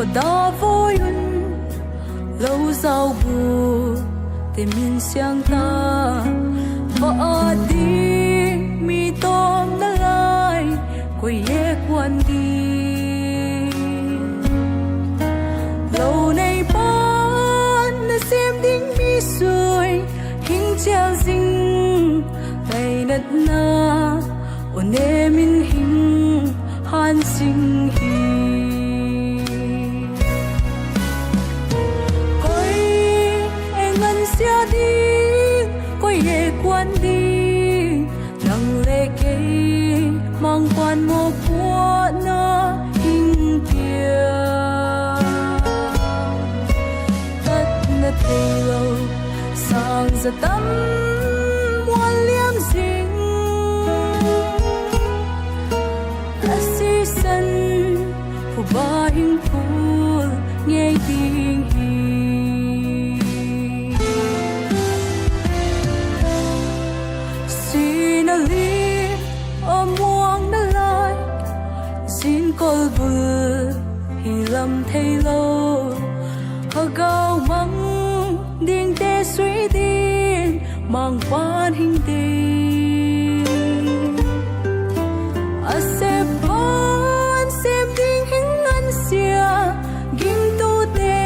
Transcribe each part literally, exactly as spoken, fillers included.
Dahvawi un lo zau bu te min siang ta, va at ding mi tawm na lai, koi e kuan ding? Lo nei pan na sem ding mi sui, hing cial zing, lainatna aw ne min hing han sing hi. Koi e ngansia ding, koi e kuan ding, nang le kei mangpan mawpuakna hing pia. Tatna thei lo sang za tam mual liam zing, a sisan phuba hing phul ngei ding hi. Sina lim a muang na lai, zin kolbul hi lam thei lo, hagau mang dingte sui ding, mangpan hing ding. A sep pan sem ding hing ngansia, gingtute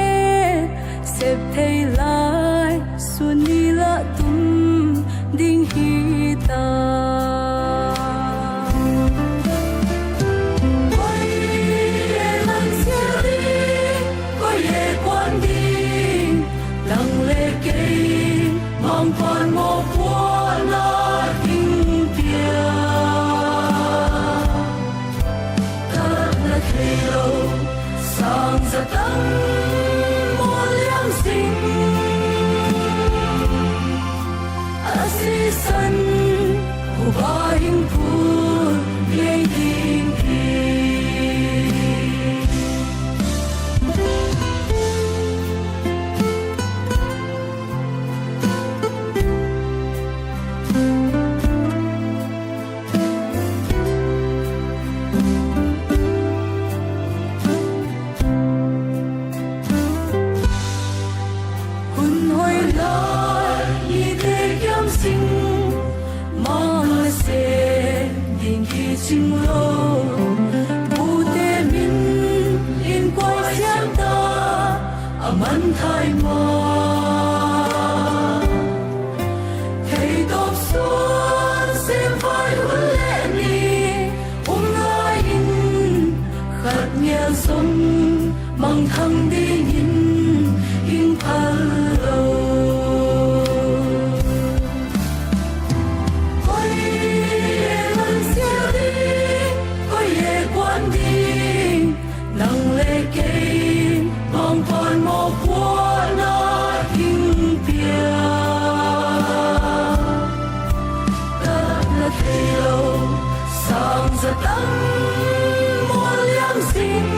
sep thei lai, sun ni lah tum ding hi ta. Koi e ngansia ding, koi e kuan ding, nang le kei mangpan mawpuakna hing pia. Tatna thei lo sang za tam mual liam zing, a sisan phuba hing phul ngei ding hi. Hun hoih lai mite kiam sing, mang na sem ding kicing lo, bute min in koi siang ta, a man thai ma. Thei tawp suan sem vai hun le ni um lai in, khat ngial zong mangthang dingin hing phal lo. Koi e ngansia ding, koi e kuan ding, nang le kei mangpan mawpuakna hing pia. Tatna thei lo sang za tam mual liam zing,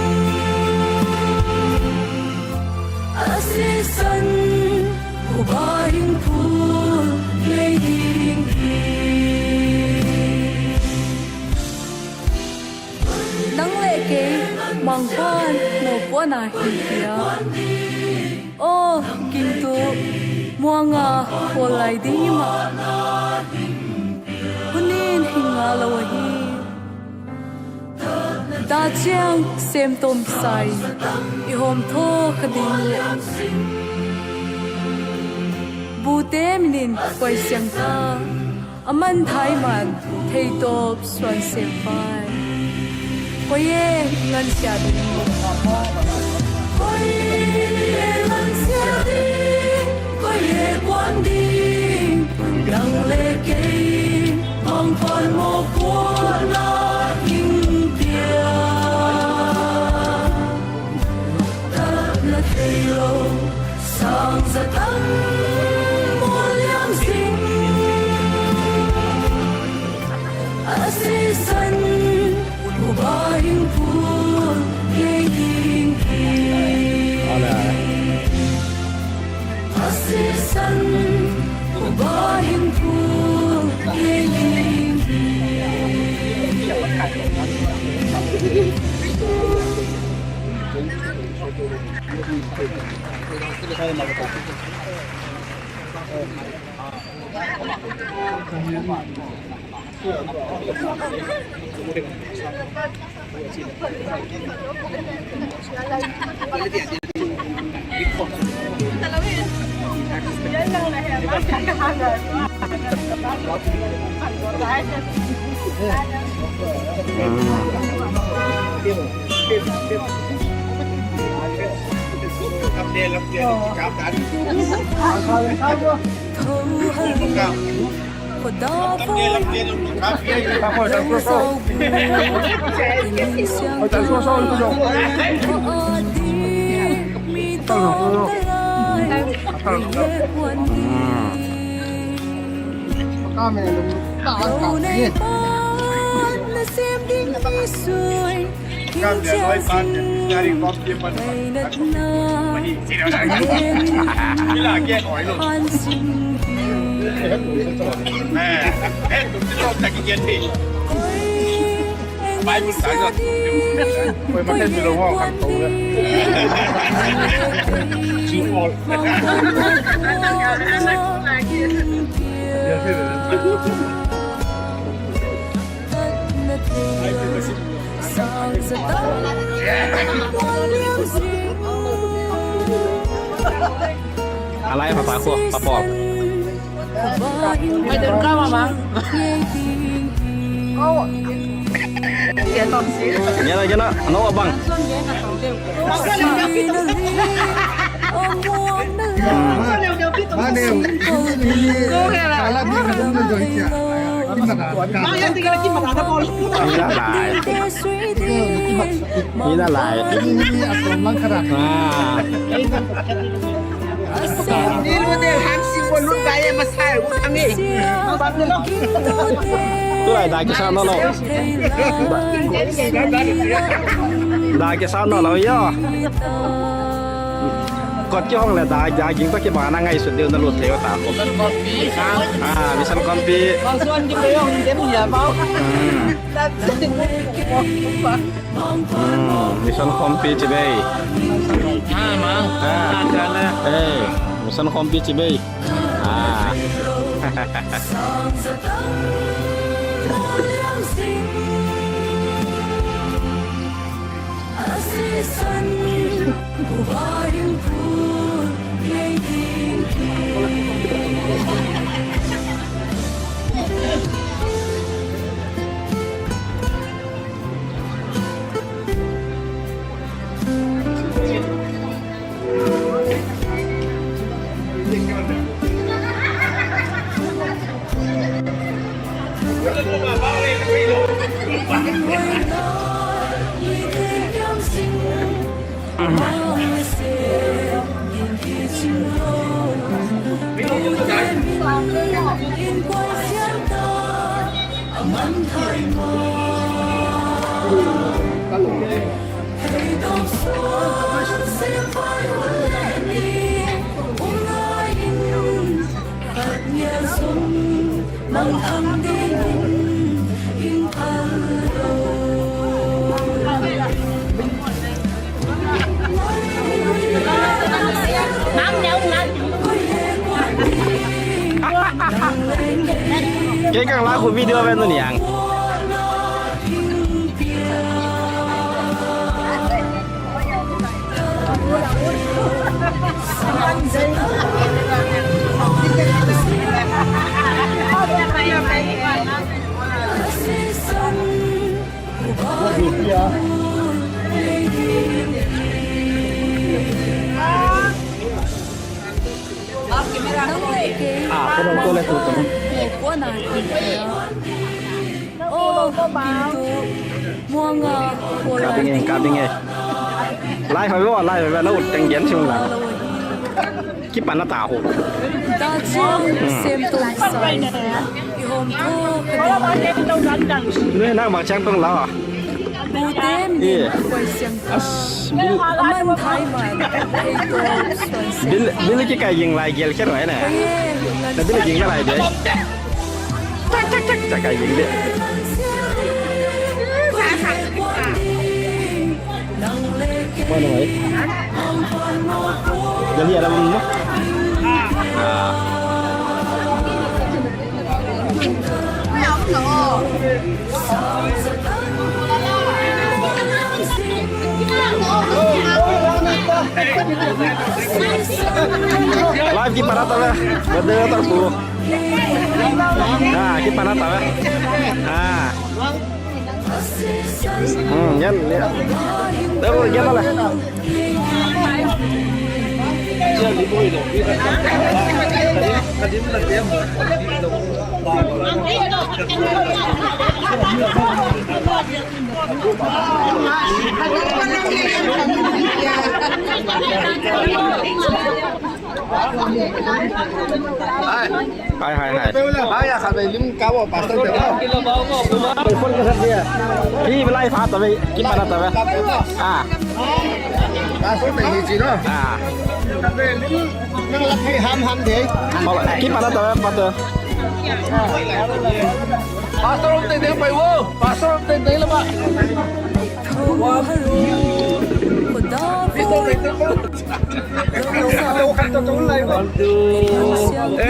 a sisan phuba hing phul ngei ding hi. Nang le kei mangpan mawpuakna hing pia. Aw gingtu, muanga khual lai ding i mah, hun in hing nga lo ahi. Dah ciang sem tawm sa in i hawm thaw kha ding uh. Bute min in koi siang ta, a man thai man thei tawp suan sem vai. Koi e ngansia ding? Koi e ngansia ding, koi e kuan ding, nang le kei mangpan mawpuakna hing pia. Tatna thei lo sang za tam mual liam zing, a sisan phuba hing phul ngei ding hi. A sisan phuba hing phul ngei ding hi. A lai a pa khua, pa pawl. Mai den ka ma ma. Nya la, nya la, no abang. Ina lai. Ina lai. Ah. Tulai da kisa no lo. Da kisa no lo yo. Kot kihong le da, da ging to kibang na ngaihsut deuh na lut thei uh ta ko. Ah, Mission Khawmpi. Hmm. Hmm, Mission Khawmpi ci bei. Ah, mang. Ah. Ah, ka na. Eh, Mission Khawmpi ci bei. Ah. Kei kang la khu video ven nu niang. Ah, kau dah betul lah tu. Kau nak. Oh, gitu. Muang ah. Kap ding eh, kap ding eh. Lai hoi bo, lai hoi bo, lau teng gen sung la. Kipan na ta ho. Ta chiang sem tu sai. I hom tho. Nui nak mak chiang tong la. Bu tem ni. Koi siang. As, bil. Aman thai man. Bil, bil ki kai ging lai gel kher wai na. Na bil ging lai de. Tak, tak, tak, tak, kai ging de. Mana mai? Jadi ada belum? Ah. Live kipanata lah. Betul tak bu? Nah, kipanata lah. Ah. Hmm, yan, yan. Dah, bu, yan lah. Hai, hai, hai. Hai, ya, khat vei lim kau, pastor te kau. Hih, lai pha ta vei, kipan ta vei. Ah. Pastor te hi ci no. Ah. Nang la thei ham ham de. Kipan ta vei, pastor. Pastor te te pai wo. Pastor te te la ba. Pastor te te.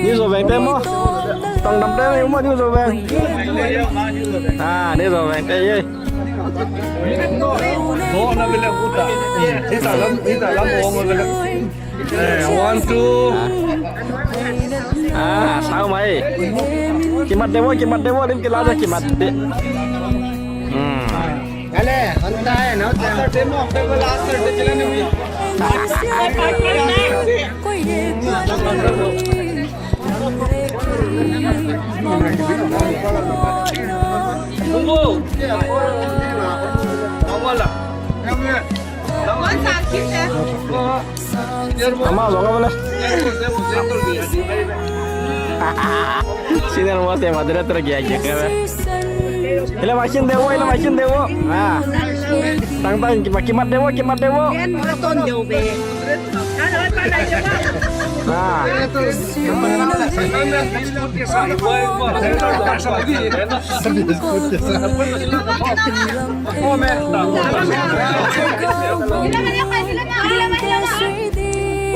Ni zo veng te maw. Tang dam te maw, ni zo veng. Ah, ni zo veng te ye. Hita lam, hita lam ong. Eh, one, two. Ah, sau mai. Kimat deuh, kimat deuh, lim kila deuh, kimat deuh. Hmm. Ale, hanta hai, no? Ama zong ama le. Senior mo te madura tergiak-giak ka. Ila makin dewo, ila makin dewo. Ah. Tang tang kimat dewo, kimat dewo. Ah.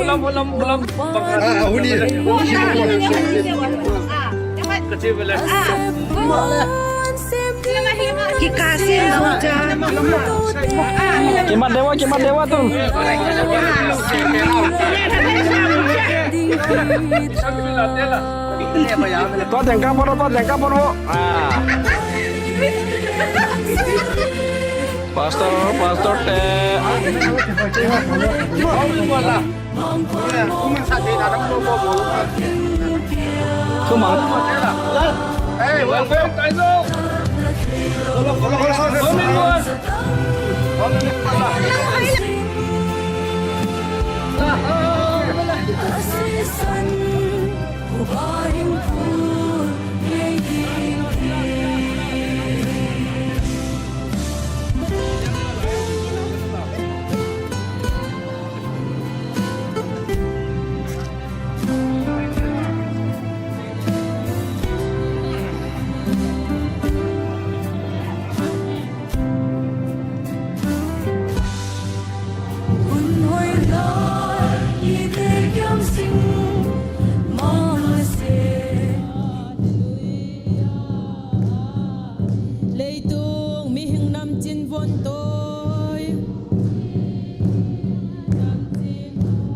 Ulam, ulam, ulam. Ah, huni. Kimat dewa, kimat dewa tun. Tua teng kapon, tua teng kapon. Ah. Pastor, pastor te. Kumang. Leitung mihing namcin vontawi,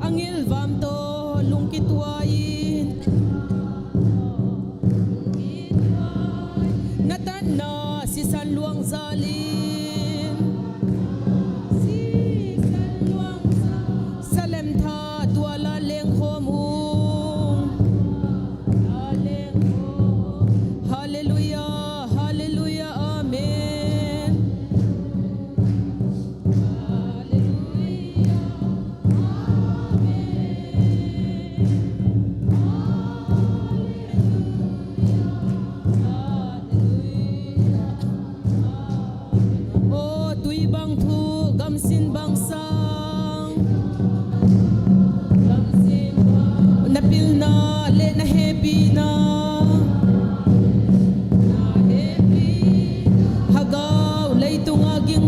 angil vam tawh lungkituai in, na tatna sisan luang zal in, Salem tha tua la lengkhawm ung. Halleluiah, halleluiah, amen. Halleluiah, amen. Halleluiah, halleluiah. Aw tui bang thu, gamsin bang sang, na pilna le na hehpihna, Hagau leitunga ging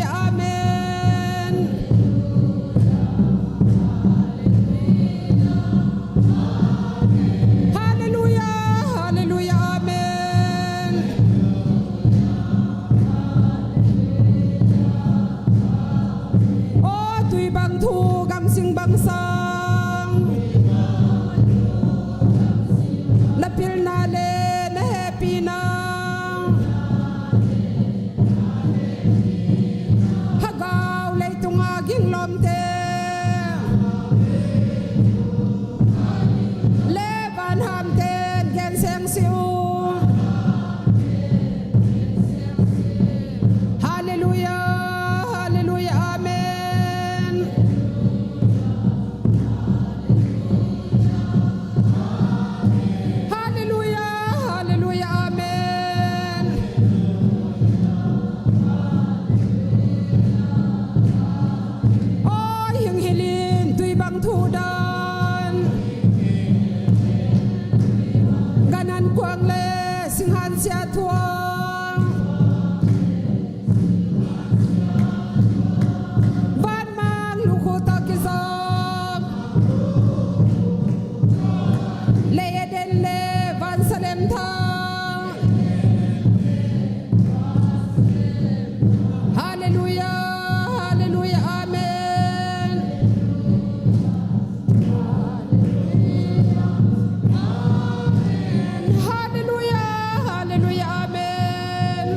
Amen. Halleluia, halleluia, amen. Aw, tui bang thu, gamsing bang sang, na pilna le na hehpihna. Hagau leitunga ginglawmte le vanhamte in gen seng si uh. Halleluia, halleluia, amen. Halleluia, halleluia, amen. Aw, hing hilhin tui bang thu dan, gan an kuang le singhan sia thuang, vanmang lukhu tawh kizom, lei Eden le van Salem thang. Halleluia, halleluia, amen. Halleluia, halleluia, amen.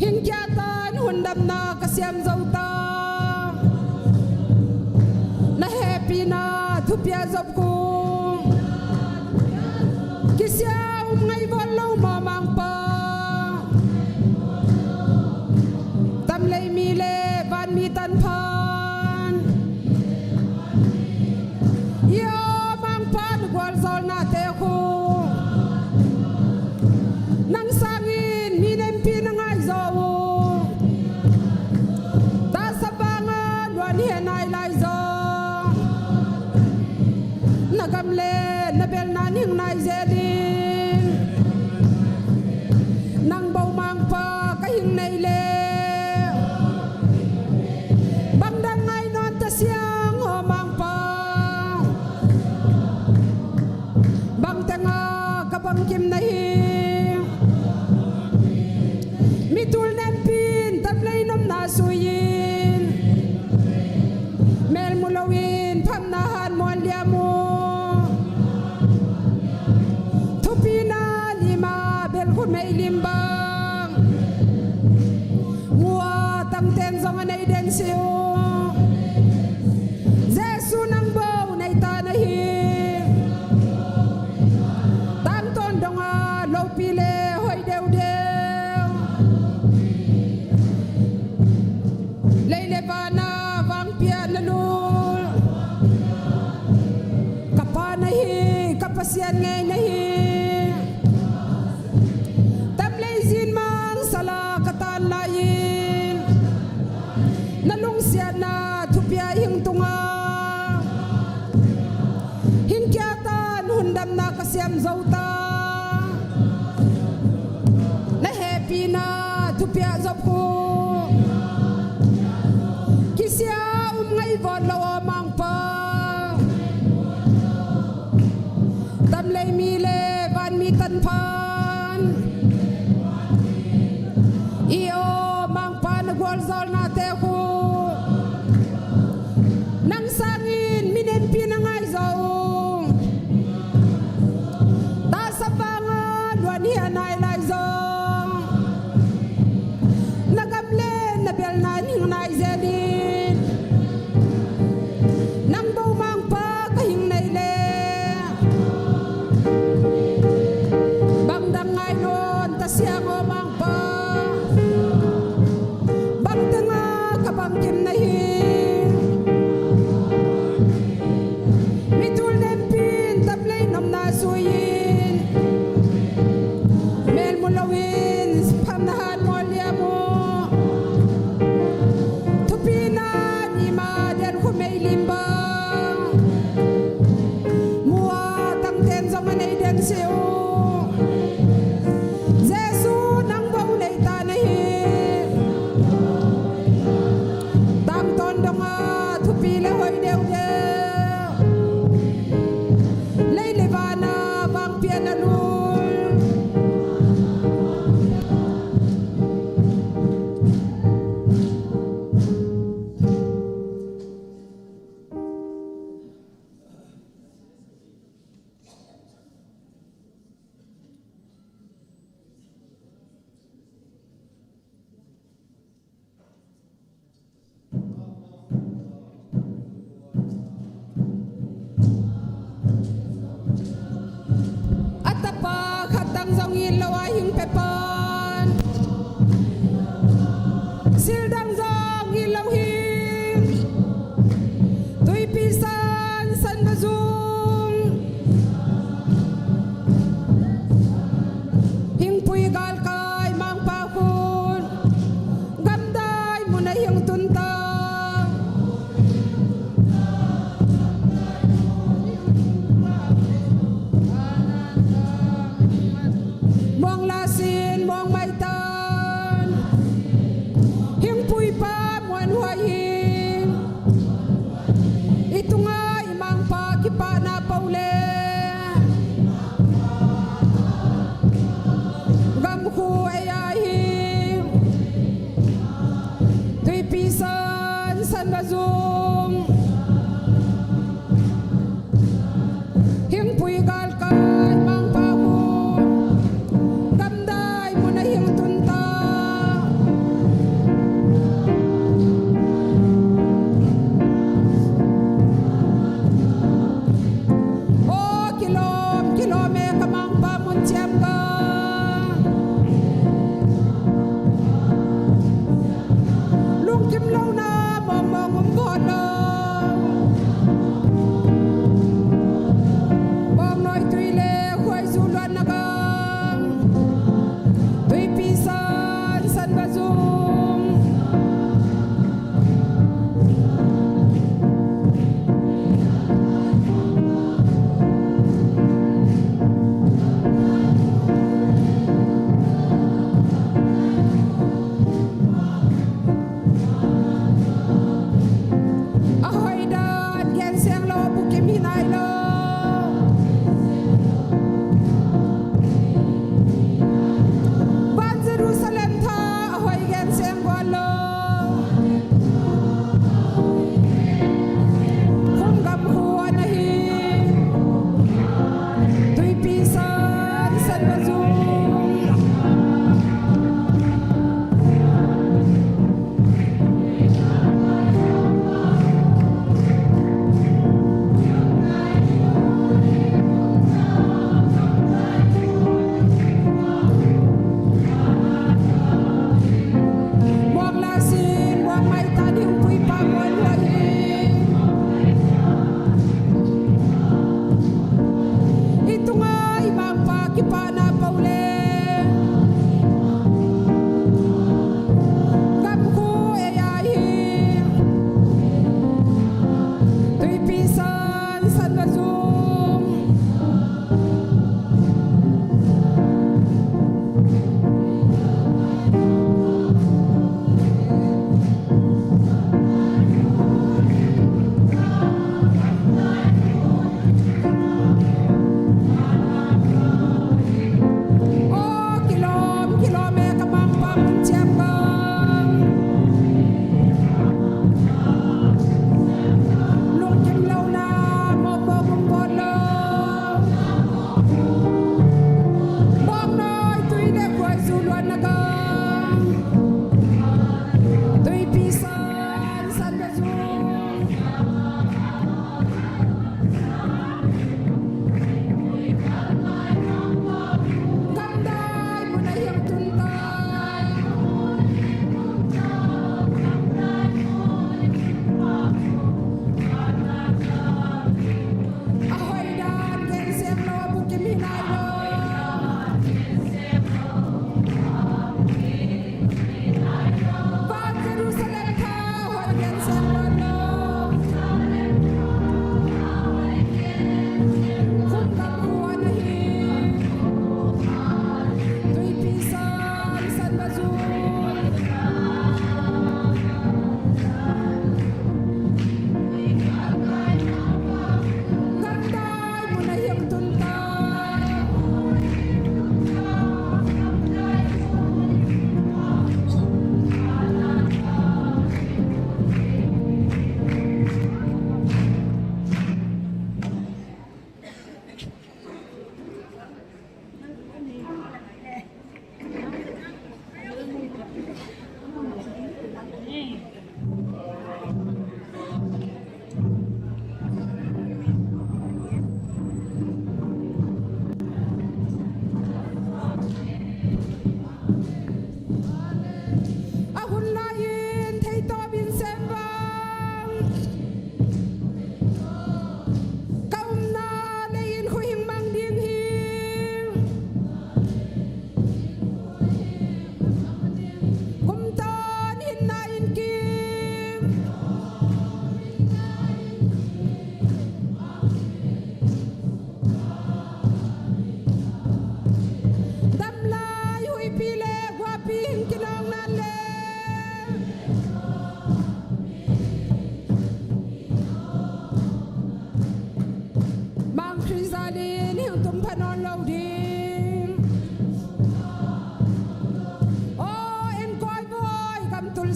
Hing kia tan hun damna ka siam zo ta, na hehpihna thupiak zop kung, kisia um ngaihvot lo maw Mangpa. Tamlei mi le vanmi tanphan, i aw Mangpa na gualzawlnate khu, nang sangin mi nempi na ngaihzaw uh. Tasap vanga luan hia nai lai zong, na gam le na belna ning nai zel in, nang bawh Mangpa ka hing nei le, bang dang ngai nawn ta siang aw Mangpa. Bang tenga ka bangkim na hi. Mi tul nempi in tamlei nopna sui in, mel mu lo in phamna han muan liam uh. Thupina lima bel khut mei lim bang, mua tangten zong a nei den si uh. Jesu nang bawh nei ta na hi. Tangtawn donga lopi le hoih deudeu, lei le vana vangpia na lul, ka Pa na hi, ka Pasian ngei na hi. Tamlei zin mang sala ka tan lai-in, na lungsiatna thupiak hing tunga, hing kia tan hun damna ka siam zo ta, na hehpihna thupiak zop khu, kisia um ngaihvot lo aw Mangpa. Tamlei mi le vanmi tanphan, i aw Mangpa na gualzawlnate khu, nang sangin mi nempi na ngaihzaw uh. Tasap vanga luan hia nai lai zong, na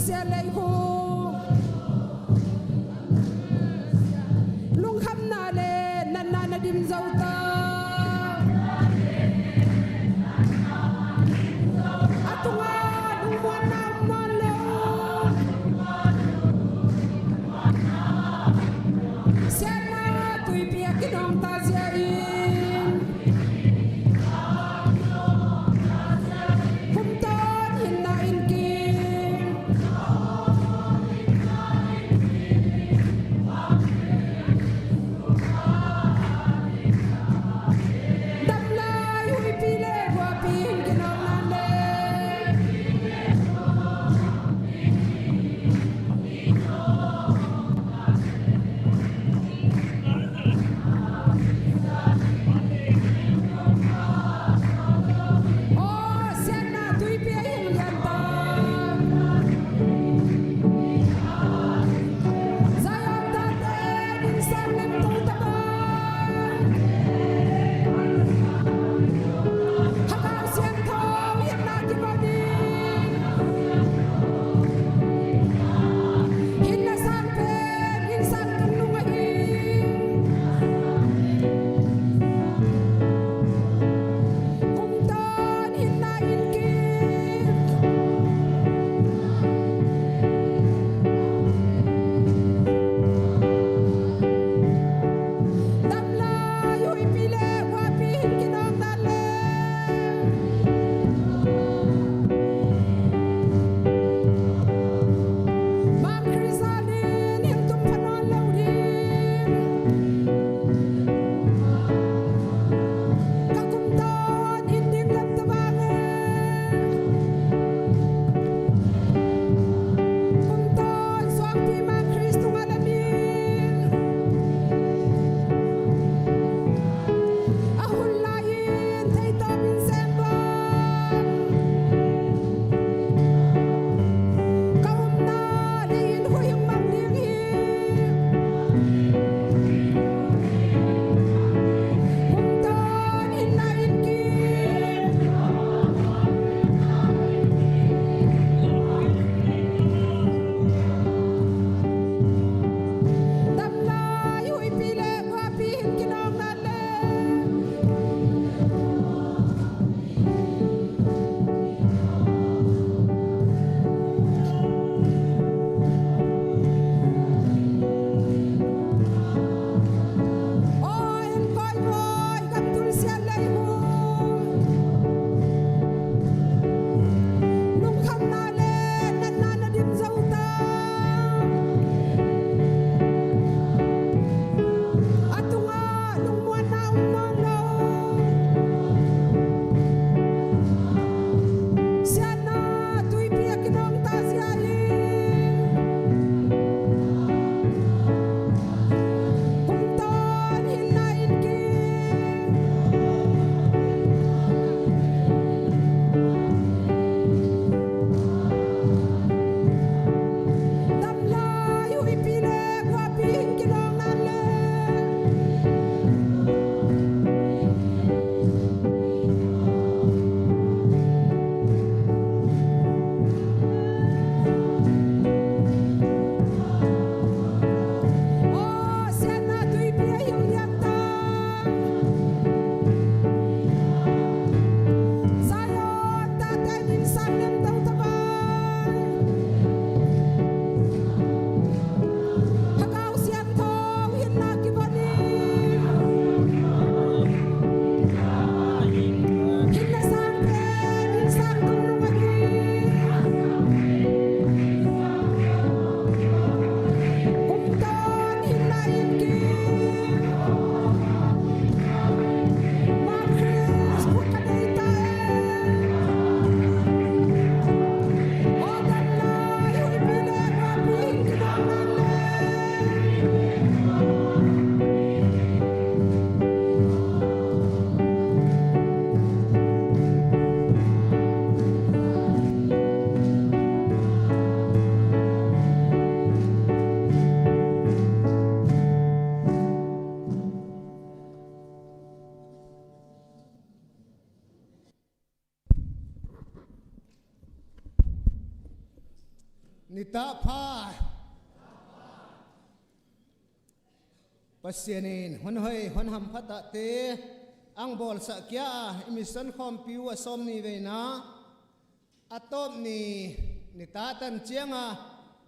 Sia Lei Hung, lungkhamna le natna na dim zo ta. A tungah lungmuanna om nawn lo. Siatna tuipi a kinawng ta zia in, humtawn hinna in kim. Nitah pha. Pasian in hun hoi hun hamphatahte ang bawlsah kia a i mission khawmpi uh a sawm ni veina a tawp ni nitah tan cianga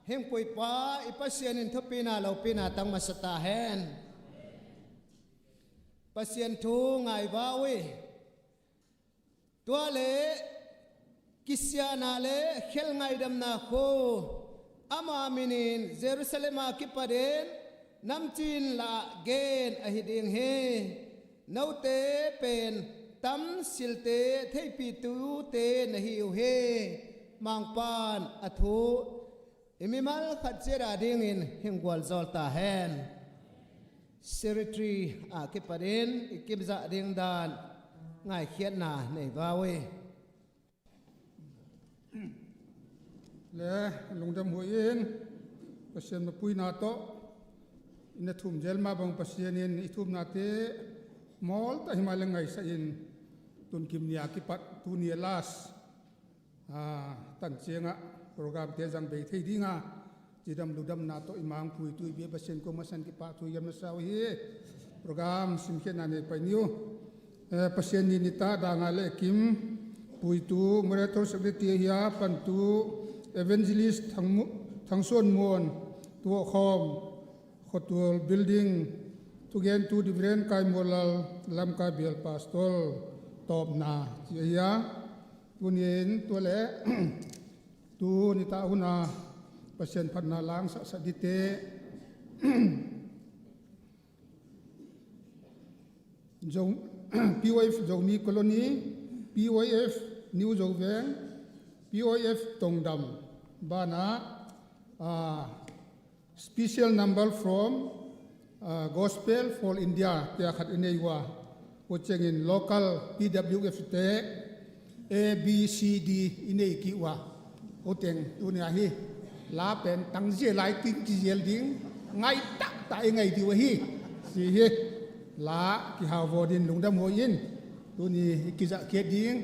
hingpuipa i Pasian in thupina lopina tang masa ta hen. Pasian thu ngaivau hi. Tua le kisiahna le khelh ngaihdamna khu ama minin Jerusalem a kipatin namcin lah gen ahi ding hi. Note pen tamsilte theihpitute na hi uh hi. Mangpan a thu i mimal khat ciat a dingin hinggual zawl ta hen. Secretary a kipatin i kipzah ding dan ngaikhiatna nei vau hi. Le lungdam huai in Pasian mapuina tawh i na thum zel mah bang Pasian in i thumnate mawlta himah le ngaisah in tunkim ni a kipat tuni a last a, tan ciangah programte zang bei thei dinga cidam ludamna tawh i mangpui tu i bia Pasian kong masan kipahthu i gam na sau hi. Program simkhiatna nei pai ni uh. Eh, Pasian ni nitah danga le kim puitu moderator secretary ahi a pantu evangelist Thang Mu-, Thangsuan Muan tuahkhawm Khotual Building, thugentu Reverend Kai Mualal, Lamka Bial Pastor tawpna ci ahi a. Tunin tua le tu nitah huna Pasian phatna langsahsah dite Zo-, P Y F Zomi Colony, P Y F New Zoveng, P Y F Tongdam bana, ah, special number from, ah, Gospel for India tia khat i nei uh a, tua ciangin local P W F te A B C D i nei kik uh a, tua teng tuni ahi la pen tangzia lai ting kizial ding ngai taktak i ngai ding uh ahi. Si hi la kihau vaw din lungdam huai in tuni i kizah khiat ding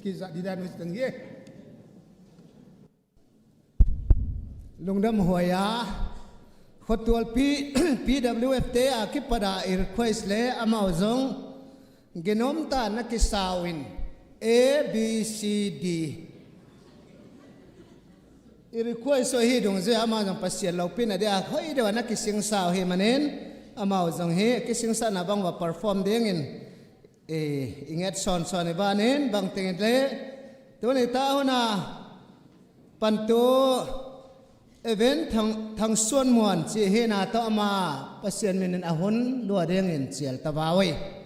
kizah didan uh teng hi. Lungdam huai a, Khotual P-, P W F te a kipat a i request le amau zong ginom ta na kisau in A B C D i request uh hi dungzui amau zong Pasian lopina dia hoi deuh a na kisingsau hi manin amau zong hi kisingsana bang va perform dingin i, i nget sawnsawn i banin bangteng i le tuni ta huna pantu event thang, thangsuan muan ci hina tawh ama Pasian minin a hun lua dingin cial ta vau hi.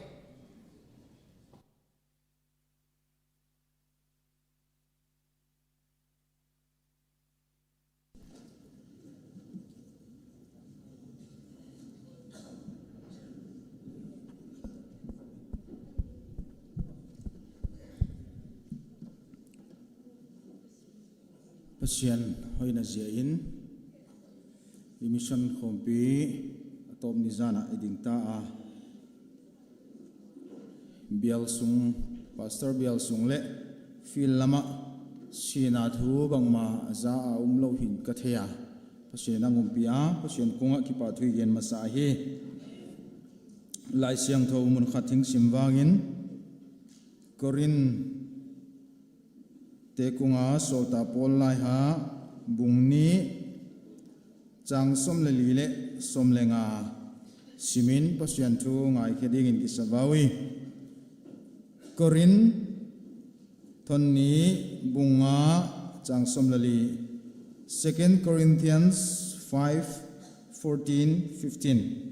Pasian hoihna zia in i mission khawmpi a tawp ni zanah i ding ta a, bial sung, pastor bial sung le field lamah sihna thu bangmah a za a um lo hin ka thei a, Pasian a ngumpi a Pasian kungah kipahthu i gen masa ahi. Lai Siangtho mun khat hing sim vangin Korin te kunga sawltak Paul laiha bung nih cang sawm le li le sawm le nga simin Pasian thu ngaikhia dingin kisa vau hi. Korin thon nih bung nga cang sawm le li, Second Corinthians five, fourteen, fifteen.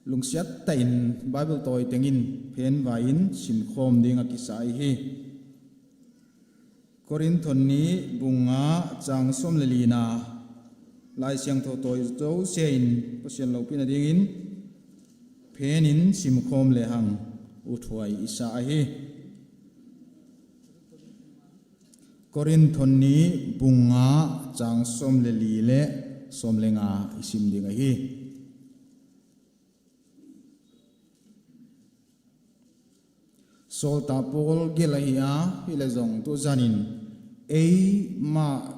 Lungsiat tahin Bible tawi tengin phen vai-in simkhawm ding a kisa i hi. Korin thon nih bung nga cang sawm le lina Lai Siangtho tawi zosia in Pasian lopina dingin phenin simkhawm lehang uthuai i sa ahi. Korin thon nih bung nga cang sawm le li le sawm le nga i sim ding ahi. Sawltak Paul gelh ahi a, hi leh zong tu zanin eimah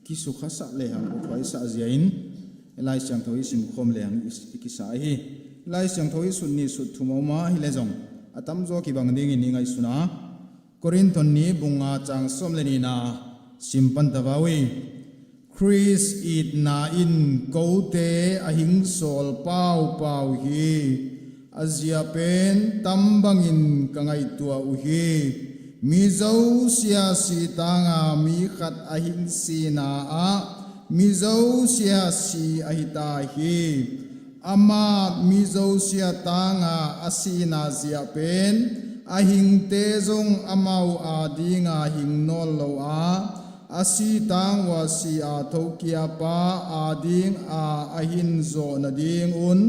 kisukhasak lehang, kithuaisaksak zia in Lai Siangtho i simkhawm lehang i, i kisa ahi. Lai Siangtho i sut nih sut thum a om a, hi leh zong a tamzaw kibang dingin i ngaihsun a, Korinth ni bung nga cang sawm le nihna sim pan ta va uh hi. Khrist itna in kote a hing sawl paupau hi. A zia pen tam bangin ka ngaihtuah uh hi. Mi zosia si tanga mi khat a hing sina ah mi zosia si ahi ta hi. Amah mi zosia tanga a sina zia pen a hingte zong amau adinga hing nawn lo a, a si tang uh a si a thokiapa adinga a hin zawh nadingun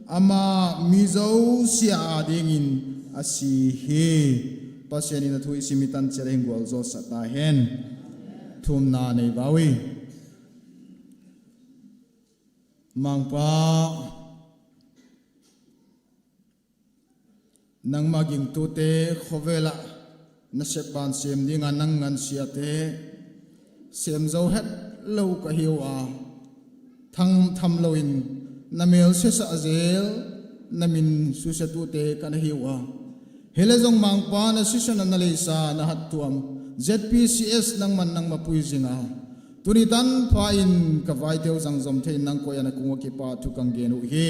amah mi zosia adingin a si hi. Pasian in a thu i sim i tan ciat a hing gualzawhsak ta hen. Thumna nei va uh hi. Mangpa, nangmah gingtute khovel ah nasep ban sem dinga nang ngansiate sem zo het lo ka hi uh a, thangtham loin na mel siasak zel na min susiatute ka na hi uh a, hi leh zong Mangpa na sisan a na leisa na hattuam Z P C S nangman nang mapui zing a, tuni tanpha in ka vaite uh zangzom thei in nang koih a na kung a kipahthu kang gen uh hi.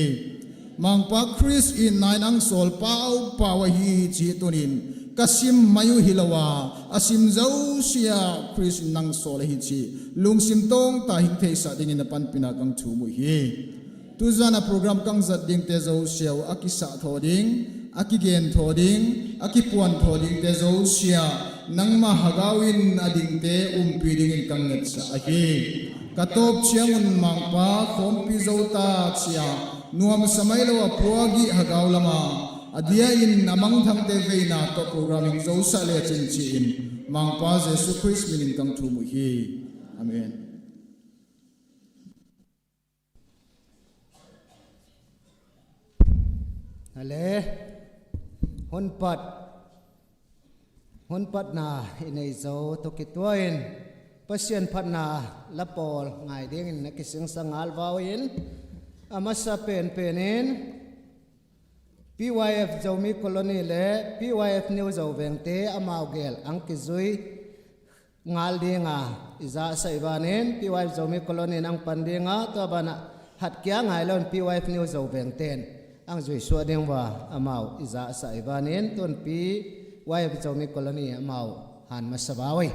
Mangpa Khrist itna in ang sawl paupau ahi hi cih tunin ka sim mai uh hi lo a, a sim zosia Khrist in nang sawl ahi cih lungsim tawngta hing theisak dingin na panpina kang thum uh hi. Tuzan a program kang zat dingte zosia uh a kisah thaw ding, a kigen thaw ding, a kipuan thaw dingte zosia nangmah hagau in a dingte umpi dingin kang ngetsak ahi. Ka tawp ciangun Mangpa khawmpi zota cia nuamsa mai lo a puagih hagau lama a dia in a mangthangte veina tawh program hing zosak lecin ci-in Mangpa Jesu Khrist minin kang thum uh hi. Amen. Ale, hun pat, hun patna i nei zo tawh kituain Pasian phatna lapawl ngai dingin na kisingsa ngal vau in, a masa penpen in P Y F Zomi Colony le P Y F New Zo Vengte amau gel ang kizui ngal dinga i zahsa i vanin P Y F Zomi Colony in ang pan dinga, tua banah hatkia ngai loin P Y F New Zo Vengten ang zuisuah ding va amau i zahsa i vanin tun P Y F Zomi Colony amau han masa vau hi.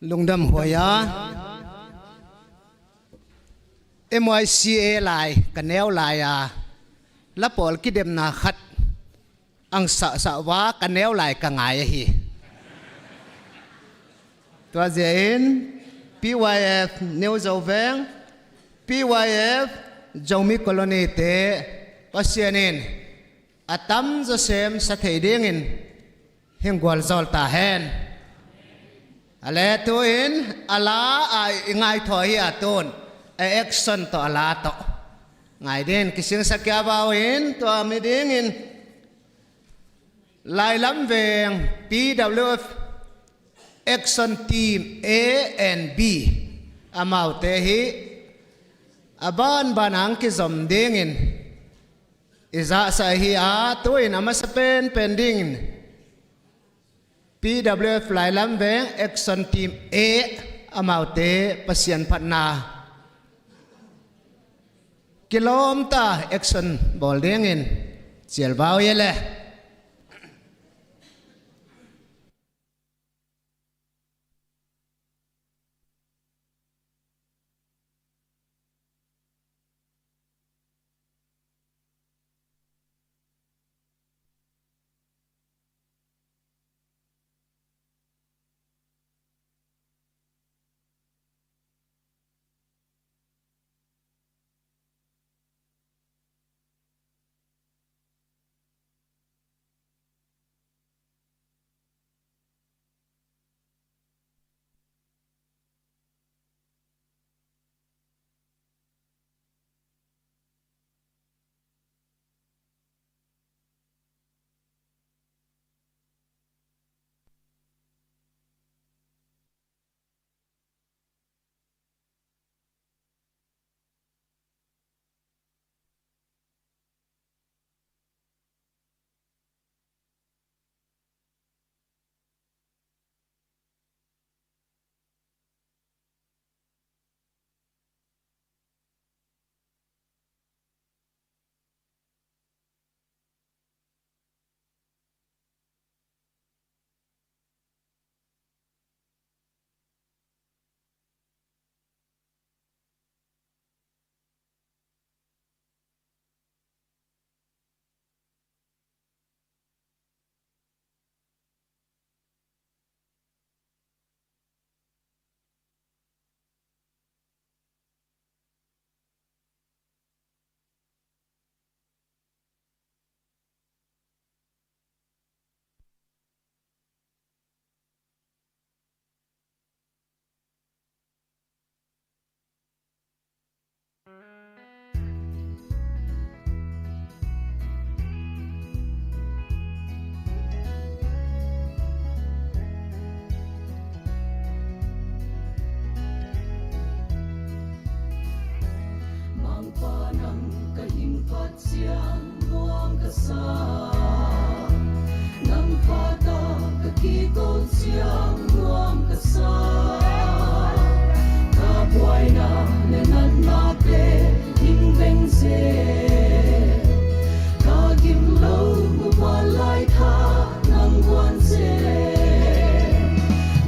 Lungdam huai a, M Y C A lai ka neu lai a, la pawl kidemna khat ang sahsah va ka neu lai ka ngai ahi. Tua zia in P Y F New Zo Veng, P Y F Zomi Colony te Pasian in a tam zaw sem sa thei dingin hing gualzawl ta hen. A le tu in a la a i ngaithaw hi a tun a action tawh a la tawh ngai dingin kisingsa kia vau in tua mi dingin Lailam Veng P W F Action Team A and B amaute hi a banban ang kizom dingin i zahsah hi a, tu in a masa penpen dingin P W F Lailam Veng Action Team A amaute Pasian phatna kilawmta action bawl dingin cialvau hi le. Mangpa nang ka hing phat ciang nuam ka sa, nang pha ta ka kiko ciang nuam ka sa. Ka buaina le natnate hing veng zel, ka gim lo mumal lai tha nang guan zel.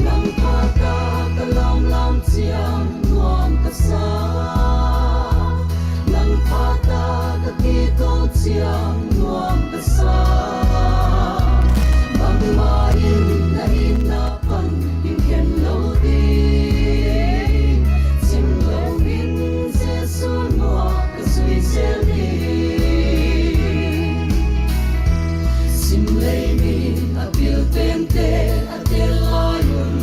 Nang pha ta ka lamlam ciang nuam ka sa, nang pha ta ka kiko ciang nuam ka sa. Bangmah in na itna pan hing khen lo ding, cim lo in Jesu nuam ka zui zel ding. Simlei mi a pil pente a tel lai un,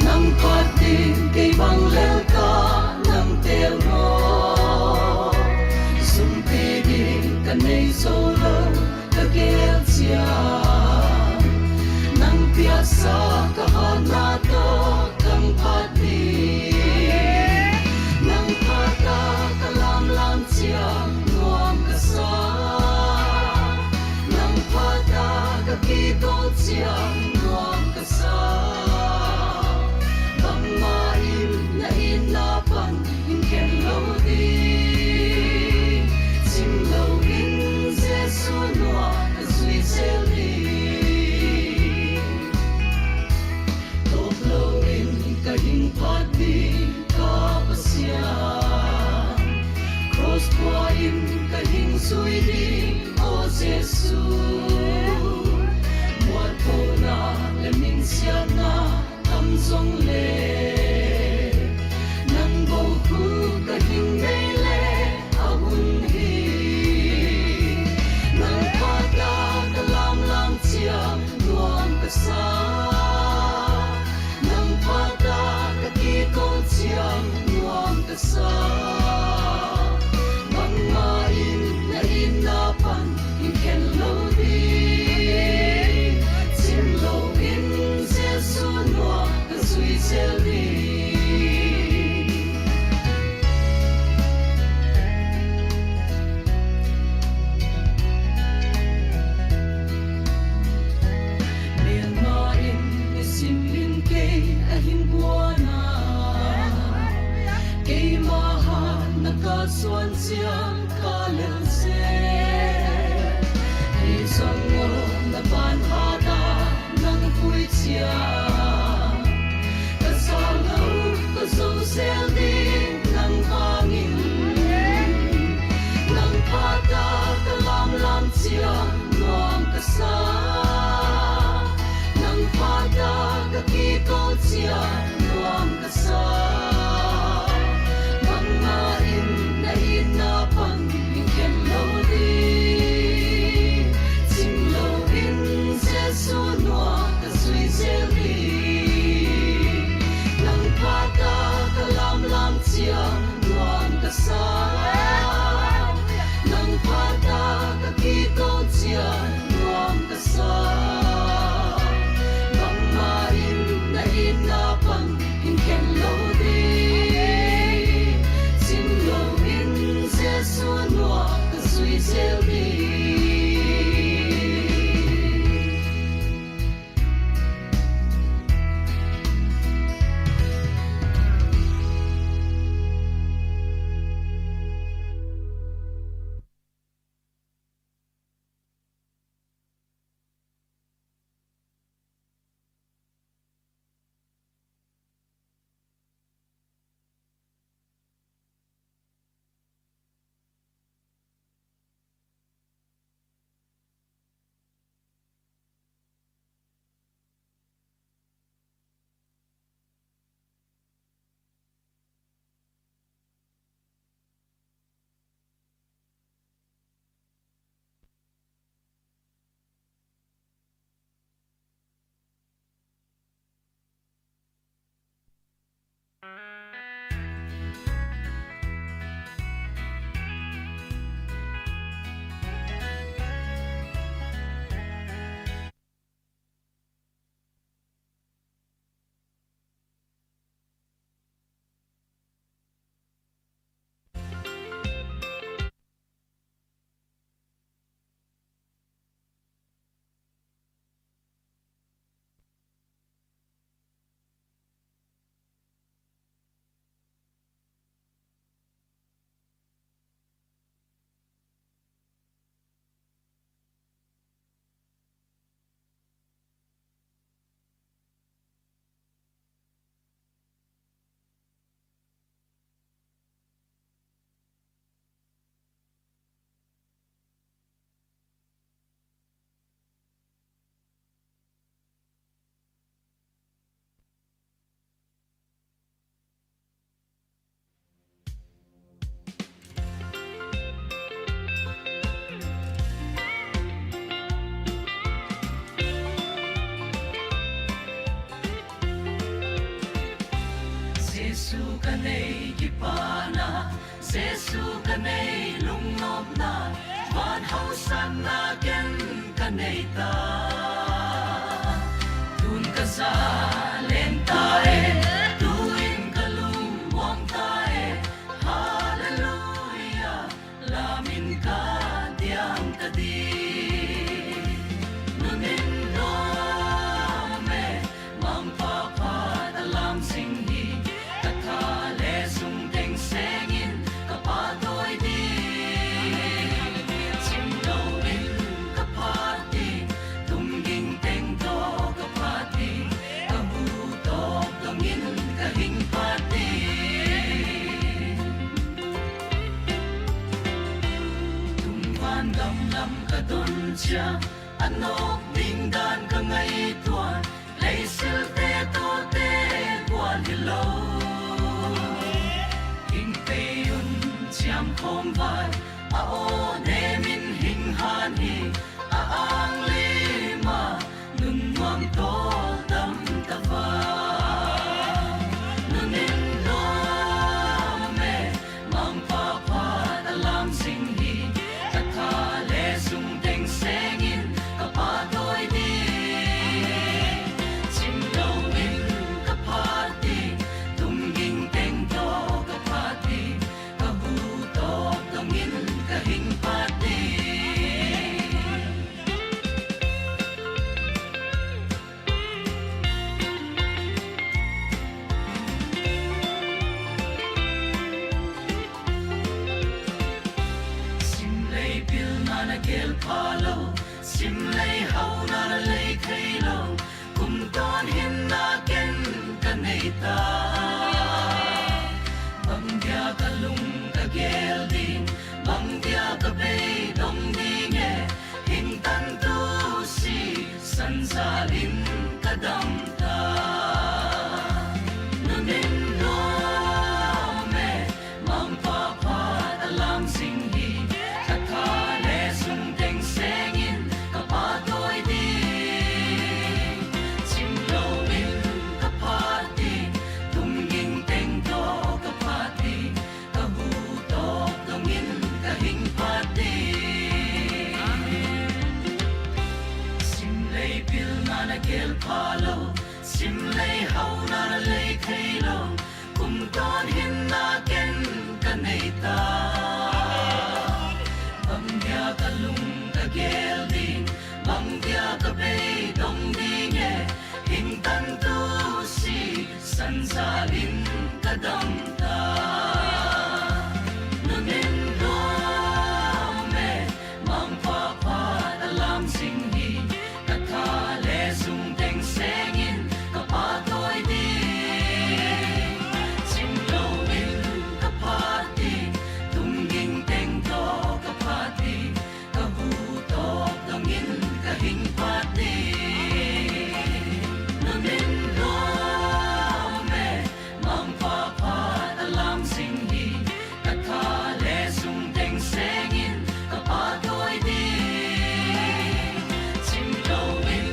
nang phat ding kei bang lel ka nang tel maw? Sumpi ding ka nei zo lo ka gel ciang, nang piaksa ka hatna tawh kang phat ding. Nang pha ta ka lamlam ciang nuam ka sa, nang pha ta ka kiko ciang nuam ka sa. Bangmah in na itna pan hing khen lo ding, cim lo in Jesu nuam ka zui zel ding. Tawp ciang ka lel zel. Hi zong aw, na ban hatah nang pui ciang, ka zang lo, ka zo zel ding nang vangin. Nang phat a ka lamlam ciang nuam ka sa, nang phat a ka kiko ciang nuam ka sa. Bangmah in na itna pan hing khen lo ding, cing loin Jesu nuam ka zui zel ding. Nang phat a ka lamlam ciang nuam ka sa, nang phat a ka kiko ciang nuam ka sa. Bangmah in na itna pan hing khen lo ding, cing loin Jesu nuam ka zui zel ding. Jesu ka nei kipana, Jesu ka nei lungnopna, van hausakna ken ka nei ta. Tun ka za leng ta e, tu-in ka lungmuang ta e, Halleluia, lam in ka diang ta ding. Nunin nuam e, Mangpa phat a lam sing hi, ka tha le zung teng sengin ka pahtawi ding. Cim loin ka phat ding, tum ging teng tawh ka phat ding, ka hu tawk dongin ka hing phat ding. Tum van gam lam ka don ciang, a nawk ding dan ka ngaihtuah, leisilte tawte gual hi lo. Hing pei un ciam khawm vai, a aw nem in hing han hi, a ang lima nun nuam tawl dam ta va. Nunin nuam e, Mangpa phat a lam sing hi, ka tha le zung teng sengin ka pahtawi ding. Cim loin ka phat ding, tum ging teng tawh ka phat ding, ka hu tawk dongin ka hing phat ding. Hau na na lei thei lo, kum tawn hinna ken ka nei ta. Bang dia ka lung ka gel ding, bang dia ka bei dong ding e, hing tantu si sanzalin ka dam ta. Nunin nuam e, Mangpa phat a lam zing hi. Ka tha le sung teng sengin ka Pa tawi ding. Cim loin ka phat ding, tung ging teng tawh ka phat ding. Ka hu tawk dongin ka hing phat ding. Sim lei pilna na gel pha lo, sim lei hau na na lei thei lo, kum tawn hinna ken ka nei ta. Bang dia ka lung ka gel ding, bang dia ka bei dong ding e, hing tantu si sanzalin ka dam ta. Nunin nuam e, Mangpa phat a lam zing hi. Ka tha le sung teng sengin ka Pa tawi ding. Cim loin ka phat ding, tung ging teng tawh ka phat ding. Ka hu tawk dongin ka hing phat ding. Nunin nuam e, Mangpa phat a lam zing hi. Ka tha le sung teng sengin ka Pa tawi ding. Cim loin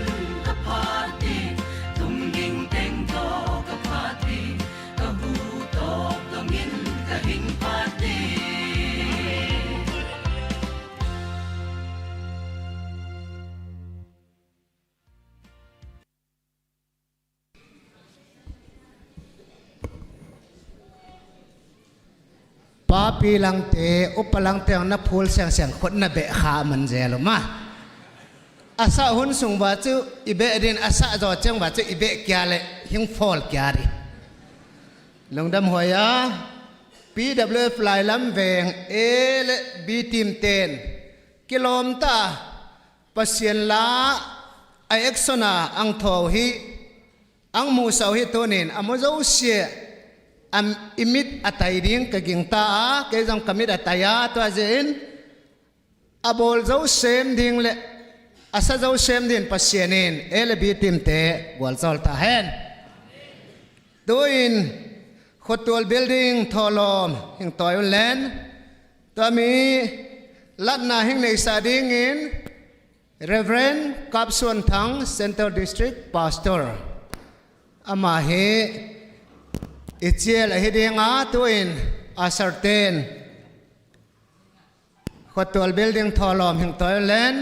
ka phat ding, tung ging teng tawh ka phat ding. Ka hu tawk dongin ka hing phat ding. Papi langte, upa langte ang na phul siangsiang khut na beh kha man zel uh ma. A sah hun sung va cu i beh din, a sah zaw ciang va cu i beh kia le hing fawl kia di. Lungdam huai a, P W F Lailam veng A le B team ten kilawm ta Pasian la a action a ang thaw hi, ang muhsau hi tunin a mu zosia a i mit a tai ding ka gingta a, kei zong ka mit a tai a, tua zia in a bawl zo sem ding le a sa zo sem ding Pasian in A le B team te gualzawl ta hen. Tuin Khuatual building thawlawm hing tawi un len, tua mi latna hing neisa dingin Reverend Kap Suan Thang, Central District Pastor. Amah hi i cial ahi dinga tuin a sarten Khuatual building thawlawm hing tawi len,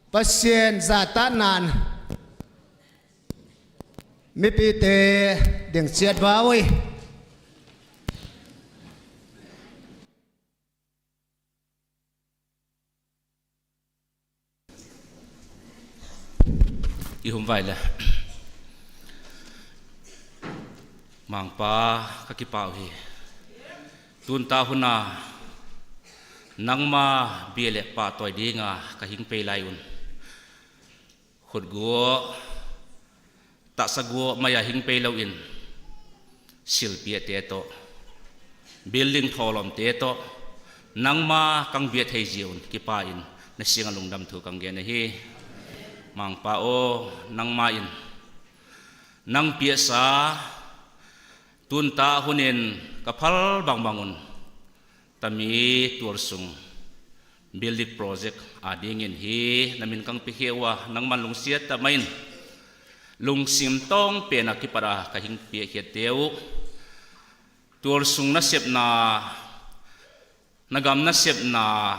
Pasian zahtakna in mipite ding ciat va uh hi. I hum vai le. Mangpa, ka kipak uh hi. Tunta huna nangma bia le pahtawi dinga ka hing pei lai un, khutguah, tahsa guah mai-a hing pei loin silpiahte tawh, building thawlawmte tawh nangma kang bia thei zia un kipa in na singa lungdam thu kang gen ahi. Mangpa aw, nangma in nang piahsa tunta hunin ka phal bangbang un tami tualsung building project a dingin hi na min kang piakhia uh a, nangman lungsiat tah mahin lungsim tawng pena kipat a ka hing piakhia teu. Tualsung nasepna, na gam nasepna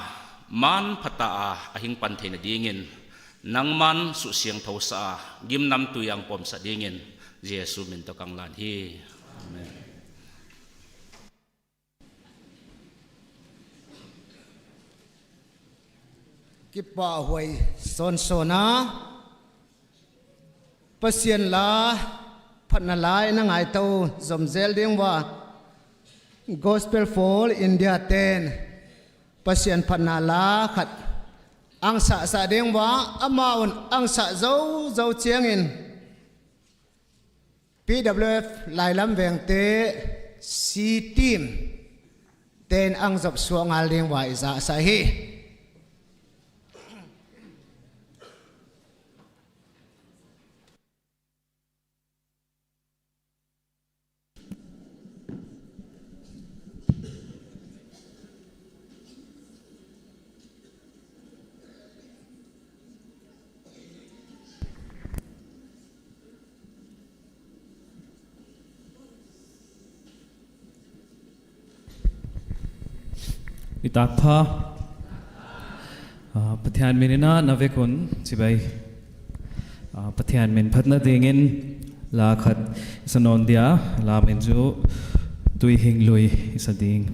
manphata a a hing pan theina dingin nangman suhsiangthosa a gimnamtui ang pawmsa dingin Jesu min tawh kang lan hi. Amen. Kipahhuai sawnsawn a, Pasian la, phatna la i na ngaito zomzel ding uh a, Gospel for India ten Pasian phatna la khat angsahsah ding uh a, amau in angsah zozo ciangin P W F Lailam Vengte C team te'n ang zop suah ngal ding uh a i zahsah hi. I takpha. Ah, Pathian min in ah na vekun cibai. Ah, Pathian min phat nadingin la khat i sa nawn dia, la min cu Tuihing Lui i sa ding.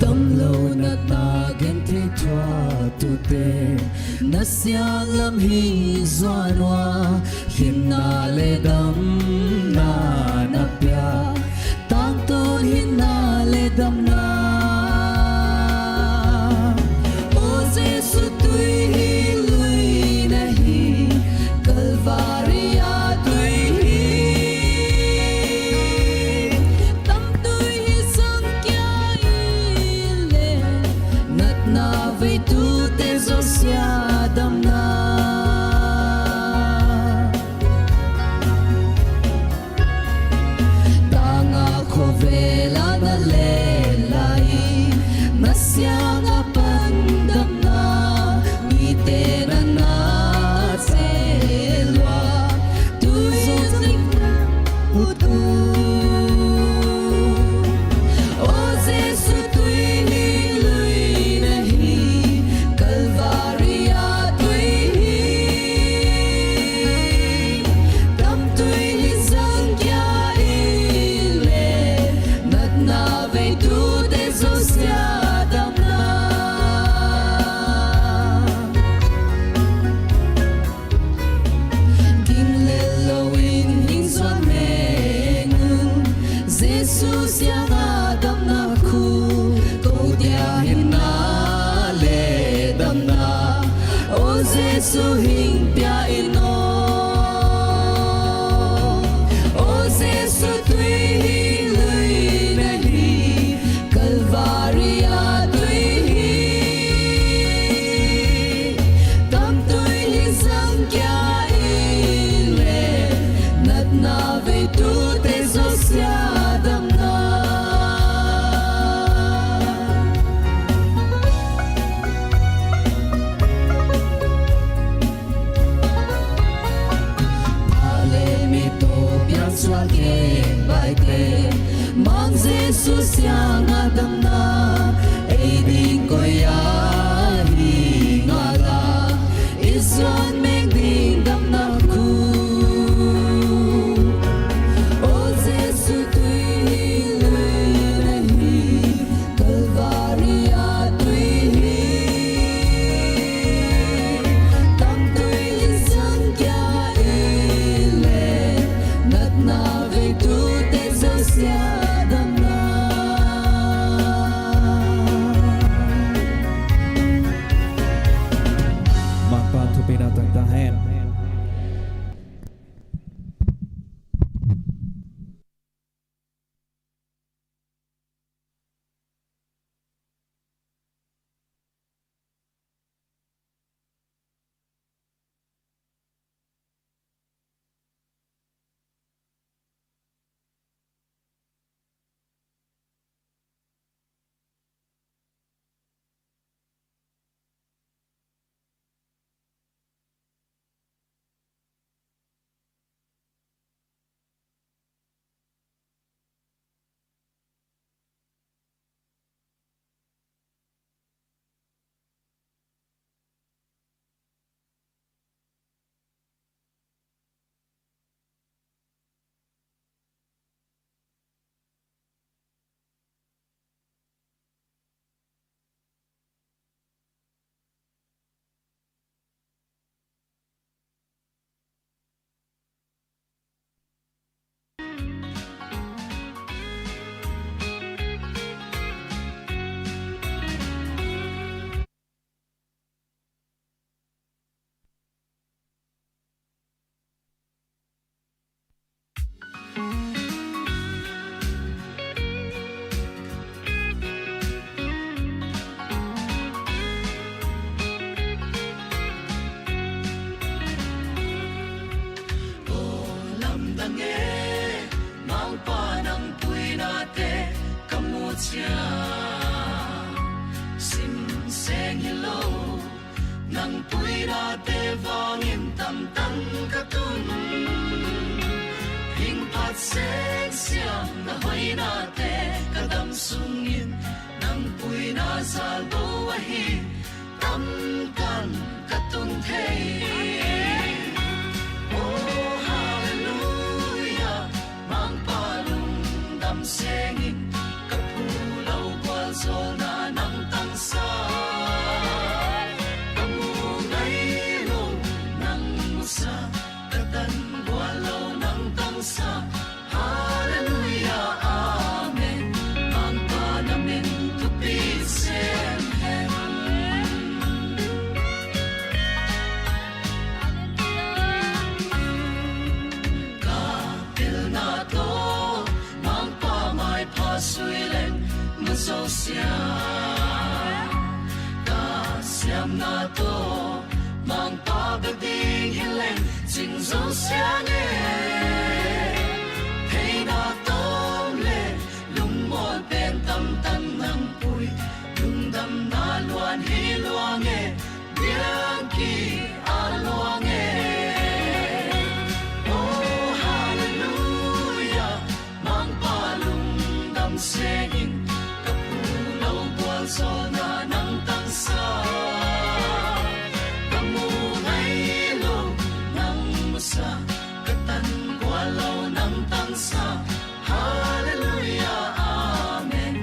Damlo natna genthei thuaktute na sianglam hi zuan uh a, hinna le damna na pia, tangtun hinna le damna. O Jesu, Tuihing Lui na hi, Kalvari a tui hi. Tamtui hi zang kia i le, natna vei tute zosia damna. Tanga khuavela na le lai, na sianga pan damna, mite na na celua, tui zing ut u. O Jesu, Tuihing Lui na hi, Kalvari a tui hi. Tamtui hi zang kia i le, natna vei tute zosia damna. Ging lel loin hing zuan meng un, Jesu sianga damna khu, ko dia hinna le damna. O Jesu, hing pia in aw. O Jesu, Tuihing Lui na hi, Kalvari a tui hi. Tamtui hi zang kia i le, natna vei tute zosia damna. Nang puinate vangin tamtang ka tun, hing phat seng siam na hoinate ka dam sungin, nang puina zalbo ahi tamtang ka tun thei. Oh, hallelujah, Mangpa lungdam sengin, ka phu lo gualzawlna nang tangsa. Ka mu ngai lo nang musa, ka tan gual lo nang tangsa. Hallelujah, amen. Mangpa na min thupi sem hen. Ka pilna tawh Mangpa maipha sui leng, ma zo sia. Ka siamna tawh Mangpa bia ding hi leng, cing zo sia nge. Theina tawm le lungmual pen tamtan nang pui, lungdamna luan hi luang e, biang ki a luang e. Oh, hallelujah, Mangpa lungdam sengin, ka phu lo gualzawlna nang tangsa. Ka mu ngai lo nang musa, ka tan gual lo nang tangsa. Hallelujah, amen.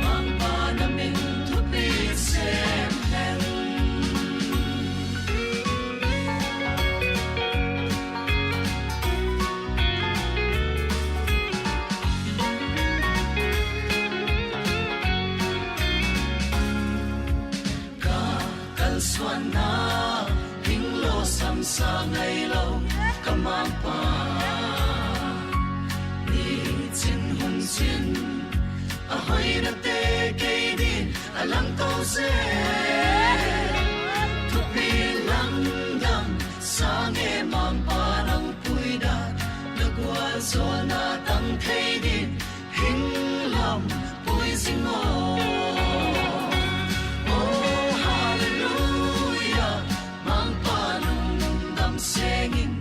Mangpa na min thupi sem hen. Ka kalsuanna hing lawsamsa ngai lo ka Mangpa, ni cin hun cin a hoinate kei din a langto zel. Thupi lamdang sa nge Mangpa nang puida, na gualzawlna tang thei din hing lampui zing aw. Oh, hallelujah, Mangpa lungdam sengin,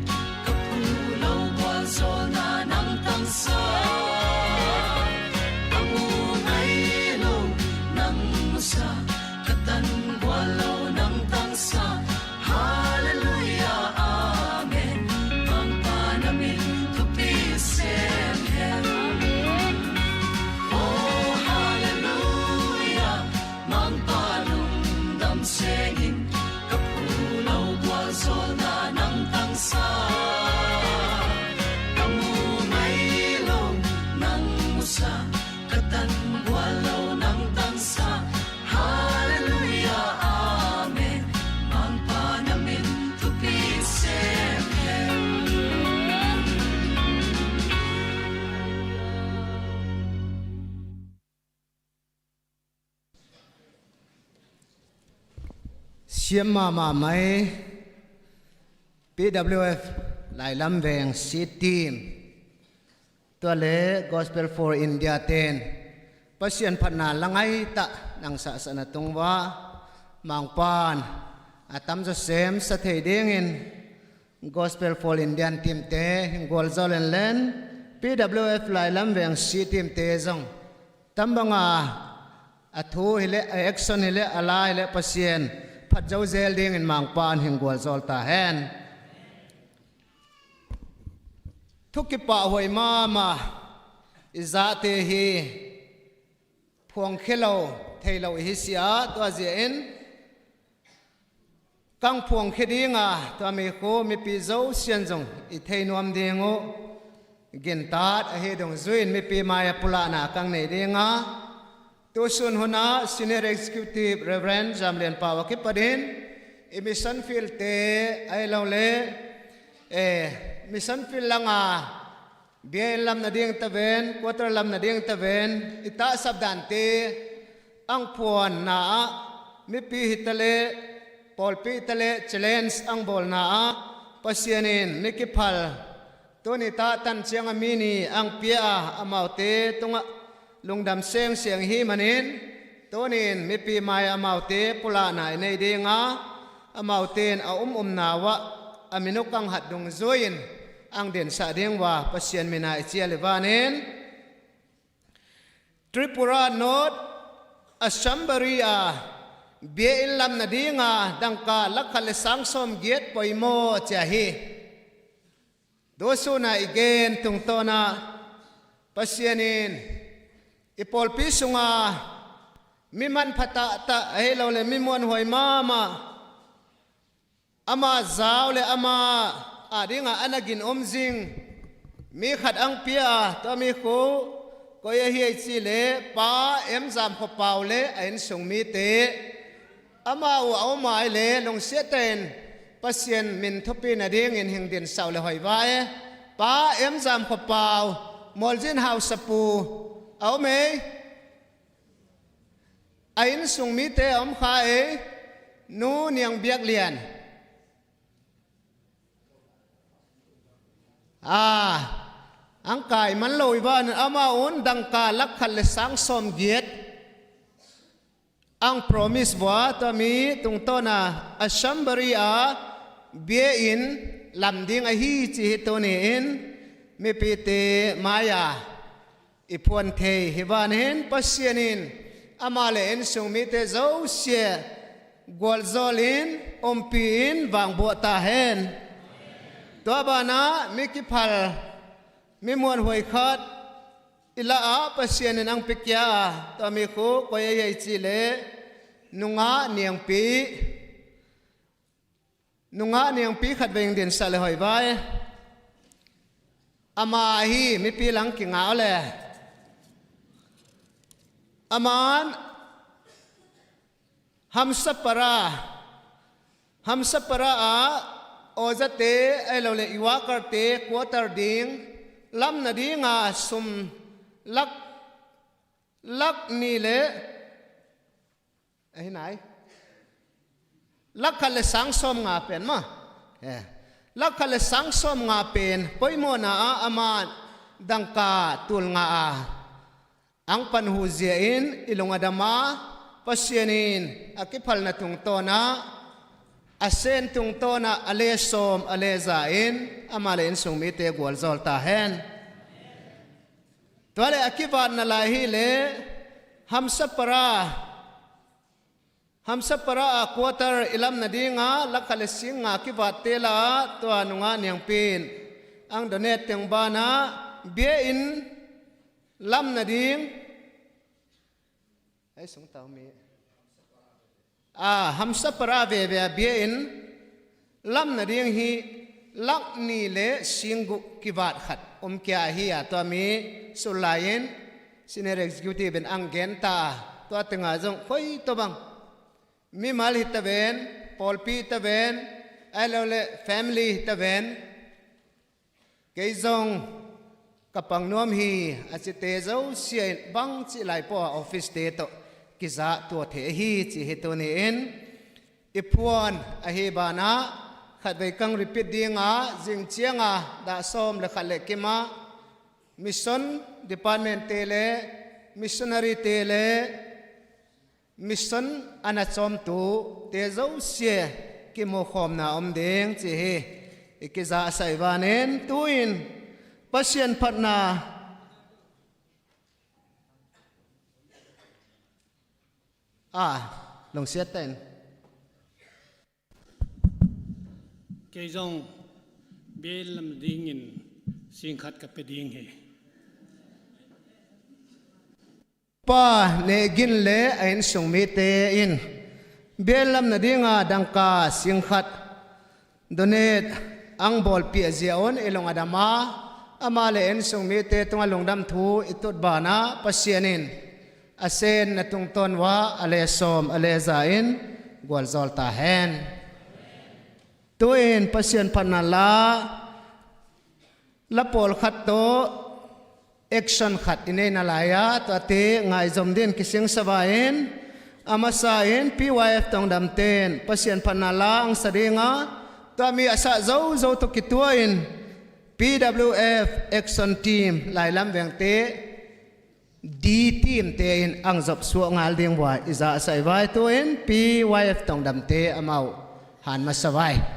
ka phu lo gualzawlna nang tangsa. Ka mu ngai lo nang musa, ka tan gual lo nang tangsa. Hallelujah, amen. Mangpa na min thupi sem hen. Oh, hallelujah, Mangpa lungdam sengin, ka phu lo gualzawlna nang tangsa. Ka mu ngai lo nang musa, ka tan gual lo nang tangsa. Hallelujah, amen. Mangpa na min thupi sem hen. Siam mahmah mai, P W F Lailam Veng C team, tua le Gospel for India ten Pasian phatna la ngaitah nang sahsahna tung va, Mangpan a tamzaw sem sa thei dingin Gospel for Indian team te hing gualzawl en len, P W F Lailam Veng C team te zong tambanga a thu hileh, a action hileh, a la hileh Pasian phat zo zel dingin Mangpan hing gualzawl ta hen. Thu kipahhuai mahmah i zahte hi phuangkhia lo thei lo i hi si a, tua zia in kang phuangkhia dinga tua mi khu mipi zosian zong i thei nuam ding uh gintat ahi dungzui in mipi mai-ah pulahna kang nei dinga, tusun hunah Senior Executive Reverend Zam Lian Pau a kipatin i mission field te ahi lo le, eh, mission field langa bia inn lam nading taven, quarter lam nading taven, i tahsap dante ang phuanna ah, mipi hitaleh, pawlpi hitaleh, challenge ang bawlna ah, Pasian in mi kiphal tuni tah tan ciang a mi ni ang pia a, amaute tungah lungdam sengsiang hi manin, tunin mipi mai-ah amaute pulahna i nei dinga, amaute in a um umna uah a minuk ang hat dungzui-in ang densah ding uh a, Pasian min a i cial i vanin, Tripura North Assembly a bia inn lam nadinga dangka lakh khat le sang sawm giat poimaw ci a hi. Tusuna i gen tungtawnah Pasian in i pawlpi sunga mi manpha tahtah ahi lo le mi muanhuai mahmah, ama zau le ama adinga a na gin om zing mi khat ang pia a, tua mi khu koi ahi ei ci le Pa M Zam Khua Pau le a innsung mite, ama uh a om ai le lungsiatein Pasian min thupi nadingin hing densah le hoih vai e. Pa M Zam Khua Pau, Mualzin hausapu a om ei. A innsung mite a om kha ei. Nu Niang Biak Lian, a ang kai man lo i vanin ama un dangka lakh khat le sang sawm giat ang promise vua tua mi tungtawna Assembly a bia inn lam ding ahi ci hi. Tuni-in mipite mai-a i phuan thei hi vanin Pasian in ama le innsung mite zosia gualzawlin umpi-in vangbuah ta hen. Tua banah mi kiphal mi muanhuai khat i la-ah Pasian in ang piakhia a, tua mi khu koi ahi ei ci le nungah niangpi, nungah niangpi khat veng densah le hoih vai. Ama ahi mipi lang kingah le aman Hamsapara, Hamsapara ah awzate ahi lo le i workerte quarter ding lam nadinga sum lakh, lakh nih le ahi nai, lakh khat le sang sawm nga pen ma, eh, lakh khat le sang sawm nga pen poimawhna ah ama dangka tul nga a ang panhu zia in i lung a dam a, Pasian in a kiphalna tungtawnah a sen tungtawnah a le sawm a le za in ama le innsung mite gualzawl ta hen. Tua le a kivatna lai hi le Hamsapara, Hamsapara a quarter i lam nadinga lakh khat le sing nga kivatte la-ah tua nungah niangpi in ang donate teng banah bia inn lam nading, ei sung tau mi, a Hamsapara veve a bia inn lam nading hi lakh nih le sing guk kivat khat om kia ahi a, tua mi sul lai-in senior executive in ang gen ta a, tua tengah zong koi tawh bang mimal hi ta ven, pawlpi hi ta ven, ahi lo le family hi ta ven, kei zong ka pang nuam hi a cite zosia in bangci lai pawh a office-te tawh kizah tua thei ahi ci hi. Tuni-in i phuan ahi banah khatvei kang repeat dinga zing cianga dah sawm le khat le kimah mission department-te le missionary-te le mission a na cawmtute zosia kimukhawmna om ding ci hi. I kizahsai vanin tu-in Pasian phatna a lungsiat ta in. Kei zong bia lam dingin sing khat ka pia ding hi. Pa Nehgin le a innsung mite in bia lam nadinga dangka sing khat donate ang bawlpih a zia un i lung a dam a, ama le innsung mite tungah lungdam thu i tut banah Pasian in a sen na tungtawn uah a le sawm a le za in gualzawl ta hen. Tu-in Pasian phatna la, la pawlkhat tawh action khat i neihna lai-ah tuate ngaihzom din kisingsa vai-in a masa in P Y F tongdamte in Pasian phatna la ang sa dinga, tua mi a sah zozo tawh kituah in P W F action team lailam vengte D team-te in ang zop suah ngal ding uh a i zahsai vai. Tu-in P Y F tongdamte amau Han masa vai.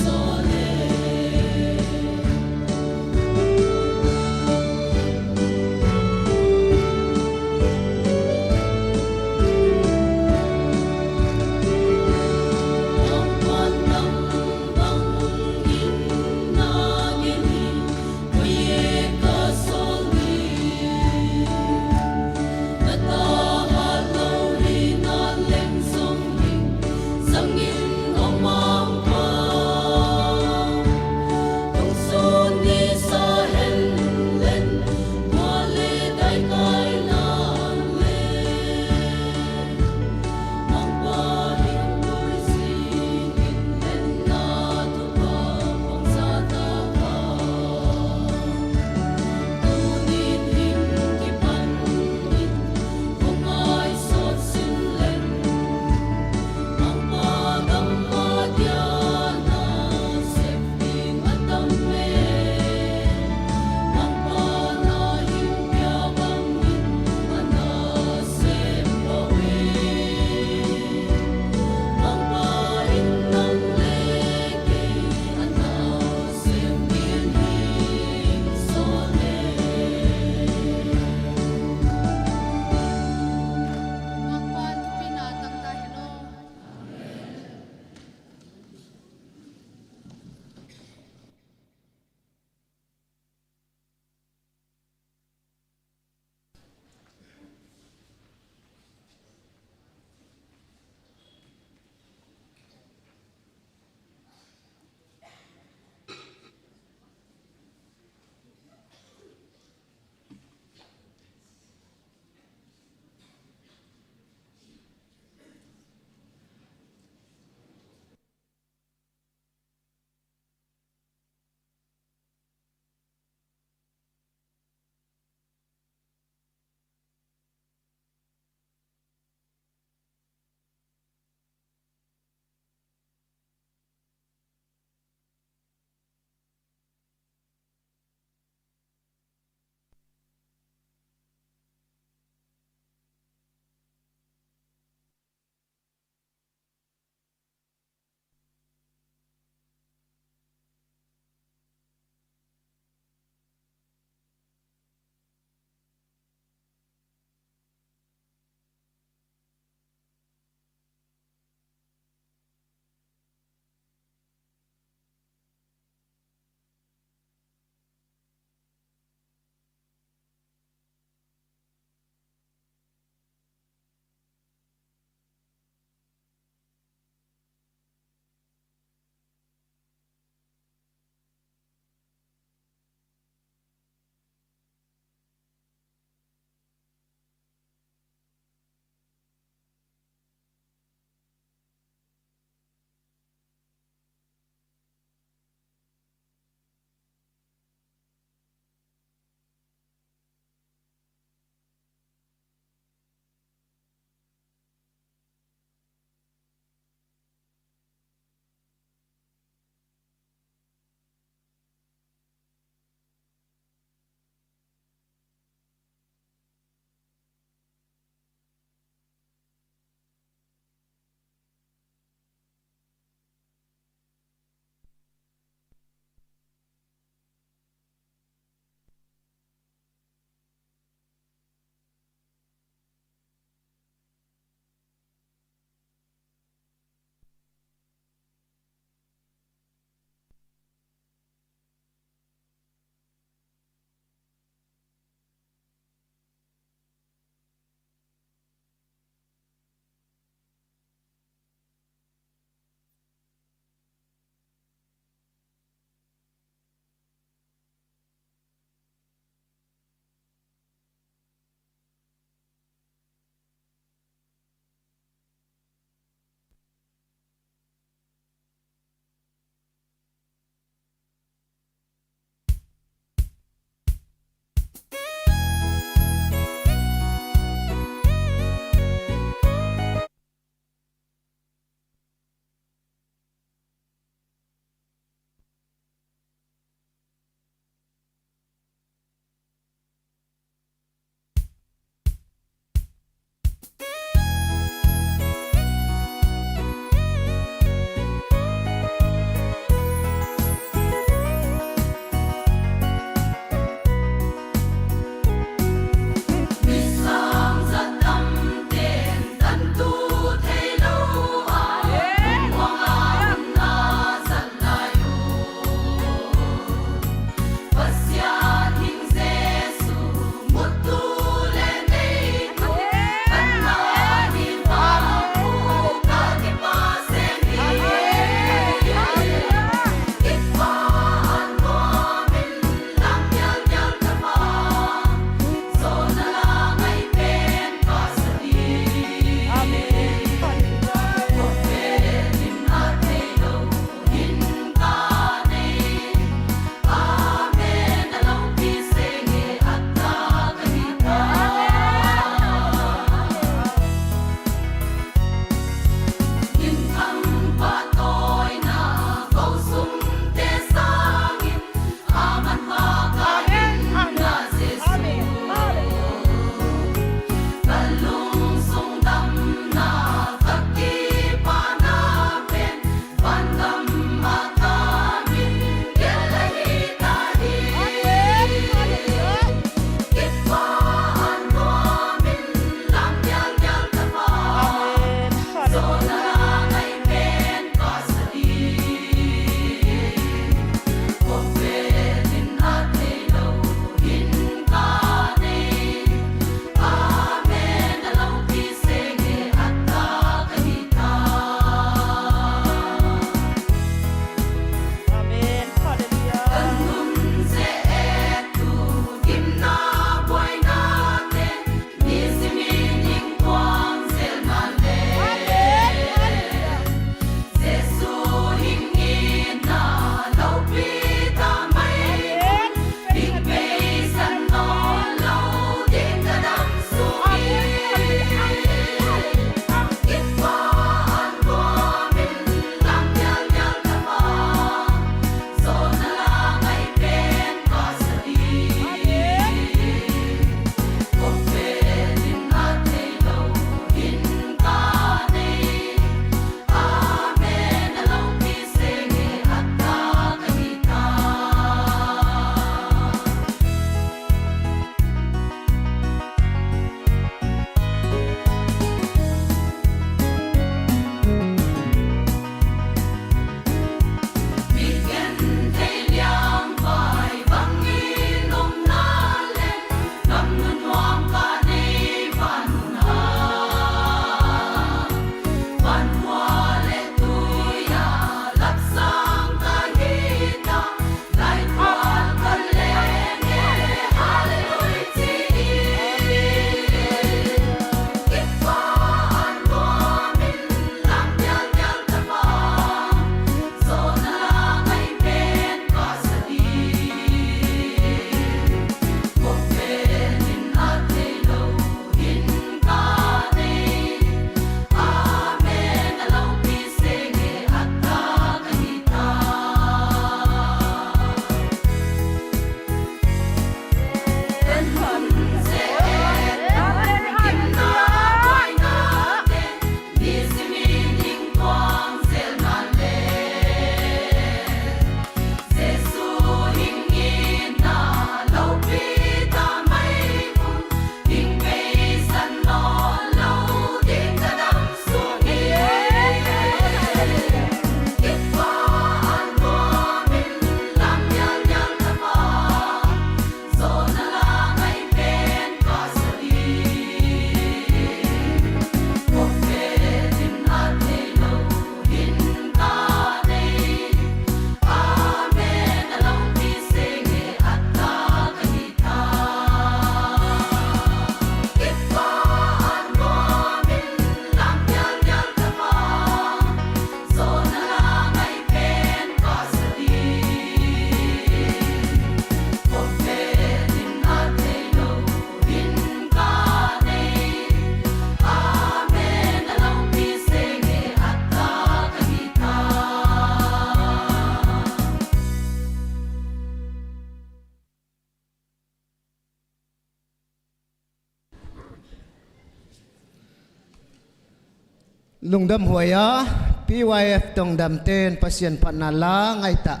Lungdam huai a, P Y F tongdamte'n Pasian phatna la ngaihtak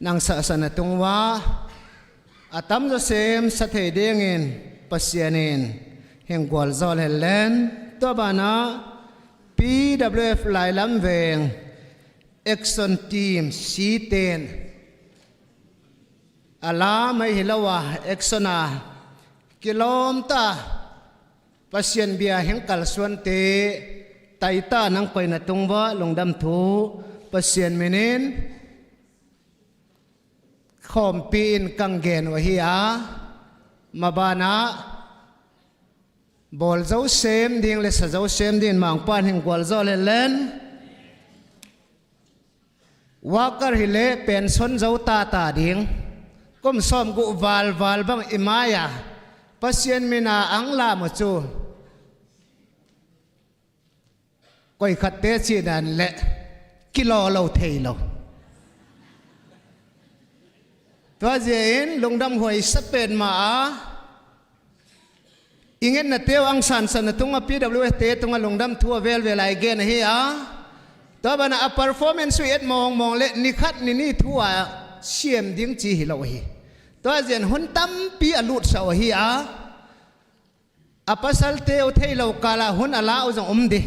nang sahsah na tung uh a, a tamzaw sem sa thei dingin Pasian in hing gualzawl hen len. Tua banah P W F Lailam Veng Action Team C ten a la mai hi lo a, action a kilawmta Pasian bia hing kalsuante taita nang koihna tung uah lungdam thu Pasian minin khawmpi in kang gen uh ahi a, mabanah bawl zo sem ding le sa zo sem dingin Mangpa'n hing gualzawl hen len. Worker hi leh pension zo tata ding, kum sawmguk valval bang i mai-a Pasian mina ang lam uh cu koikhatte cih dan leh kilaw lo thei lo. Tua zia in lungdam huai sa pen mah a, i ngetnate uh ang sansan a tungah P W F te tungah lungdam thu a velvel a i gen ahi a, tua banah a performance uh i et mawngmawng leh ni khat ni ni thu a siam ding ci hi lo ahi. Tua zia in hun tampi a lutsah uh ahi a, a pasalte uh thei lo kal ah hun a la uh zong um di.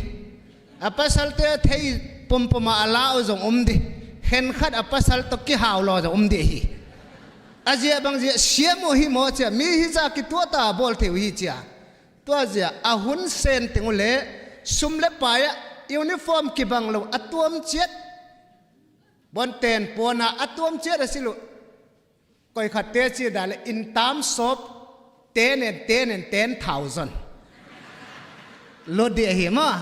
A pasalte uh thei pumpum ah a la uh zong um di. Khenkhat a pasal tawh kihau law zong um di ahi. A ziah bang ziah siam uh hi maw cia, mi hi zah kituahta bawl thei uh hi cia. Tua ziah a hun sen teng uh leh sum le pai ah uniform kibang lo a tuam ciat, bonten puan ah a tuam ciat a silh uh. Koikhatte cih dan leh in terms of ten and ten and ten thousand lut dih ahi maw.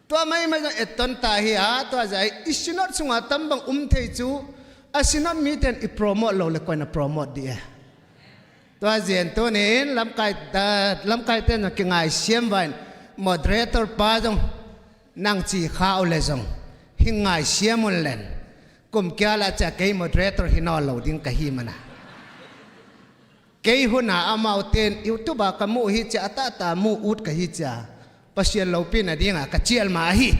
Tua maimai zong etton ta hi a, tua zia i synod sungah tam bang um thei cu a synod mite'n i promote lo leh koi na promote dih e. Tua zia in tuni in lamkai, lamkaite'n zong kingaisiam vai in moderator pa zong nang ci kha uh leh zong hing ngaisiam un len. Kum kia lah cia kei moderator hi nawn lo ding ka hi mana. Kei hun a amaute in YouTube ah ka muh hi cia, a tahta muh ut ka hi cia. Pasian lopina dingah ka cial mah ahi.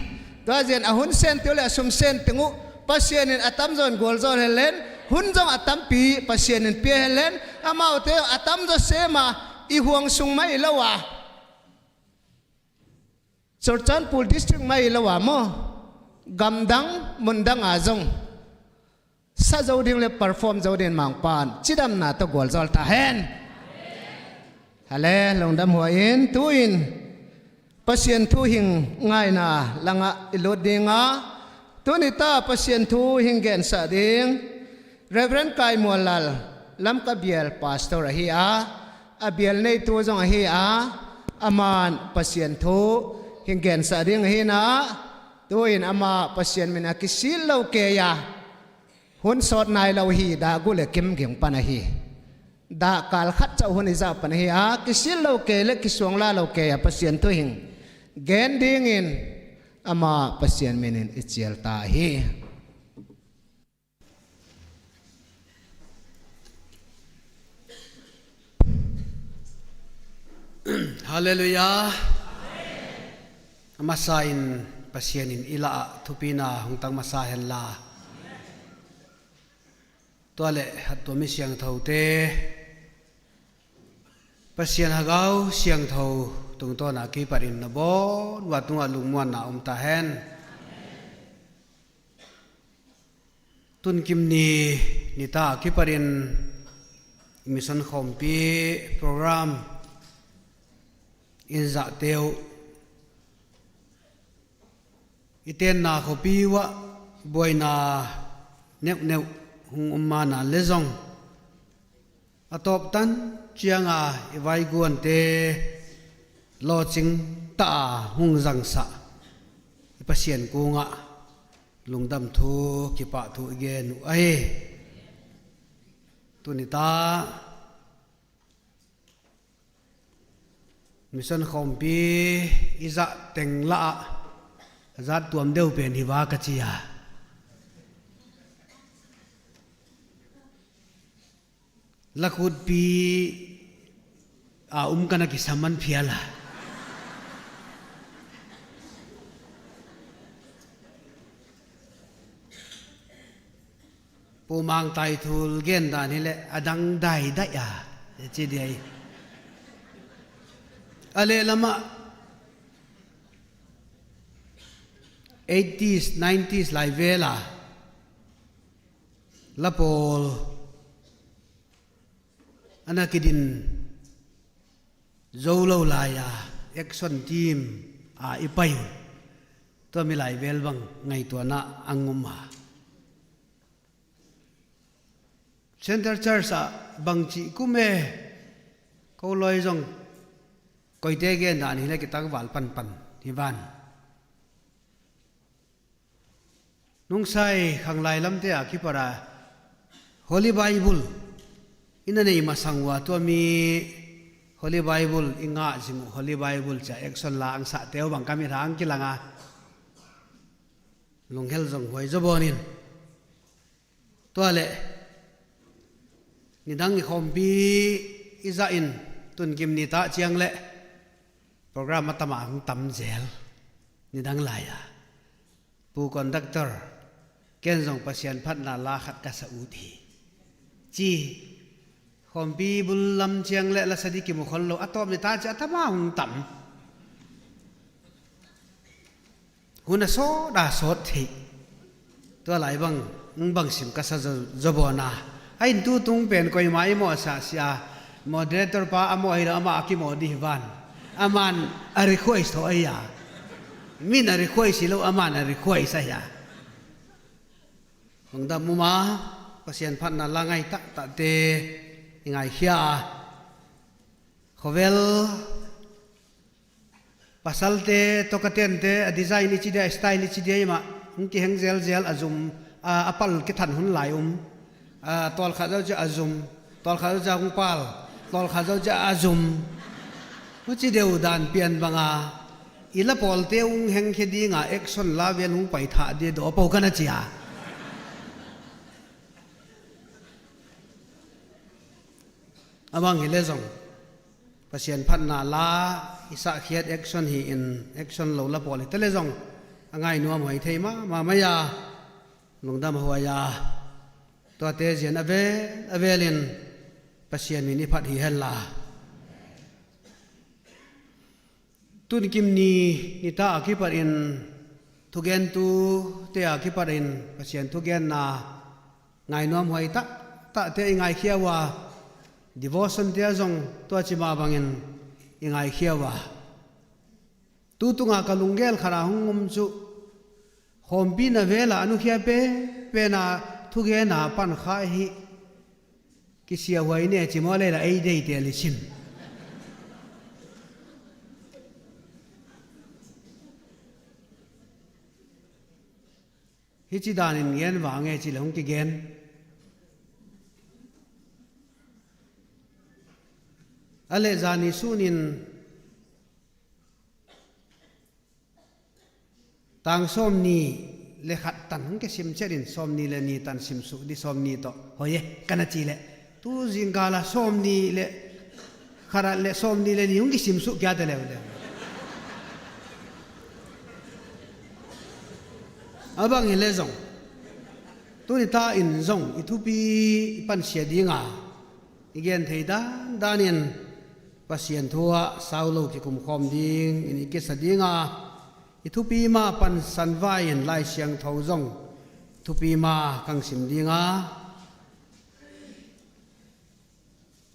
Tua zia in a hun sen teng uh leh a sum sen teng uh Pasian in a tamzaw in gualzawl hen len, hun zong a tampi Pasian in pia hen len, amaute a tamzaw sem a i huang sung mah hi lo a, Churachandpur district mah hi lo a maw, gamdang mundang a zong sa zo ding le perform zo dingin Mangpa'n cidamna tawh gualzawl ta hen. Hale, lungdam huai in tu-in Pasian thu hing ngaihna langah i lut ding a, tuni ta Pasian thu hing gensah ding Reverend Kai Mual Lal, Lamka bial pastor ahi a, a bial neitu zong ahi a, ama'n Pasian thu hing gensah ding ahi na, tu-in amah Pasian min a kisil lo kei a, hun sawt nai lo hi, dah gu le kim ging pan ahi. Dah kal khat cauh hun i zah pan ahi a, kisil lo kei le kisuang la lo kei a Pasian thu hing gen dingin amah Pasian minin i cial ta ahi. Halleluiah. A masa in Pasian in i lah ah thupina hong tang masa hen la. Tua leh hattuam i siangthote, Pasian Hagau Siangtho tungtawn a kipat in na bawn uh a tungah lungmuanna om ta hen. Tunkim ni, nita kipat in mission khawmpi program in zahte uh i tenna khuapi uh ah buaina neuhneuh hong om mana le zong a tawptan cianga i vaiguante lawcing ta a hong zangsah i Pasian kungah lungdam thu, kipahthu i gen uh ahi. Tuni ta mission khawmpi i zah teng lah ah a zat tuam deuh pen hi va ka ci a, lakhutpi a um ka na kisam man phial a. Mangtai thul gen dan hileh a dang daidaih a ci dia hi. A lehlamah eighties, nineties lai vela la pawl a na kidin zo lo lai-a action team a i pai uh. Tua mi lai vel bang ngaihtuahna a ngum a. Center Church ah bangci kum e, ko lawi zong koite gen dan hileh kitangval panpan hi van. Nungsai khanglai lamte a kipara Holy Bible i na nei masang uh a, tua mi Holy Bible i ngah zing uh, Holy Bible cia action la ang sahte uh bang ka mit hang kilang a, lunghel zong huai zaw bawnin. Tua leh nidang i khawmpi i zah in, tunkim ni ta ciang leh program a tam a hong tam zel. Nidang lai-a Pu conductor, ken zong Pasian phatna la khat ka sa ut hi, ci. Khawmpi bul lam ciang leh la sa di kimu khol lo, a tawp ni ta cia a tam a hong tam. Hun a sawt a sawt theih. Tua lai bang, bang sim ka sa zaw, zaw bawn a. A in tu tung pen koima i mawh sah sia, moderator pa a mawh hi lo, amah a kimawh dih van. Aman a request thaw ahi a. Min a request hi lo, aman a request ahi a. Hong dam um a, Pasian phatna la ngai tahtahte i ngaikhia a. Khawvel pasalte, tokatente, a design i ci dia, a style i ci dia, i mah hong kiheng zelzel, a zum, a, a pal kithan hun lai um. A, tawlkhat zo cia a zum, tawlkhat zo cia hong pal, tawlkhat zo cia a zum. Huci deuh dan pian banga i la pawlte hong hengkhia dinga action la vel hong paithah dia daw po ka na cia. A bang hileh zong Pasian phatna la i sahkhiat action hi in, action lo la pawl hi ta leh zong a ngai nuam huai thei mahmah mai a, lungdam huai a. Tuate zian a vel a velin Pasian min i phat hi hen la. Tunkim ni, nita a kipatin, thugentute a kipatin Pasian thugenna ngainuam huai tahtahte i ngaikhia uh a, devotion te ah zong tua cima bangin i ngaikhia uh a. Tu tunga ka lunggel khat a hong um cu, khawmpi na vela a nukhia penpena thugena pan kha hi. Kisiahuai ne ci maw, leila ei deitel i cin. Hih ci danin gen vang e ci le hong kigen. A leh zani sunin tang sawmni le khat tan hong kisim ciatin sawmni le ni tan simsuh di, sawmni tawh hoi e ka na ci leh, tu zingkala sawmni le khat le sawmni le ni hong kisimsuh kia te leuleu. A bang hileh zong tuni ta in zong i thupi i pansia dinga i gen thei dandanin Pasian thu ah sau lo kikumkhawm dingin i kisa dinga, i thupi ma pansan vai-in Lai Siangtho zong thupi ma kang sim dinga,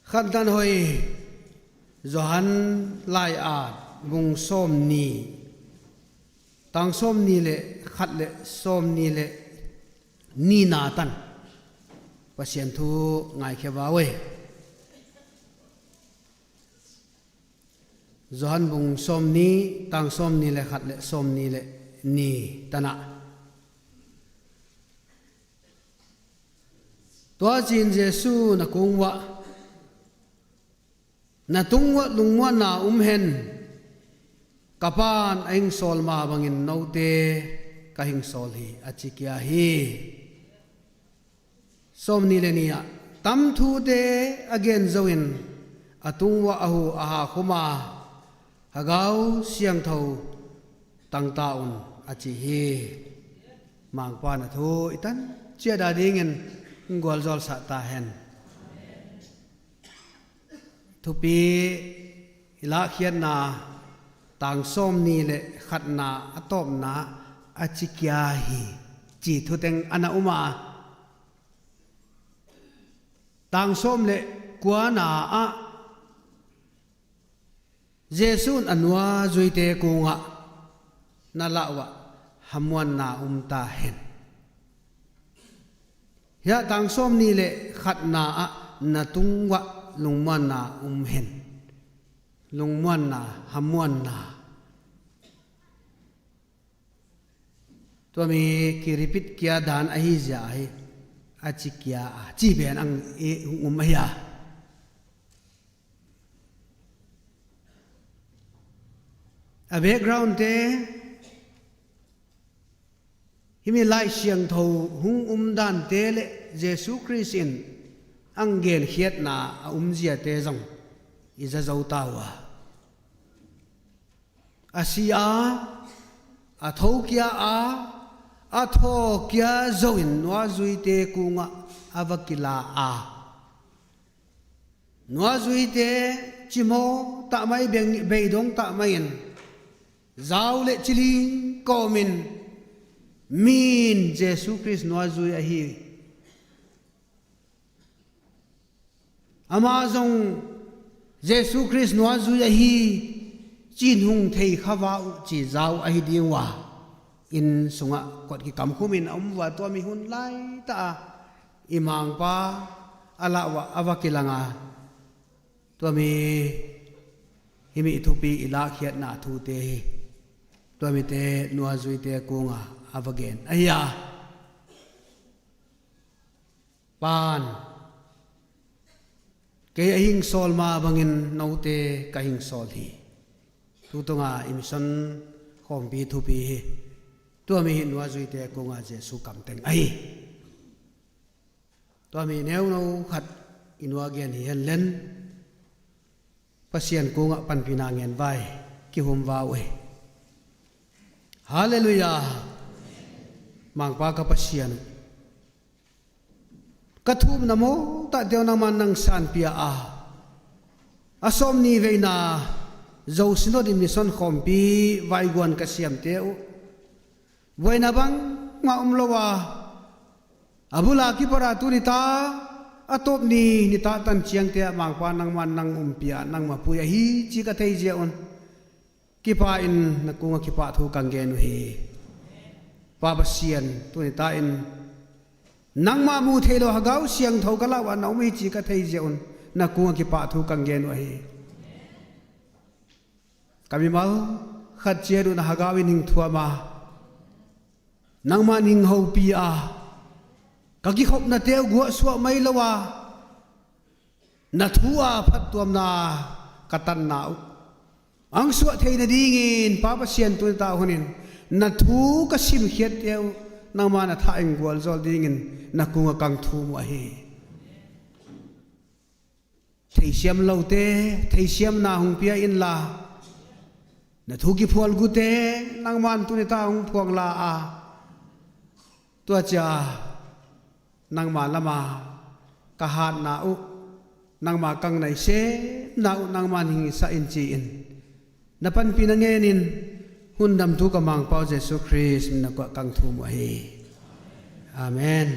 khat nan hoi Johan lai-at bung sawmni, tang sawmni le khat le sawmni le nina tan Pasian thu ngaikhia va uh e. Johan bung sawmni, tang sawmni le khat le sawmni le ni tanah, tua ci-in Jesuh na kung uah, na tung uah lungmuanna um hen. Ka pan a hing sawl ma bangin note ka hing sawl hi, a ci kia hi. Sawmni le ni ah, tam thute a gen zo in a tung uah a hu a ha khum a, Hagau Siangtho tangta un, a ci hi. Mangpa na thu i tan ciat a dingin gualzawlsah ta hen. Thupi i lahkhiatna, tang sawmnih le khatna a tawpna a cikia hi, ci thuteng a na um a, tang sawm le kuana ah Jesuh in a nuazuite kungah, na lau ah hamuanna um ta hen. Hiah tang sawmnih le khatna ah na tungah lungmuanna um hen. Lungmuanna, hamuanna. Tua mi ki repeat kia dan ahi zia hi. A cikia a ci pen ang i hong um ahi a. A background te, himi Lai Siangtho hong um dante le Jesuh Khrist in ang genkhiatna a umziate zong i za zo ta uh a, a si a, a thokia a, a thawkia zo in nuazuite kungah a va kila a, nuazuite cimaw tah mah i beng, beidong tah mah in, zau le ciling kawmin, min Jesuh Khrist nuazui ahi. Ama zong Jesuh Khrist nuazui ahi, ci-in hong thei kha va uh ci zau ahi ding uh a, inn sungah kot kikamkhumin a um uh a, tua mi hun laitah a i mangpa a lau ah a va kilang a, tua mi himi thupi i lahkhiatna thute hi. Tua mite nuazuite kungah a va gen ahi a, Pa in kei a hing sawl mah bangin note ka hing sawl hi. Tutunga i mission khawmpi thupi hi. Tua mi hi nuazuite kungah Jesuh kamteng ahi. Tua mi neuno khat i nuak gen hi hen len, Pasian kungah panpihna ngen vai, kihum va uh hi. Halleluiah. Mangpa ka Pasian uh, ka thumna mawhtahte uh nangman nang sanpia a, a sawmnih veina Zo Synod in mission khawmpi vaiguan ka siamte uh buaina bangmah om lo a, a bula kipara tu nita a tawp ni nita tan ciangte ah Mangpa nangman nang umpia, nang mapui ahi ci ka theizia un kipa in na kungah kipahthu kang gen uh hi. Pa Pasian, tu nita in nangmah muh theih lo Hagau Siangtho ka lau ah na um hi ci ka theizia un na kungah kipahthu kang gen uh ahi. Ka mimal khat ciat uh na Hagau in hing thuam a, nangmah in hing hopih a, ka kikhopnate uh guahsuah mai lo a, na thu a phattuamna ka tanna uh ang suah theih nadingin Pa Pasian, tu nita hunin na thu ka simkhiatte uh nangmah na thah in gualzawl dingin na kungah kang thum uh ahi. Theisiam lote theisiamna hong pia inla, na thu kiphual gute nangman tu nita hong phuang la a, tua cia nangma lama ka hatna uh, nangma kang naisemna uh nangman hing sah in ci-in na panpihna ngenin, hun damtu ka Mangpa uh Jesuh Khrist min a kang thum uh ahi. Amen.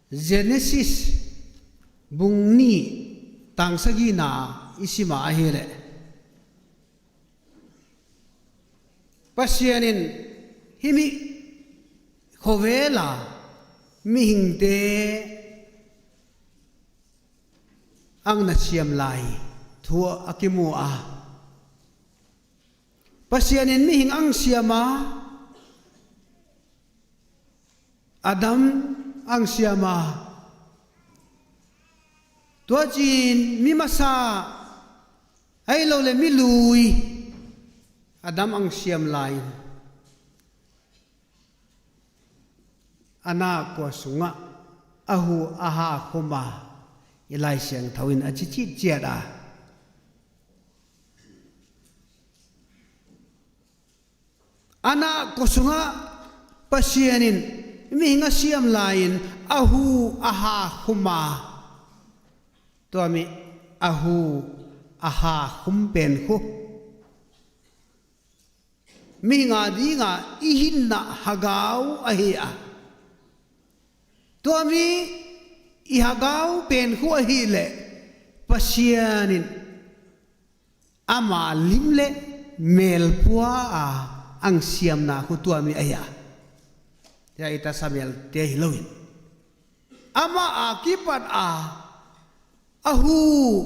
Genesis bung nih tang sagihna i simah ahileh, Pasian in himi khuavela mihingte ang na siam lai thu a kimu a, Pasian in mihing ang siam a, Adam ang siam a, tua cin mi masa ahi lo le mi lui Adam ang siam lai-in a nakua sungah a hu a ha khum a, i Lai Siangtho in a cicit ciat a, A nah kua sungah Pasian in mihing a siam lai-in a hu a ha khum a, tua mi a hu a ha khum pen khu mihing a dinga i hinna hagau ahi a, tua mi i hagau pen khu ahih leh Pasian in ama lim le mel pua a ang siamna khu tua mi ahi a. Tia i ta Samuel te hi loin, amah a kipat a a hu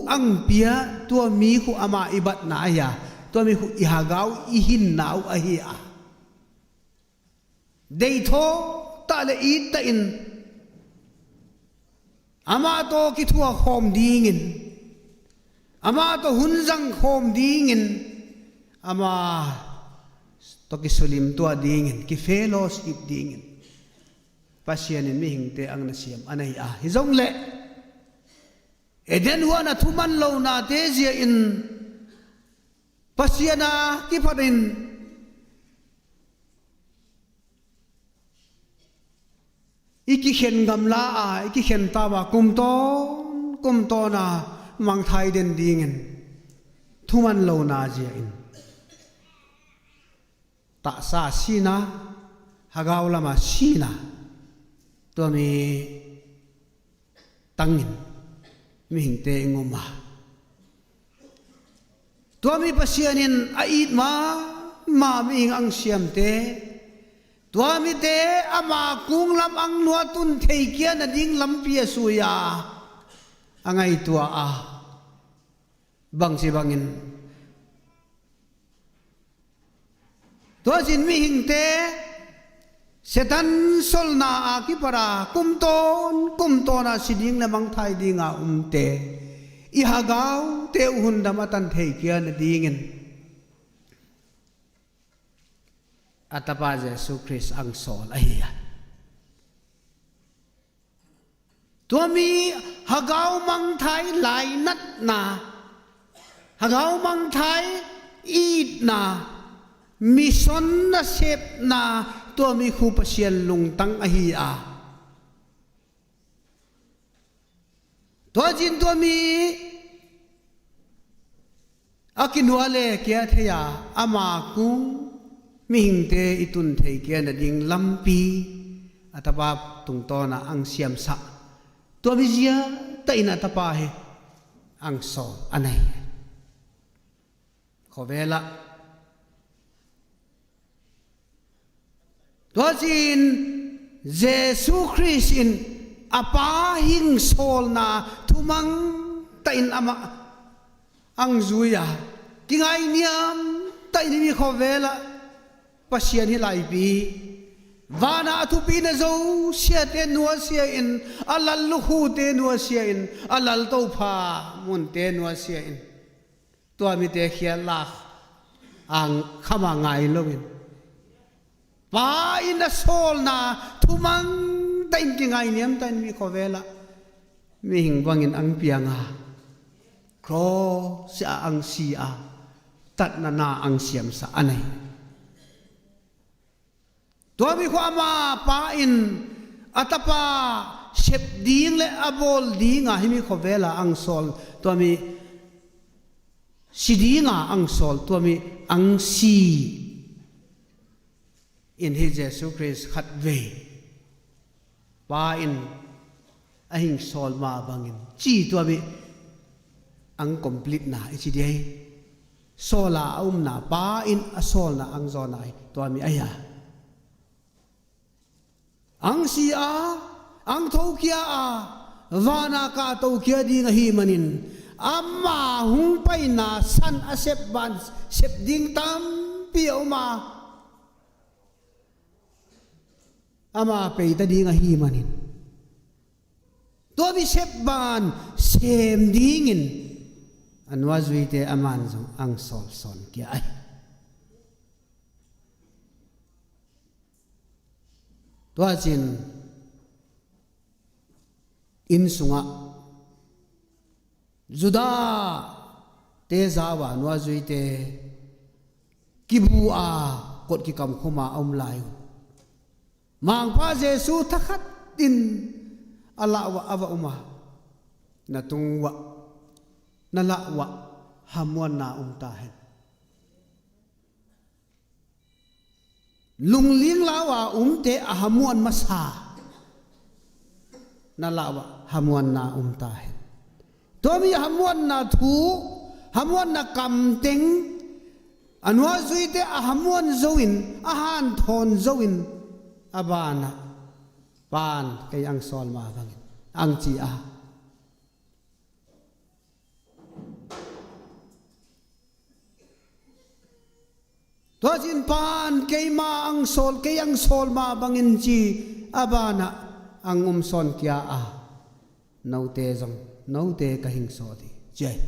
ang pia tua mi khu ama i batna ahi a, tua mi khu i hagau i hinna uh ahi a. Deithaw tah le it tah in amah tawh kithuah khawm dingin, amah tawh hun zang khawm dingin, amah tawh kisulim tuah dingin, kifellowship dingin Pasian in mihingte ang na siam a nei a, hi zong leh Eden huan a thuman lonate zia in Pasian a kipatin i kikhen gamla a, i kikhen tau a, kum tawn kum tawn a mangthai den dingin thuman lona zia in tahsa sina, hagau lama sina, tua mi tangin mihingte i ngum a, tua mi Pasian in a it mahmah mihing ang siamte, tua mite ama kung lam ang nua tun thei kia nading lampi a sui a, a ngaihtuah a, bangci bangin tua zin mihingte Satan solna a kipara kum tawn kum tawn a si ding le mangthai dinga umte i hagaute uh hundam a tan thei kia nadingin a tapa Jesu Khrist ang sawl ahi a. Tua mi hagau mangthai lainatna, hagau mangthai itna, mission nasepna, tua mi khu Pasian lungtang ahi a. Tua zin tua mi a kinua le kia thei a, ama kung mihingte i tun thei kia nading lampi a tapa tungtawna ang siamsah, tua mi zia tah in a tapa hi ang sawl a nei. Khawvela tua zin Jesu Khrist in a pa hing sawlna thumang tah in amah ang zui a, kingainiam tah in mi khawvela Pasian hi laipi, vana a thupina zosiate nuasia in, a lal lukhute nuasia in, a lal topha munte nuasia in, tua mite khial lak ang khama ngai loin, pa in a sawlna thumang tah in kingainiam tah in mi khawvela mihing bangin ang pianga cross a ang si a, tatna na ang siamsa a nei. Tua mi khua ama pa in a tapa sep ding le a bawl dinga hi mi khawvela ang sawl, tua mi si dinga ang sawl, tua mi ang si in hi Jesu Khrist khat vei pa in a hing sawl ma bangin ci tua mi ang complete na i ci dia hi. Sawla a umna pa in a sawlna ang zawna hi tua mi a hia. Ang si a, ang thokia a, vana kah tokia ding ahi manin, ama hung paina san a sep ban sep ding tampi a um a, ama peita ding ahi manin, tua mi sep ban sem dingin a nuazuite aman zong ang sawlsawn kia ai. Tua cin inn sungah Judah te zau a nuazuite kibu a, kot kikamkhum a om lai un. Mangpa Jesu thakhat in a lau ah a va om a, na tung uah, na lau ah hamuanna om ta hen. Lungling lau a omte a hamuan masa na lau ah hamuanna om ta hen. Tua mi hamuanna thu, hamuanna kamteng, a nuazuite a hamuan zo in, a hanthawn zo in, a banah, Pan, kei ang sawl mah bangin, ang ci a. Tua cin Pan, keima ang sawl, kei ang sawl mah bangin ci, a banah ang um sawn kia a, note zong, note ka hing sawl hi, ci a hi.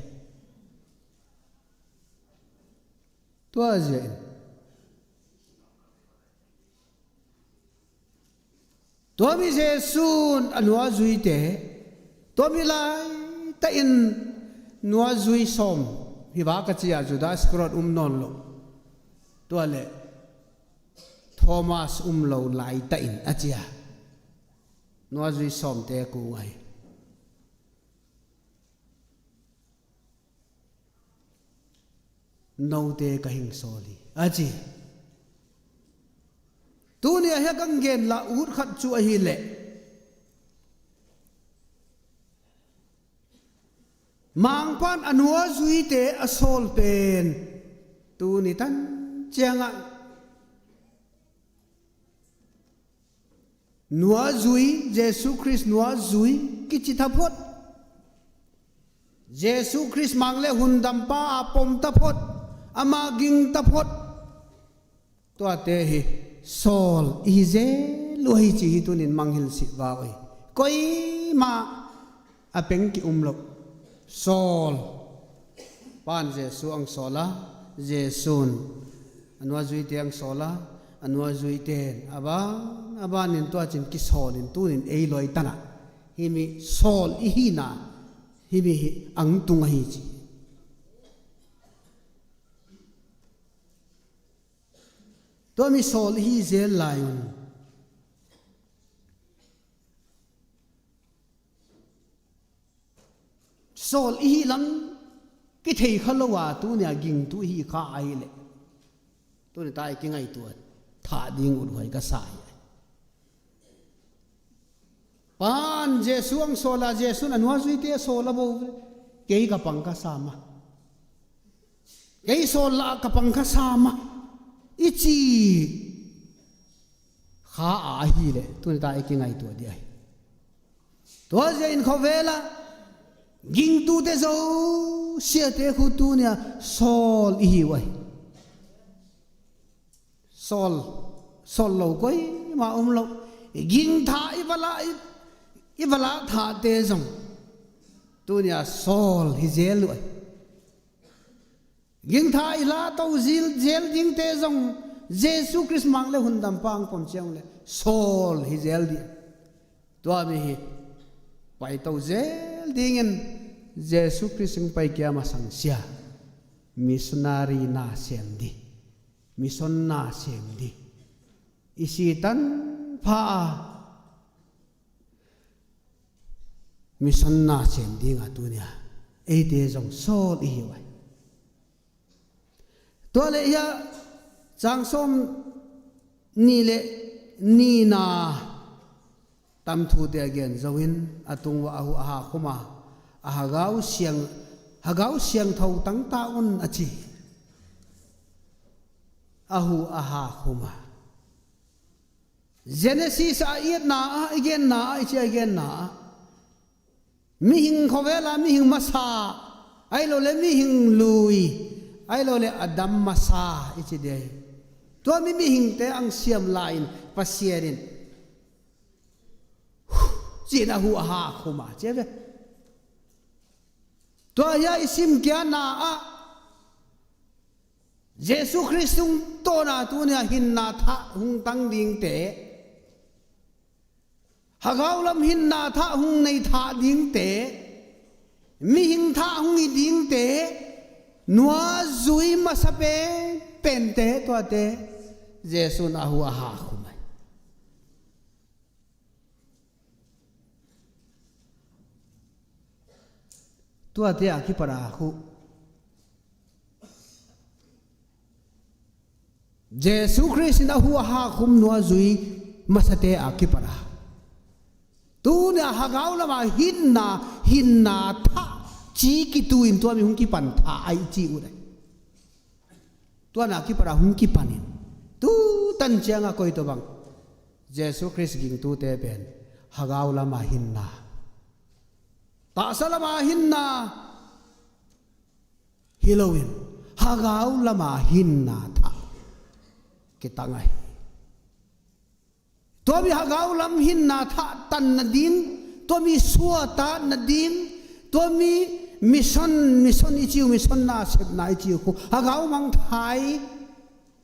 Tua zia in tua mi Jesu'n a nuazuite, tua mi laitakin nuazui sawm, hi va ka ci a, Judas Iskariot um nawn lo, tua le Thomas um lo laitakin a ci a, nuazui sawmte kung ahi. Note ka hing sawl hi, a ci. Tuni a hia kang gen la ut khat cu ahileh, Mangpan a nuazuite a sawl pen tuni tan ciangah nuazui, Jesu Khrist nuazui kici taphot. Jesu Khrist mang le hundampa a pom taphot, ama ging taphot. Tuate hi sawl i hi zel uh hi ci hi tunin mangngilh sih va uh hi. Koimah a peng ki-um loh. Sawl. Pan Jesu ang sawl a, Jesu'n a nuazuite ang sawl a, a nuazuite in a ban a banin tuacin kisawlin tunin ei luai tanah himi sawl i hihna himi hi ang tung ahi ci. Tua mi sawl i hi zel lai un. Sawl i hih lam kithei kha lo a tunia gingtu i hi kha ahileh, tuni ta i kingaihtuah thah ding uthuai ka sa hi. Pan Jesu ang sawl a, Jesu'n a nuazuite a sawl a bo ve. Kei ka pang ka sa mah. Kei sawl lah ka pang ka sa mah i ci kha a ahileh tuni ta i kingaihtuah dih ahi. Tua zia in khuavela gingtute zosiate khu tunia sawl i hi uh ahi. Sawl, sawl lo koima um lo. Gingtha i va lah, i, i va lah thate zong tunia sawl hi zel uh ahi. Gingtha i lah to zil zel dingte zong Jesu Khrist mang le hundampa ang pom ciang le sawl hi zel dih. Tua mi hi paito zel dingin Jesu Khrist hong paikia masang sia missionary na sem dih. Mission na sem dih. I si tan pha a mission na sem dinga tunia eite zong sawl i hi uh ahi. Tua le hiah cang sawm nih le nihna tam thute a gen zo in a tung uah a hu a ha khum a, a hagau siang, hagau siangtho tangta un a ci. A hu a ha khum a. Genesis a itna ah, i genna ah, i ci a i genna ah, mihing khuavela mihing masa, ahi lo le mihing lui, ahi lo le Adam masa i ci dei. Tua mi mihingte ang siam lai-in Pasian in ci-in a hu a ha khum a ci a ve. Tua hia i simkiana ah Jesu Khrist hong tawna tunia hinna thah hong tang dingte, hagau lam hinna thah hong nei thah dingte, mihing thah hong hi dingte, nuazui masa pen pente tuate Jesuh in a hu a ha khum ai. Tuate a kipat a khu Jesuh Khrist in a hu a ha khum nuazui masate a kipat a, tuni a hagau lama hinna, hinna thah ci kitu in tua mi hong kipan thah ai ci uh ai. Tua na kipat a hong kipan in tu tan ciang a koi tawh bang Jesuh Khrist gingtute pen hagau lama hinna, tahsa lama hinna hi loin hagau lama hinna thah kitang ahi. Tua mi hagau lam hinna thah tan nading, tua mi suahtak nading, tua mi mission, mission i ci uh, mission nasepna i ci uh khu hagau mangthai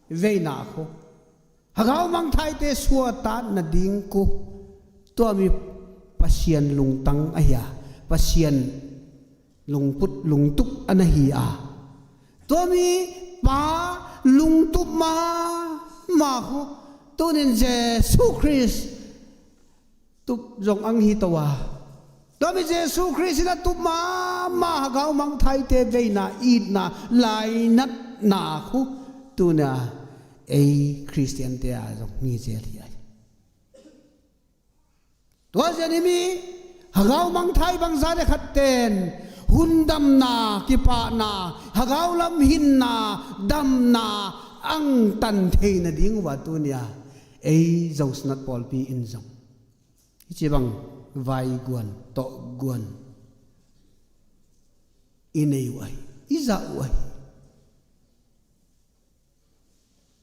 veina khu, hagau mangthaite suahtak nading khu, tua mi Pasian lungtang ahi a, Pasian lungput lungtup a na hi a, tua mi pa lungtup mahmah khu tunin Jesuh Khrist tup zong ang hi to a, tua mi Jesuh Khrist in a tup mahmah hagau mangthaite veina, itna, lainatna khu tuni a ei Khristiante a zong hi zel hi ai. Tua zia ni mi hagau mangthai bangza le khat ten hun damna, kipahna, hagau lam hinna, damna ang tan thei nading uh a tuni a ei Zosunat pawlpi in zong hi ci bang vaiguan, tawhguan i nei uh ahi, i zah uh ahi.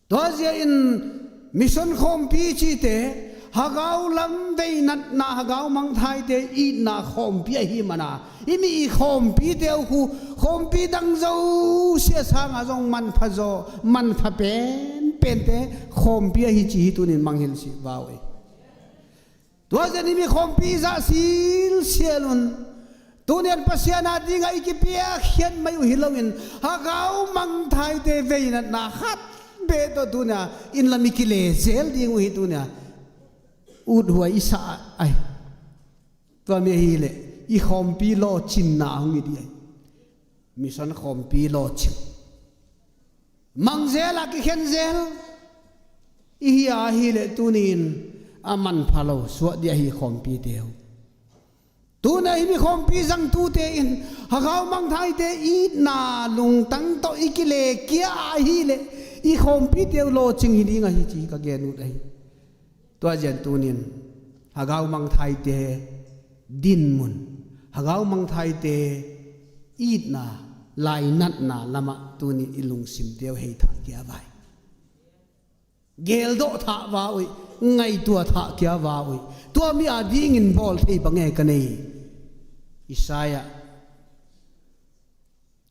Tua zia in mission khawmpi cite hagau lam veinatna, hagau mangthaite itna khawmpi ahi mana, i mi i khawmpite uh khu khawmpi dang zosia sanga zong manpha zaw, manpha penpente khawmpi ahi ci hi tunin mangngilh sih vau ei. Tua zia ni mi khawmpi zah silsial un. Tunian Pasian a dinga i kipiakkhiat mai uh hi loin hagau mangthaite veinatna khat beh tawh tunia in lam i kile zel ding uh hi tunia. Uthuai i sa ai. Tua mi ahileh i khawmpi lawhcinna hong i dih ai. Mission khawmpi lawhcing. Mangzel a kikhenzel i hi a hileh tunin a manpha lo suah dih ahi khawmpite uh. Tuna hi mi khawmpi zangtute in hagau mangthaite itna lungtang tawh i kile kia a hileh i khawmpite uh lawhcing hi ding ahi ci ka gen ut ahi. Tua zian tunin hagau mangthaite dinmun, hagau mangthaite itna, lainatna lamah tunin i lungsimte uh hei thah kia vai. Geldawh thah va uh, ngaitua thah kia va uh. Tua mi a dingin bawl thei bang e ka nei. Isaiah,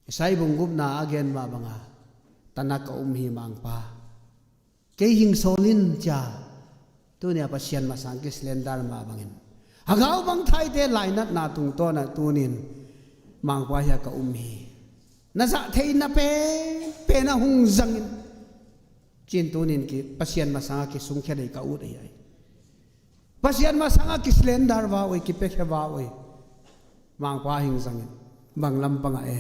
Isaiah bung gupna a gen mah banga, tanak a um hi Mangpa. Kei hing sawl in cia. Tunia Pasian masang kislender mah bangin hagau mangthaite lainatna tungtawnah tunin Mangpa hia ka um hi. Na zah theihna penpen a hung zangin cin tunin ki Pasian masanga kisungkhia dei ka ut ahi ai. Pasian masanga kislender va oi, kipiakhia va oi. Mangpa hing zangin bang lam panga e.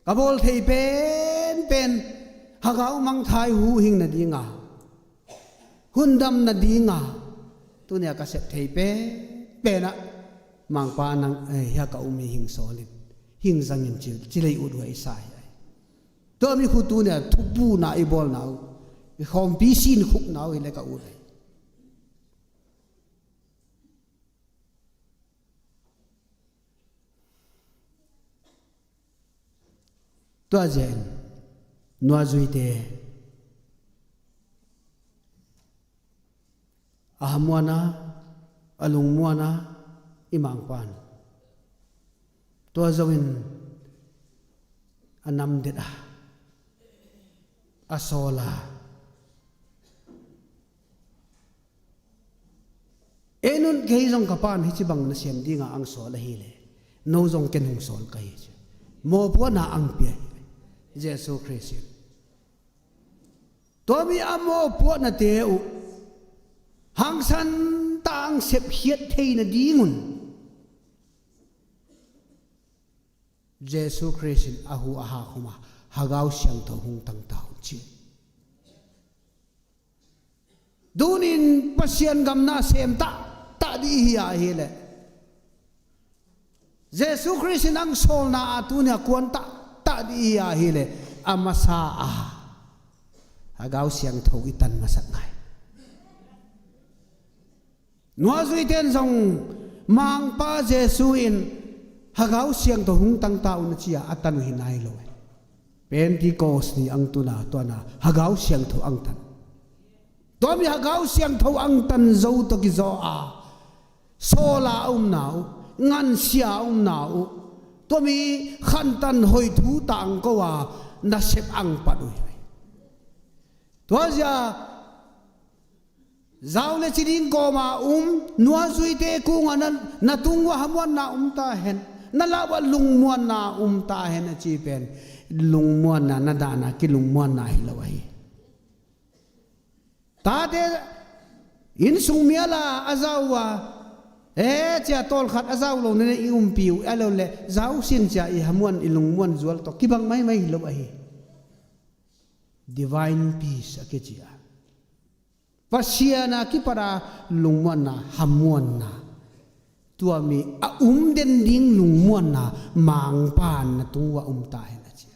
Ka bawl thei penpen hagau mangthai huhing nadinga, hundam nadinga, tunia ka sep thei penpenah Mangpa nang eh, hia ka um hi hing sawlin, hing zangin cil, cilei ut uh a i sa hi ai. Tua mi khu tunia thupuna i bawlna uh, i khawmpi sin khupna uh hi le ka ut ai. Tua ziain nuazuite a hamuana, a lungmuana i Mangpan tua zongin a namdet a, a sawla. Enun kei zong ka pan hici bang na siam dinga ang sawl ahileh no zong ken hong sawl ka hi ci. Mawpuana ang pia hi Jesu Khrist in. Tua mi a mawhpuahnate uh hangsan tak a ang sepkhiat thei nadingun Jesu Khrist in a hu a hak khum a, Hagau Siangtho hong tang ta un ci. Tunin Pasian gam na sem tahtah dih hi a hileh, Jesu Khrist in ang sawlna a tuni a kuan tahtah dih hi a hileh, a masa a Hagau Siangtho i tan masak ngai. Nuazuite in zong Mangpa Jesu in Hagau Siangtho hong tang ta un a ci a, a tan uh hi nai lo. Pentecost ni ang tun a, tua na Hagau Siangtho ang tan. Tua mi Hagau Siangtho ang tan zo tawh kizaw a, sawl a a omna uh, ngansia a omna uh, tua mi khantan hoih thu tangko a nasep ang pat uh hi. Tua zia zau le ci ding kawma um, nuazuite kungah na, na tung uah hamuanna um ta hen, na lau ah lungmuanna um ta hen a ci pen, lungmuanna na dahna kilungmuanna hi lo ahi. Tate innsung miala a zau a, e cia tawlkhat a zau lo nene i umpi uh a lo le zau sin cia i hamuan i lungmuan zual tawh kibang maimai hi lo ahi. Divine peace a kici a, Pasian a kipat a lungmuanna, hamuanna, tua mi a um den ding lungmuanna Mangpa in na tung uah um ta hen a ci.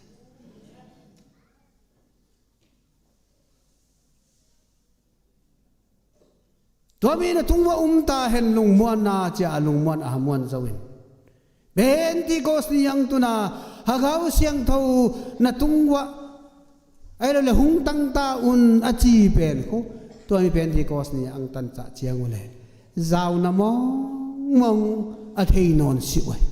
Tua mi na tung uah um ta hen lungmuanna ci a, lungmuan a hamuan zo in. Pentecost ni ang tun a Hagau Siangtho na tung uah, ahi lo le hong tang ta un a ci pen khu, tua mi Pentecost ni ang tan cah ciang uh le zauna mawngmawng a thei nawn si uh ahi.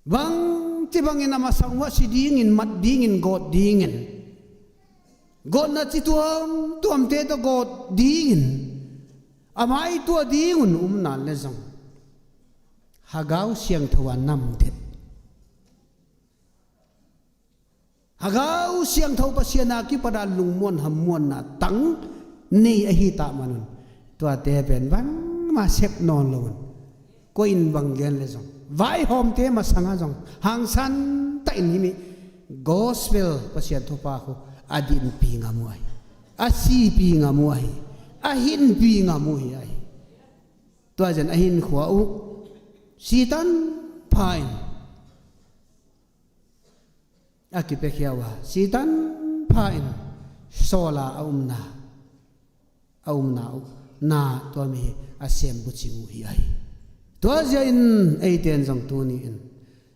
Bangci bangin a masang uah si dingin, mat dingin, gawt dingin, gawtna ci tuamtuamte tawh gawt dingin, a mai tua dingun um nan le zong Hagau Siangtho a namdet, Hagau Siangtho Pasian a kipat a lungmuan hamuanna tang nei ahi tah manun, tuate pen bangmah sep nawn lo un. Koi in bang gen le zong, vaihawmte masangah zong hangsan tahin himi gospel Pasian thupha khu a dinpi ngam uh ahi, a sipi ngam uh ahi, a hinpi ngam uh hi ahi. Tua zia a hinkhua uh Satan pha in a kipiakhia uh a, Satan pha in sawl a a umna, a umna uh na tua mi a sem bucing uh hi ahi. Tua zia in eite in zong tuni in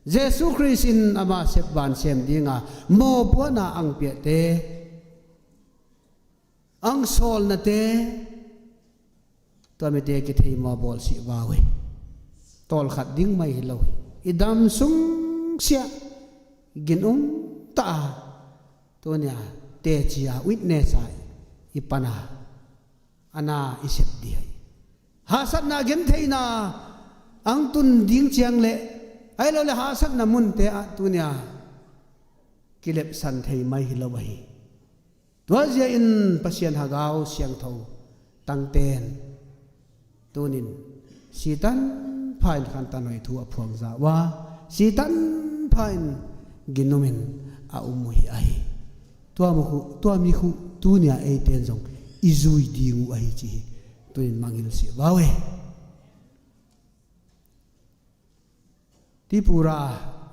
Jesu Khrist in ama sep van sem dinga mawhpuahna ang piahte, ang sawlnate, tua mite kithei maw bawl sih vau hi. Tawlkhat ding mai hi lo hi. I dam sung siah ginum ta a, tunia teci a witness a i pan a, a na i sep dih hi. Hahsatna gentheihna ang tun ding ciang le, ahi lo le hahsatna munte ah tunia kilepsan thei mai hi lo ahi. Tua zia in Pasian Hagau Siangtho tangten tunin Satan pha in khantan hoih thu a phuang za uh a, Satan pha in ginumin a um uh hi ahi. Tua mi khu, tua mi khu tunia eiten zong i zui ding uh ahi ci hi. Tunin mangil sih vau e. Tipura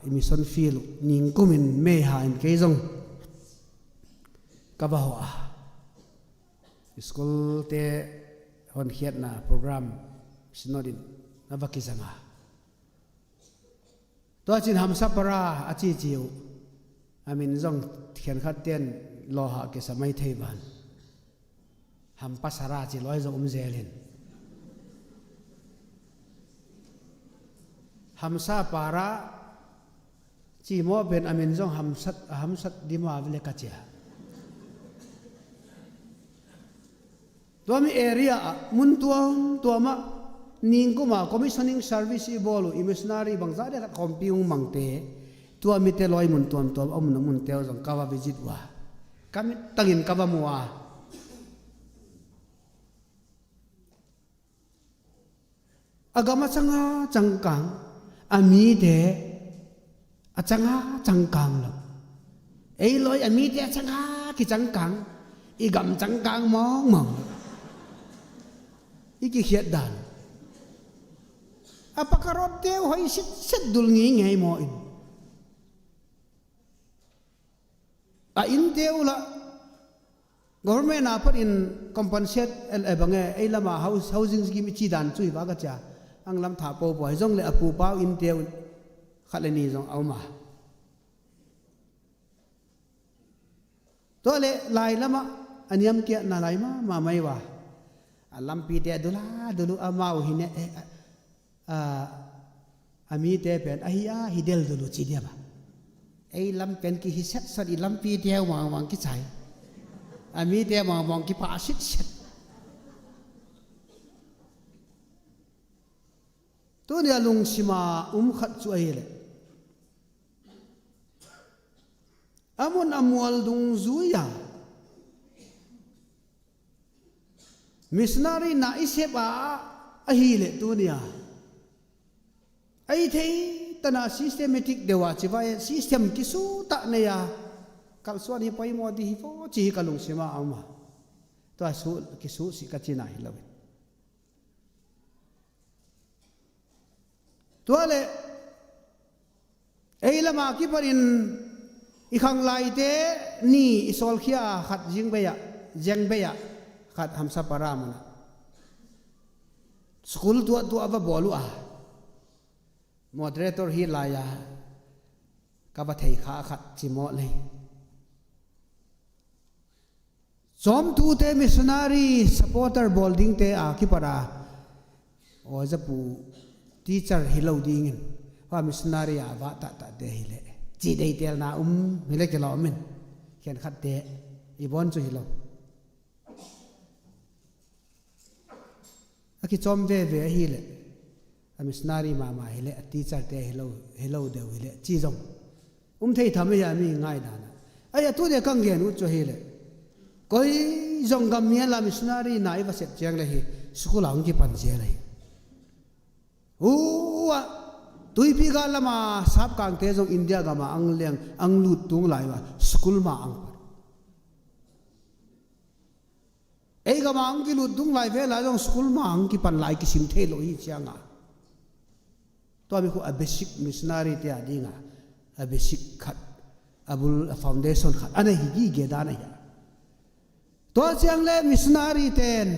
i mission field uh ningkumin meiha in kei zong ka va hawh a, school te honkhiatna program synod in na va kizang a, tua cin Hamsapara a cici uh a min zong khenkhat ten lawhah kisa mai thei van. Hampasara ci lawi zong um zelin, Hamsapara ci maw pen a min zong hamsat, a hamsat dima vele ka cia. Tua mi area ah mun tuamtuamah ningkuma commissioning service i bawl uh i missionary bangzah dek khat khawmpi hong mangte, tua mite lawi mun tuamtuam a umna munte uh zong ka va visit uh a, Ka mittangin ka va mu a, a gam a canga cangkang, a mite a canga cangkang lo. Ei lawi a mite a canga kicangkang, i gam cangkang mawngmawng lo. I kikhiat dan a pakarotte uh hoi sitset dul ngeingei maw in. A innte uh lah government a panin compensate el e bang e, ei lama house, housing scheme i ci dan cu hi va ka cia. Ang lam tha popo hi zong le a pupa uh innte uh khat le ni zong a um a. Tua le lai lamah a niamkiatna lai mahmah mai va. A lampite a dula dulu amau hi ne, eh, a, a mite pen ahi a hi del dulu ci diam a. Ei lam pen ki hi setsot i lampite mawngmawng ki cai. A mite mawngmawng ki pah sitset. Tuni a lungsima um khat cu ahi le, a mun a mual dungzui a missionary na i sep a ahi le tuni a ei thei tana systematic deuh a ci vai system kisutah nei a kalsuan hi poimaw di hi fo ci hi ka lungsima a um a. Tua su kisuh si ka cina hi lo in. Tua le ei lama kipanin i khanglaite ni i sawlkhia khat zingbeia, zengbeia khat Hamsapara muna school tuahtuah va bawl uh a moderator hi lai-a ka va thei kha khat cimawh lei. Cawmtute missionary supporter bawl dingte a kipara aw zapu teacher hi lo dingin hua missionary a vah tahtahte hi leh cih deitelna um hi le kilawm in khian khatte i bawn cu hi lo. A kicawm veve ahi leh a missionary mahmah hi leh a teacher te hi lo, hi lo deuh hi leh ci zong um thei tham ahi a mi ngaidana. Ahi a tute kang gen uh cu ahi leh koi zong gam miala missionary na i va sep ciang le hi school a hong kipan zel ahi. Ua tuipi ga lama sapkangte zong India gama ang leng ang lut tung lai ua school ma ang pan. Ei gama ang kilut tung lai vela zong school ma ang kipan lai kisim thei lo hi cianga tua mi khu a basic missionary te a dinga a basic khat a bul a foundation khat a nei hi gige dan ahi a. Tua ciang le missionary ten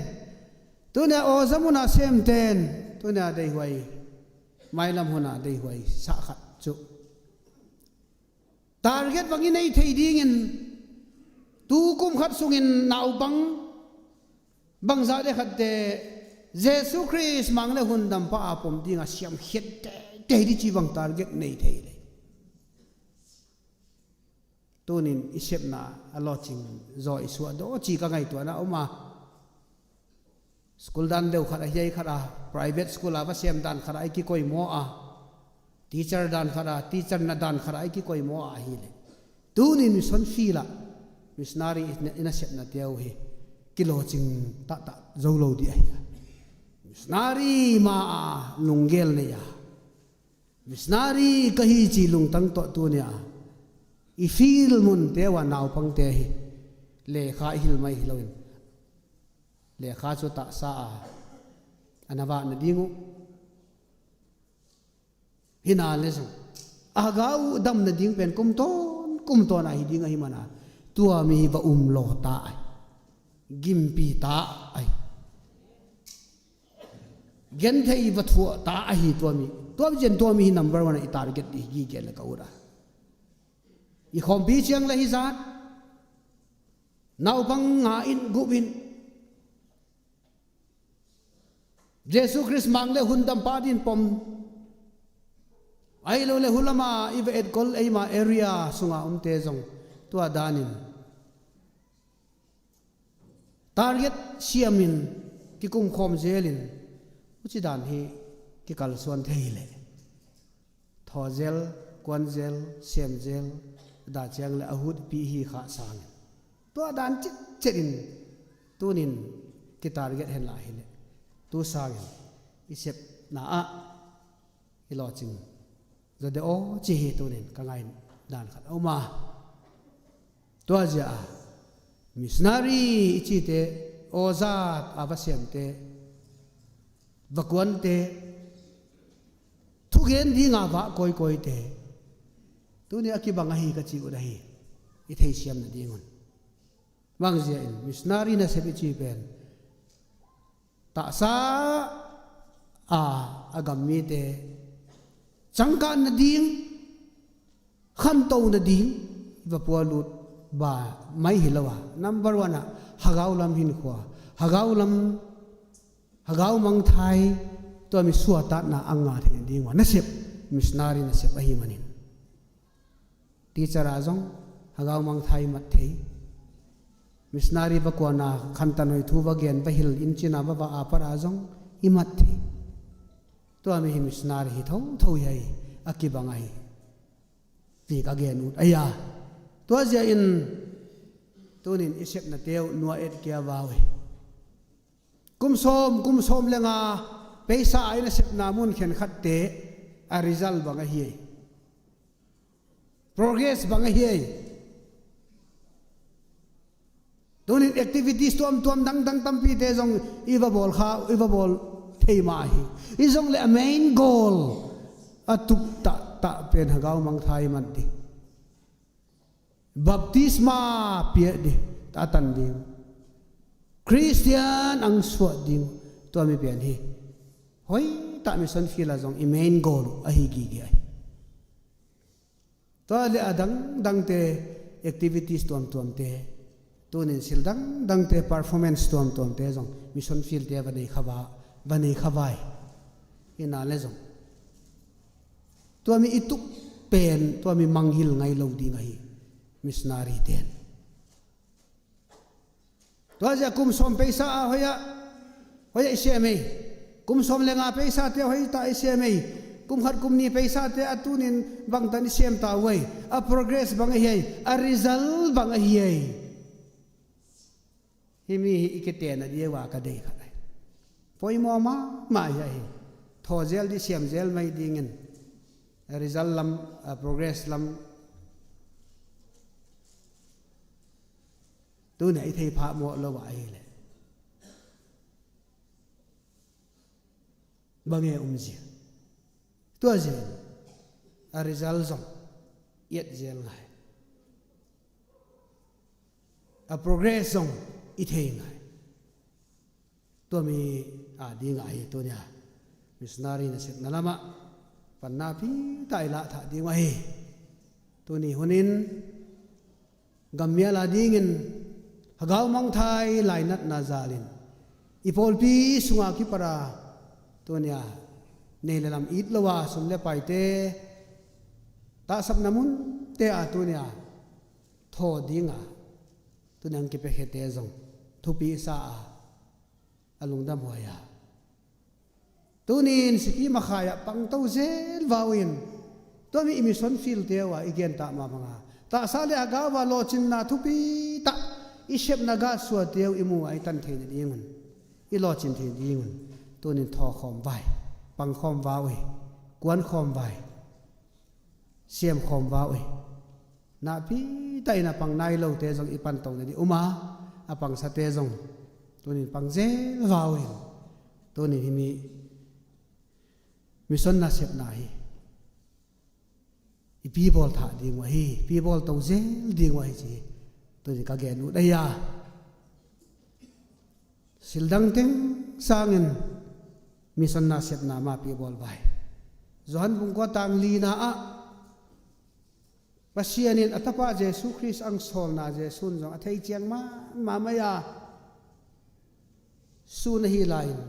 tunia awzamuna sem ten tunia deihuai mailam huna deihuai sah khat cu target bang i nei thei dingin tu kum khat sungin naupang bangzah le khatte Jesu Khrist mang le hundampa a pom dinga siamkhiat teitei di ci bang target nei thei le. Tunin i sepna a lawcing zaw i suah daw ci ka ngaihtuahna a um a. School dan deuh khat a hiai khat a private school a va sem dan khat a i kikoimaw a teacher dan khat a teacher na dan khat a i kikoimaw a ahi le tunin mission field ah missionary i na sepna teu hi kilawcing tahtah zo lo dih ahi a. Missionary ma a lunggel nei a missionary ka hi ci lungtang tawh tunia i field mun teu a naupangte hi lekha i hil mai hi loin lekha cu tahsa a a na vah nading uh hina le zong a ga uh dam nading pen kum tawn kum tawn a hi ding ahi mana tua mi va um law ta ahi gimpi ta ahi genthei va thuah ta ahi tua mi tua mi cian tua mi hi number one a i target dih hi gige le ka ut a i khawmpi ciang le hi zat naupang nga in gup in Jesu Khrist mang le hundampa din pom ahi lo le hulama i va etkol eima area sunga umte zong tua danin target siamin kikumkhawm zelin uci dan hi kikalsuan thei le thawzel kuanzel semzel dah ciang le a hutpi hi khah sangin Tua dan citcet in tunin kitarget hen lai hileh, tu sangin i sepna ah i lawhcing zaw de aw ci hi. Tunin ka ngaih dan khat a om a, tua zia a missionary i cite, awzat a va semte, va kuante, thugen dinga vah kawikawite, tuni a kibang ahi ka ci uh ahi, i theisiam nadingun. Bangzia in missionary nasep i ci pen, tahsa a, a gam mite cangkah nading, khanto nading va pualut ba mai hi lo a, number one ah hagau lam hinkhua, hagau lam, hagau mangthai, tua mi suahtakna a ngah theih nading uh a nasep, missionary nasep ahih manin. Teacher ah zong hagau mangthai mat thei. Missionary va kuan a, khantanoi thu va gen, va hilh, inn cina va va apat ah zong i mat thei. Tua mi hi missionary hi thotho hi a, a kibang ahi. Pi ka gen ut ahi a. Tua zia in tunin i sepnate uh nua et kia vau hi. Kum sawm, kum sawm le nga peisa a i nasepna mun khenkhatte a result bang ahi ei? Progress bang ahi ei? Tunin activities tuamtuam dangdang tampite zong i va bawl kha, i va bawl thei mah hi. I zong le a main goal a tup tahtah pen hagau mangthai mat ding, baptisma piak ding, a tan ding, Khristian ang suah ding, tua mi pian hi. Hoihtak mission field ah zong i main goal uh ahi gige ahi. Tua le a dangdangte, activities tuamtuamte, tunin sil dangdangte, performance tuamtuamte zong mission field te va nei kha va, va nei kha vai. Ina le zong tua mi i tup pen tua mi mangngilh ngai lo ding ahi, missionary ten. Tua zia kum sawm peisa a hoih ah, hoih ah i sem ei. Kum sawm le nga peisate a hoih ta i sem ei. Kum khat kum nih peisate a tunin bangtan i sem ta uh ei? A progress bang ahi ei? A result bang ahi ei? Hih mi hi i kiten a dia uh a ka dei khat ahi. Poimaw mahmah hi ahi. Thaw zel dih, siam zel mai dingin, result lam, a progress lam, tuni a i thei phah mawh lo ah ahileh bang e umzia? Tua zia a result zong i et zel ngai, a progress zong i thei ngai. Tua mi a ding ahi tunia missionary nasepna lamah panna pi ta i lah thah ding ahi. Tuni hunin gammial a dingin hagau mangthai lainatna zalin i pawlpi sunga kipara tunia nei le lam it lo a sum le paite, tahsapna munte a tunia thaw dinga tuni ang kipiakhete zong thupi sa a, a lungdam huai a, tunin sipi makhai ah pangto zel vau in, tua mi i mission field te uh a i gentah mah banga tahsa le hagau a lawhcinna thupi tah i sepna gah suate uh i mu a i tan theih nadingun, i lawhcin theih dingun tunin thawkhawm vai, pangkhawm vau hi, kuankhawm vai, siamkhawm vau hi. Nakpi takin a pang nai lote zong i panto nading um a, a pangsate zong tunin pang zel vau hi. Tunin himi mission nasepna hi i pibawl thah ding uh ahi, pibawl to zel ding uh ahi ci hi. Tunin ka gen ut ahi a, sildang teng sangin mission nasepna ma pibawl vai. Johan bung kua tang lina ah Pasian in a tapa Jesu Khrist ang sawlna Jesu in zong a thei ciang mahmah mai a, sun ahi lai-in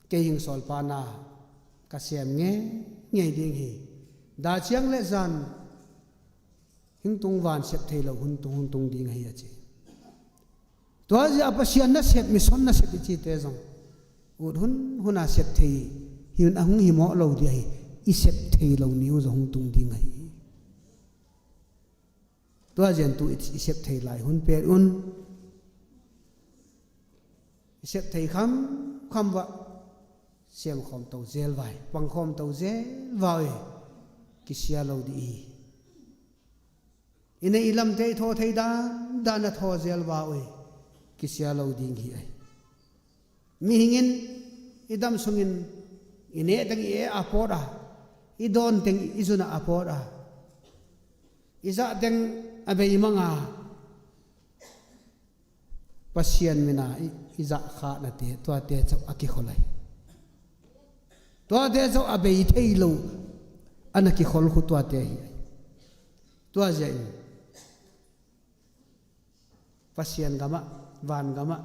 kei hing sawlpa na ka sem ngeingei ding hi. Dah ciang le zan hing tung, van sep thei lo hun tung, hun tung ding ahi a ci. Tua zia a Pasian nasep, mission nasep i cite zong ut hun huna sep thei hi, hun a hung hi mawh lo ding ahi. I sep thei lo ni uh zong hung tung ding ahi. Tua zian tu i, i sep thei lai hun pen un i sep thei khamkham vah, sem khawm to zel vai, pang khawm to zel vai, kisia lo dih hi. I neih i lamte i thaw thei dandan a thaw zel va uh hi. Kisia lo ding hi ahi. Mihing in i dam sungin i neh teng i eh a pawt a, i dawn teng i zun a pawt a, i zah teng a bei mang a, Pasian mina i, i zah khahnate tuate cauh a kikhol ahi. Tuate cauh a bei thei lo a na kikhol khu tuate hi ahi. Tua ziah in Pasian gamah, van gamah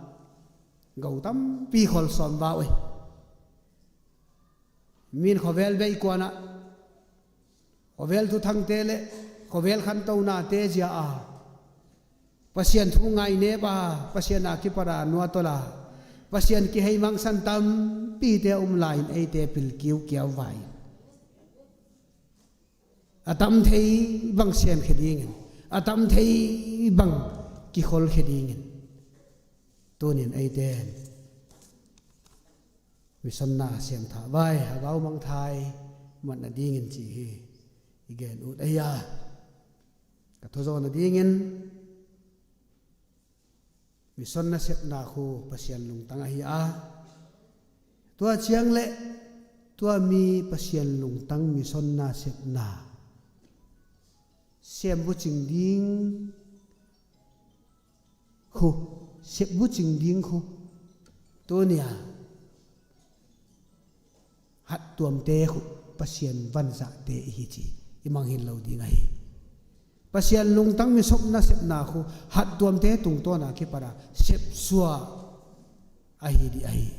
go tampi khol sawm va uh hi. Min khawvel bei kuanah khawvel thuthangte le khawvel khantonate zia a, Pasian thu ngainep a, Pasian a kipara nuatol a, Pasian kihei mangsan tampite a um lai-in eite pil kiukiau vai. A tam thei bang siamkhia dingin, a tam thei bang kikholkhia dingin tunin eite in misionna siamthah vai, a gau mangthai mat nadingin ci hi. I gen ut ahi a, ka thuzaw nadingin misionna sepna khu Pasian lungtang ahi a, tua ciang le tua mi Pasian lungtang misionna sepna sem bucing ding khu, sep bucing ding khu tunia hattuamte khu Pasian vanzahte i hi ci i mangngilh lo ding ahi. Pasian lungtang misionna sepna khu hattuamte tungtawna kipara sepsuah ahi dih ahi.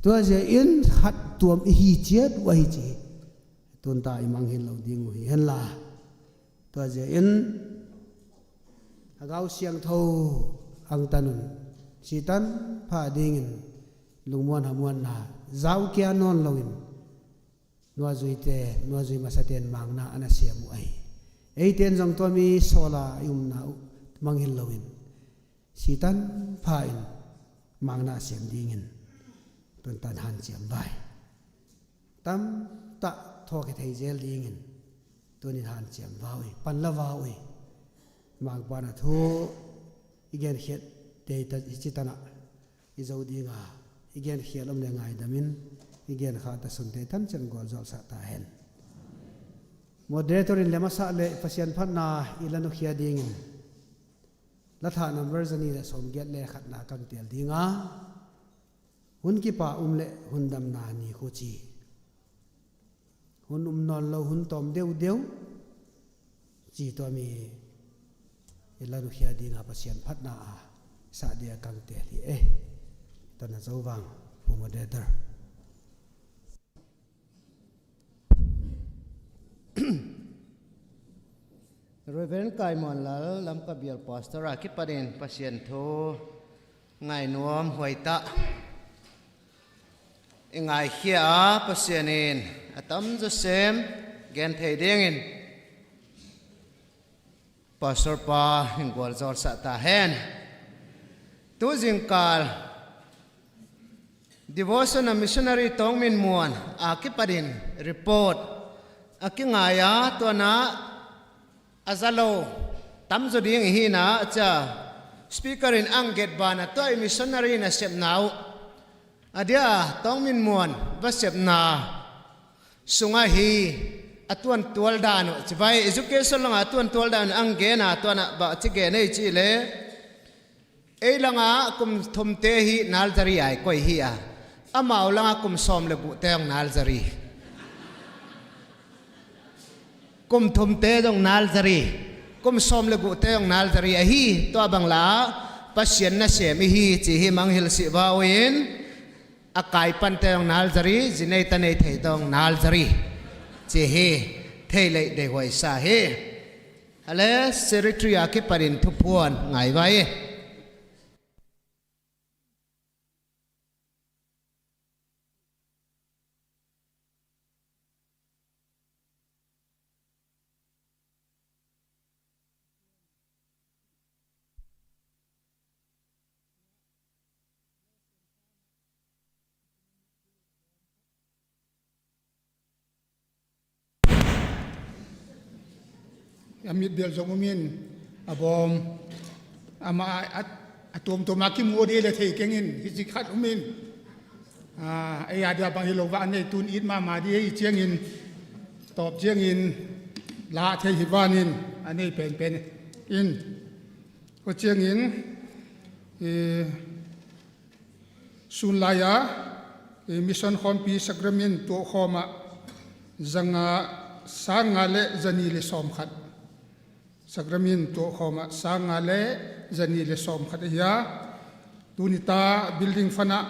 Tua zia in hattuam i hi ciat uh ahi ci hi. Tunta i mangngilh lo ding uh hi henla, tua zia in a gau siangtho ang tanun sitan pha dingin lungmuan hamuanna zaukia nawn loin nuazuite, nuazui masaten mangna a na siam uh ahi. Eiten zong tua mi sawla i umna uh mangngilh loin sitan pha in mangna siam dingin tuntan hanciam vai. Tamtah thawk hi thei zel dingin tunin hanciam va uh hi, panla va uh hi. Mangpana thu i genkhiat dei ta hi ci tanah i zo dinga i genkhial om le ngaidamin i genkha ta sunte tancian gualzawlsah ta hen. Moderator in lem a sah le Pasian phatna i la nukhia dingin la thah number zani le sawmgiat le khatna kang tel dinga, hun kipa um le hun damna ni khu ci. Hun um nawn lo, hun tawm deuhdeuh ci tua mi i la nukhia dinga Pasian phatna a sah dia kang tel hi e. Tana zo vang pu moderator. Reverend Kaimuanlal Lamka bial pastor a kipanin Pasian thu ngainuam huaitah i ngaikhia a, Pasian in a tamzaw sem gen thei dingin pastor pa in gualzawlsah ta hen. Tuzingkal devotion a missionary Tawng Min Muan a kipanin report a kingai a, tuana a za lo tamzaw ding i hina a cia speaker in ang get bana tua i missionary nasepna uh a dia Tawng Min Muan va sepna sungah hi a tuantual dan uh ci vai, education langa a tuantual dan uh ang gena tuana bah ci gen ei ci le. Ei langa kum thumte hi nalzari ai koi hi a, amau langa kum sawm le guhte hong nalzari. Kum thumte dong nalzari, kum sawm le guhte dong nalzari ahi. Tua bang la Pasian nasem i hi ci hi manghil sih va uh in, a kaipante dong nalzari, zinei tanei thei dong nalzari ci hi. Thei leih deihuai sa hi. Ale secretary a kipanin thuphuan ngai vai. a mitbel zong um in, a bawm, amah a, a, a tuamtuam a kimu dih le thei keng in, hici khat um in. Ah, ei a dia bang hi lo va a nei tun it mahmah dih ei ciangin, tawp ciangin, la thei hi vanin, a nei penpen in. Ko ciangin, eh, Sun lai-a, eh, mission khawmpi sacrament tuahkhawm ah zanga, sang nga le zani le sawmkhat. Sacrament tuahkhawm ah sang nga le zani le sawmkhat ahi a. Tuni ta building fund ah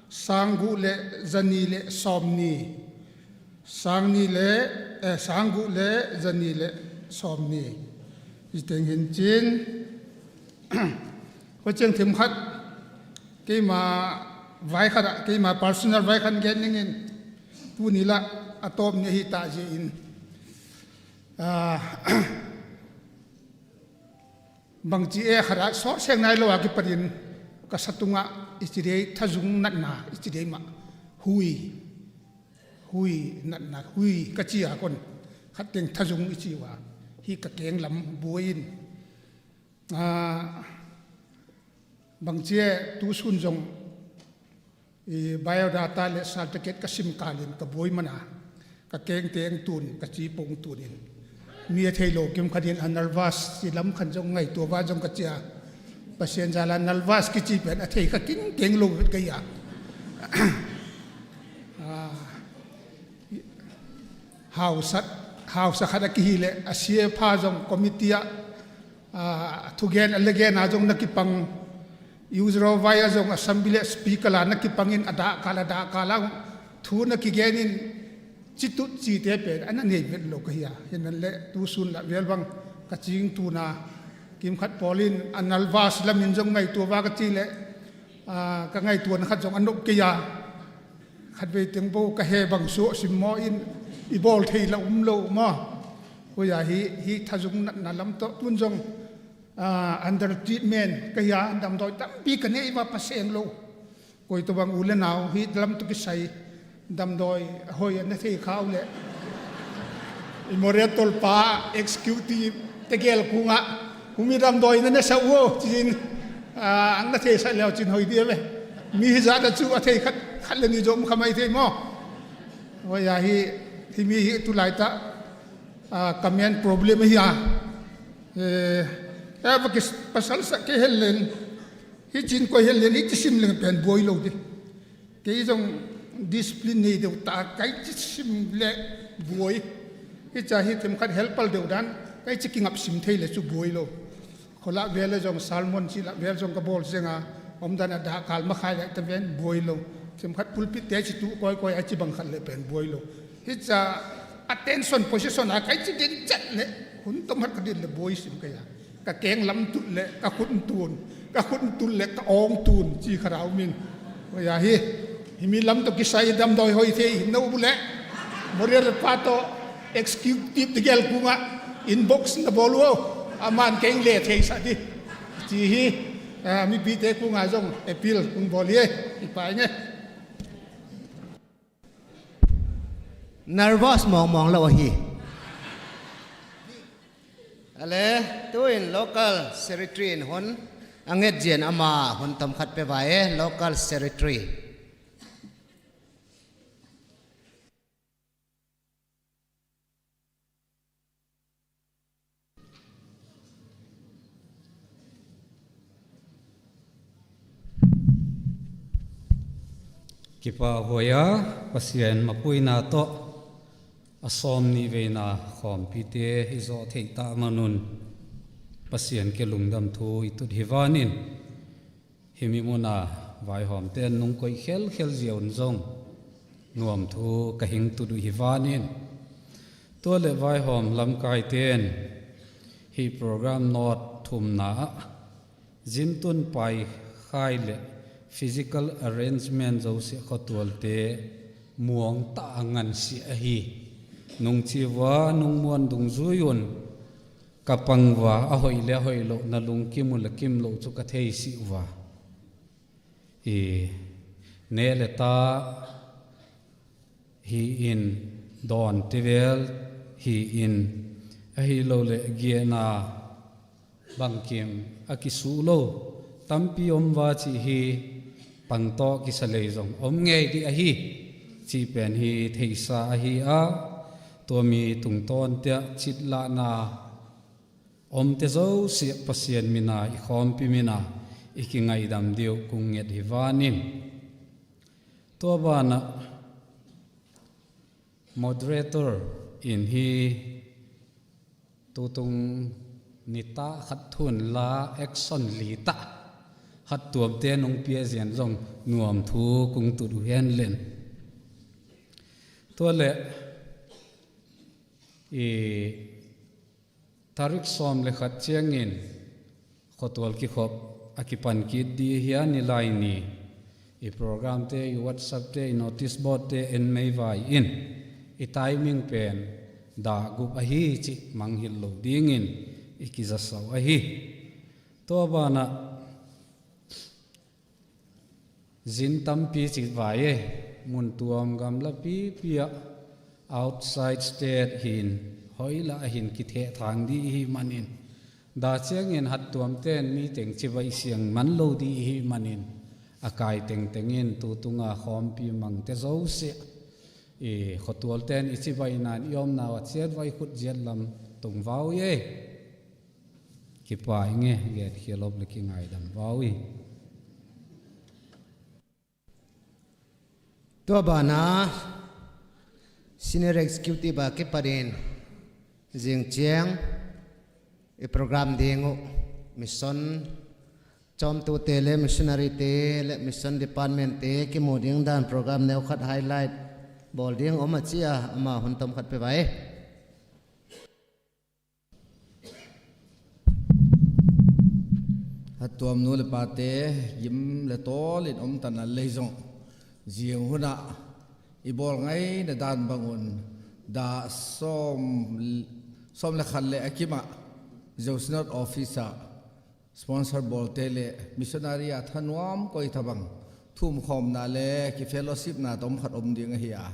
sang guh le zani le sawmni. Sang ni le, eh, sang guh le zani le sawmni. Hi teng hin cin. Ko ciang thim khat, keima vai khat ah, keima personal vai khat gen ning in, tuni lah a tawp ni hi ta zia in. Ah, bangci e khat ah sawt seng nai lo a kipatin ka sa tungah i ci dei thazung natna, i ci dei mah hui. Hui natna, hui ka ci a kon khat teng thazung i ci uh a, hi ka keng lam buai in. Ah, bangci e tu sun zong i biodata le certificate ka sim kalin ka buai mana ka keng teng tun, ka ci pong tun in. Mi a thei lo kim khat in a nervous ci lam khan zong ngaitua va zong ka ci a. Pasian zala nervous kici pen a thei kha kingkeng lo vet ka hi a. Ah, hausa, hausa khat a kihi le a siapa zong committee ah, ah, thugen a legen a zong na kipang, user vai a zong assembly speaker la na kipangin a dahkal, a dahkal a thu na kigenin citut cite pen a na nei vet lo ka hi a. Hinan le tu sun lah vel bang ka cing tuna kim khat pawlin a nervous lamin zong ngaitua va ka ci le, ah, ka ngaituana khat zong a nop kei a. Khatvei teng bo ka he bang suah simmaw in i bawl thei la um lo maw? Koi a hi, hi thazung natna lam tawh tun zong, ah, under treatment ka hi a, damdawi tampi ka nei va paseng lo. Koi tawh bang u le nau hi lam tawh kisai damdawi a hoi a na thei khau le i Moriah tolpa executive tegel kungah humi damdawi na na sa uh o cin, ah, ang na thei sa leu cin hoi dia ve. Mi hi zat a cu a thei khat, khat le ni zom kha mai thei maw? Hoi a hi, hi mi hi tu lai ta, ah, ka men problem hi a. Eh, eh, va kis pasal sa ke hel len. Hi cin koi hel len, hi ci sim leng pen buai lo di. Kei zong discipline nei deuh ta, kai ci sim le buai. Hi ca hi themkhat helpal deuh dan, kai ci kingap sim thei le cu buai lo. Kho lah vel le zong sermon ci lah vel zong ka bawl zenga, omdan a dahkal makhai le ta ven buai lo. Themkhat pulpit te ci tu koi koi a ci bang khat le pen buai lo. Hi ca attention position a kai ci den cat le hun tom hat ka din le buai sim kai a. Ka keng lam tut le ka khut tun, ka khut tut le ka awng tun ci kha rau min. Hoi a hi, hi mi lam tawh kisai damdawi hoi thei hi no bu le Moriah pa tawh executive tegel kungah inbox na bawl uh o, a man keng le thei sa di ci hi. Ah, mipite kungah zong appeal kung bawl hi e, i pai nge. Nervous mawngmawng lo ahi. Ale, tuin local secretary in hun a ngetzian ama hun tomkhat pe vai e, local secretary. Kipa huai a, Pasian mapuina tawh a sawm nih veina khawmpite i zawh theih tah manun Pasian ke lungdam thu i tut hi vanin, himi muna vaihawmte an nung koih khelkhel ziaun zong nuam thu ka hing tut uh hi vanin, tua le vaihawm lamkaite in hih program note thumna ah zintun paikhai le physical arrangement zosia khuatualte muang ta a ngansia ahi. Nungci vua nungmuan dungzui un ka pang vua, a hoih le a hoih loh na lungkim uh le kim loh cu ka thei sih vua. I neh le ta hi in dawn tivel hi in Ahi lo le giahna bangkim a kisuh lo tampi om va cih hi. Pang tawh kisa lei zong om ngei dih ahi cih pen hi theisa ahi a, tua mi tungtawn tiah citlahna omte zosiah Pasian mina i khawmpi mina i kingaidam diuh kung nget hi vanin. Tua banah moderator in hi tutung nitah khat thun la action litah hattuamte nong pia zian zong nuam thu kung tut uh hen len. Tua le i tarik sawm le khat ciangin khuatual kikhop a kipan kit dih hi a, ni lai ni i programte, i WhatsAppte, i notice boardte en meivai in i timing pen dah gup ahi cih mangngilh lo dingin i kizasau ahi. Tua banah zin tampi ci vai e, mun tuam gamla pipi ah outside state hin hoih lah a hin kithehthang dih ihi manin, dah ciangin hattuamten mi teng cibai siang man lo dih ihi manin, a kai tengteng in tutunga khawmpi mangte zosiah i khuatualten i cibai nan i omna uh a ciat vai khut ziat lam tung vau i e. Kipai nge, gen khialop le kingaidam vau i. Tua bana Senior Executive a kipatin zing ciang i program ding uh mission cawmtute le missionary te le mission department te kimu ding dan program neu khat highlight bawl ding om a cia ama hun tom khat pe vai. Hattuam nu le pate gim le tawl in om tan a lei zong zing hunah i bawl ngaina dan bangun dah sawm, sawm le khat le a kimah Zosinot office ah sponsor bawlte le missionary a thanuam koi thabang thumkhawmna le kifellowshipna tom khat om ding ahi a,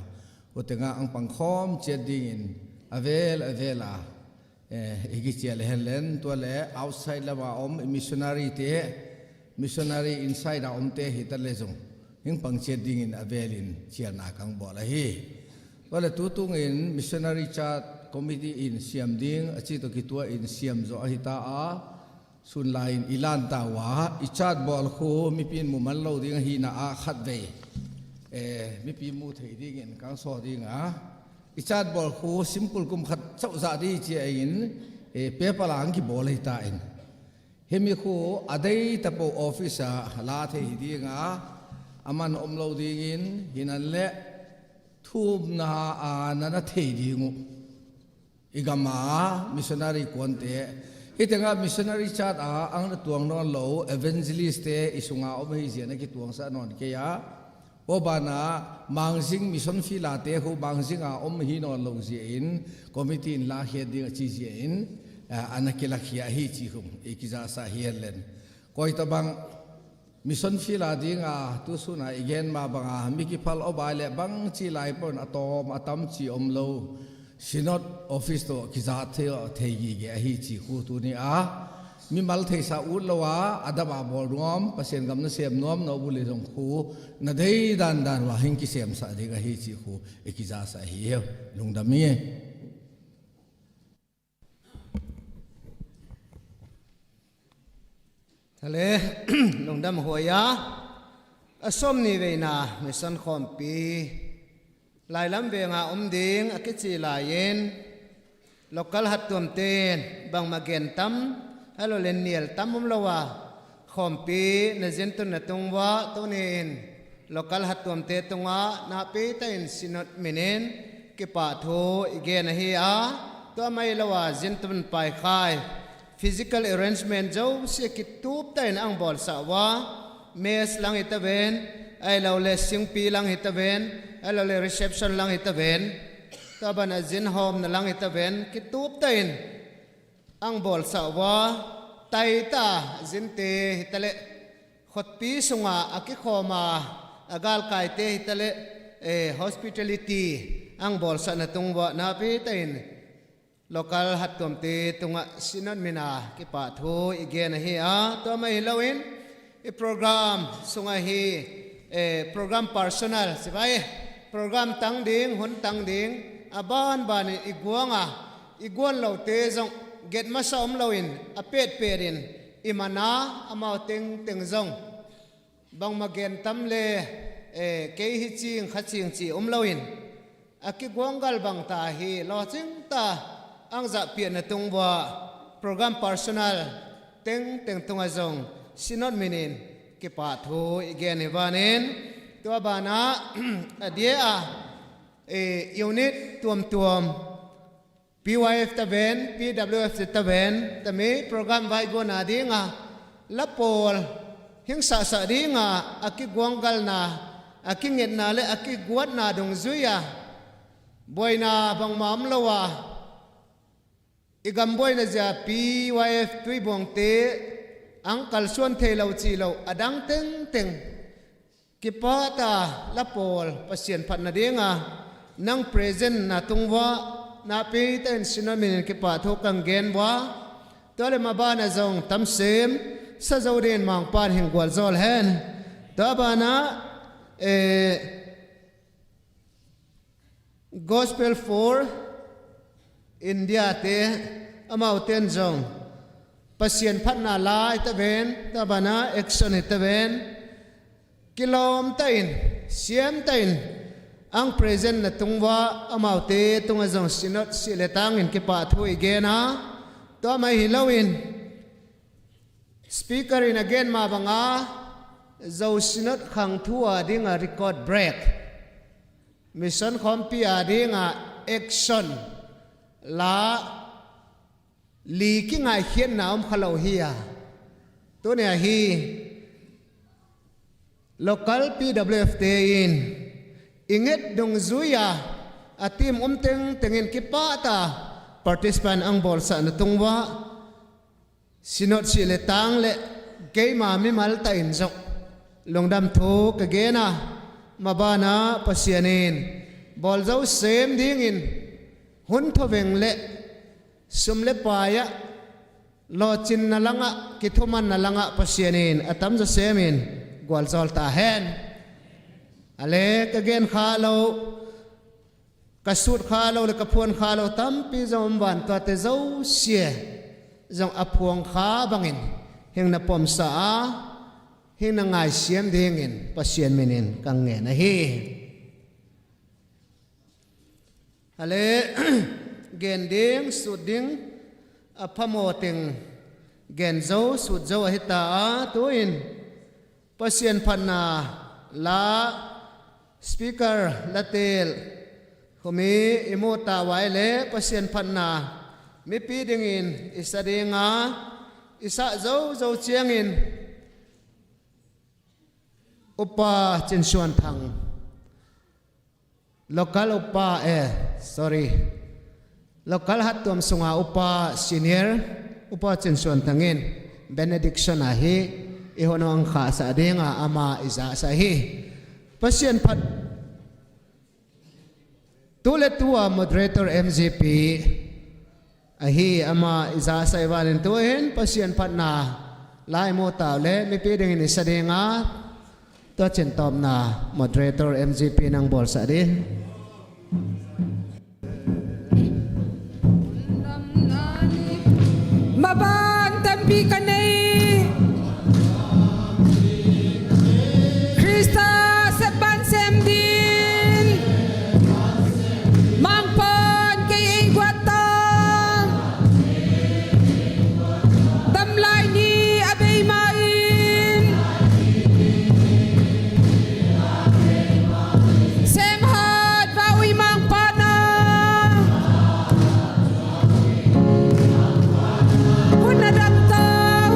utengah ang pangkhawm ciat dingin a vel a vel a eh, i kicial hen len tua le outside lama om i missionary te, missionary inside a omte hi ta le zong hing pangciat dingin a velin cialna kang bawl ahi. Tua le tutungin missionary chart committee in siam ding a ci tawh kitua in siam zaw ahi ta a, sun lai-in i lanta uh a i chart bawl khu mipi in mu man lo ding ahina ah khatvei eh, mipi mu thei dingin kang saw ding a, i chart bawl khu simple kum khat cauhzah dih cia in eh, paper lang kibawl ahi ta in. Himi khu a deita po office ah la thei hi ding a, a man om lo dingin hinan le thumna a na na thei ding uh. I gama missionary kuante hi tengah missionary chart a ang na tuang nawn lo evangelist te i sunga om ahi zia na kituangsa nawn kei a, Aw bana Mangzing mission field a te khu Mangzing a om hi nawn lo zia in committee in lakhiat ding a ci zia in, eh, a na kilakkhia ahi ci khum i kizahsa hi hen len. Koi tabang mission field a dinga tu suna i gen ma banga mi kiphal aw bai le bang ci lai pon a tawm a tam ci om lo. Synod office tawh kizat thei, thei gige ahi ci khu tuni a mimal theisa ut lo a, a dam a bawl nuam, Pasian gam na sem nuam no bu le zong khu na dei dandan uh a hing kisemsah ding ahi ci khu i kizahsah hi. Lungdam hi. Hale, lungdam huai a, a sawm ni veina mission khawmpi lailam venga om ding a kici lai-in local hattuamten bangmah gen tam a lo le nial tam om lo a, khawmpi na zintun na tung uah tuni-in local hattuamte tungah nakpi takin Synod minin kipahthu i gen ahi a, tua mah hi lo a zintun paikhai physical arrangement zosia kitup takin ang bawlsah ua, mess lang hi taven, ai lo le singpi lang hi taven, ai lo le reception lang hi taven, tua banah zinhawmna lang hi taven, kitup takin ang bawlsah ua, taita zinte hi taleh, khotpi sunga a kikhawma a galkaite hi taleh, eh, hospitality ang bawlsahna tung uah nakpi takin Local hattuamte tungah Synod mina kipahthu i gen ahi a, tua mah hi loin i program sungah hi, eh, program personal, sipai, program tang ding, hun tang ding, a banbanin i guanga i guan lote zong get masa om loin a petpetin i mana amau tengteng zong bangmah gen tam le, eh, kei hi cing kha cing ci om loin a kiguanggal bangta hi lawcingta ang zahpiahna tung vua program personal tengteng tungah zong Synod minin kipahthu i gen hi vanin, tua banah a dia a, eh, unit tuamtuam, P Y F ta ven, P W F ta ven, tami program vaiguana dinga la pawl hingsahsah dinga a kiguanggalna, a kingetna le a kiguatna dungzui a buaina bangmah om lo a, i gam buaina zia P Y F tuibuangte ang kalsuan thei lo ci lo a dang tengteng kipahta la pawl Pasian phatna dinga nang present na tung vua, na pita in Synod minin kipahthu kang gen vua. Tua le mabana zong tamsem sa zo dingin Mangpan hing gualzawl hen. Tua bana, eh, Gospel for India te, amauten zong Pasian phatna la i ta ven, tua bana action i ta ven, kilawmta in, siamta in ang present na tung vua, amaute tungah zong Synod sih le tangin kipahthu i gen a, tua mah hi loin Speaker in a gen mah banga Zo Synod khang thu a dinga record break, mission khawmpi a dinga action la li kingaihkhiatna om kha lo hi a, tuni ahi local P W F te in i nget dungzui a a team om tengtengin kipahta participant ang bawlsahna tung vua, Synod sih le tang le keima mimal ta in zong lungdam thu ka gen a, mabana Pasian in bawlzo sem dingin hun thoveng le sum le pai ah lawhcinna langah, kithumanna langah Pasian in a tamzaw semin gualzawl ta hen. A le ka gen kha lo, ka sut kha lo le ka phuan kha lo tampi zong om van, tuate zosia zong a phuang kha bangin hing na pomsa a, hing na ngaisiam dingin Pasian minin ka ngen ahi. A le gen ding, sut ding a phamawh teng gen zo, sut zo ahi ta a, tu-in Pasian phatna la speaker la tel khumi i muta vai le Pasian phatna mipi dingin i sa dinga, i sah zozo ciangin Upa Cin Suan Thang, local upa, eh, sorry, local hattuam sunga upa senior, Upa Cin Suan Thang in benediction ahi, i hono ang khahsa dinga ama i zahsa hi. Pasian phat. Tu le tua moderator M G P ahi, ama i zahsa i vanin tu-in Pasian phatna lai mu tau le mipi dingin i sa dinga, tua cin tawpna moderator M G P nang bawlsa ding. Maban tampi ka nei, Krista sepban sem din, Mangpan kei ei guatta, damlai ni a bei ma in, semhat vau i Mangpan a, hun a damtak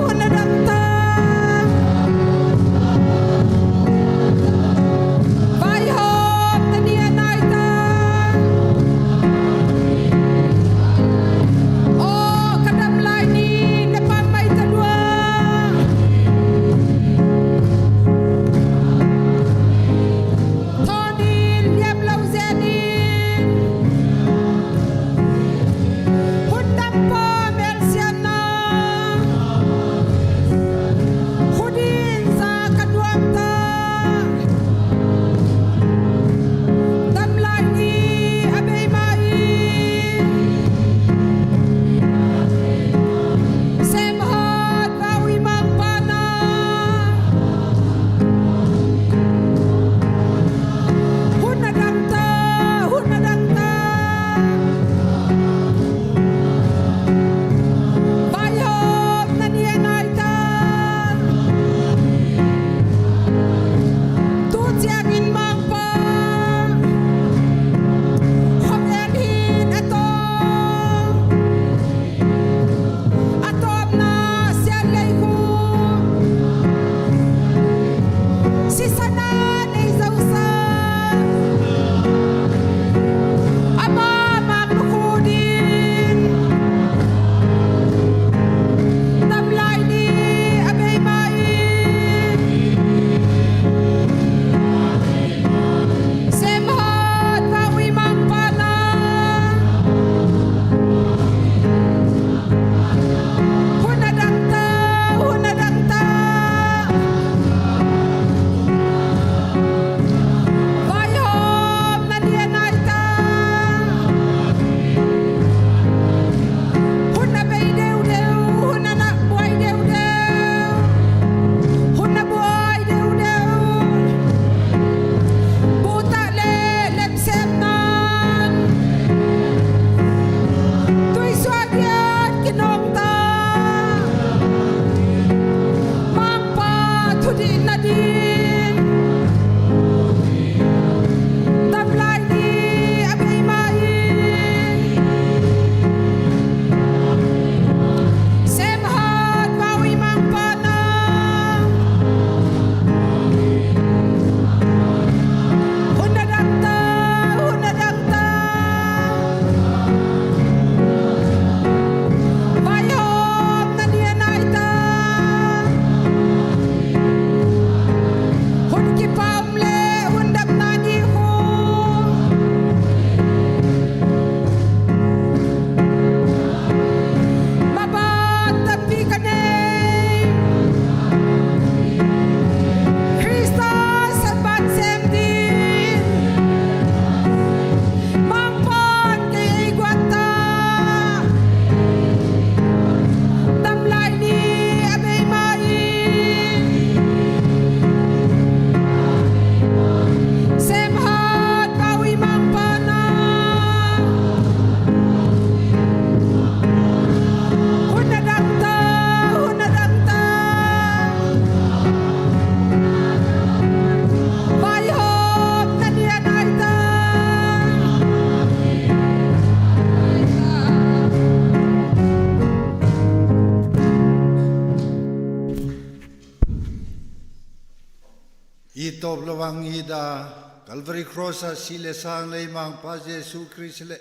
I tawp lo ang i da, Calvary Cross ah si le sang leimangpa Jesu Khrist le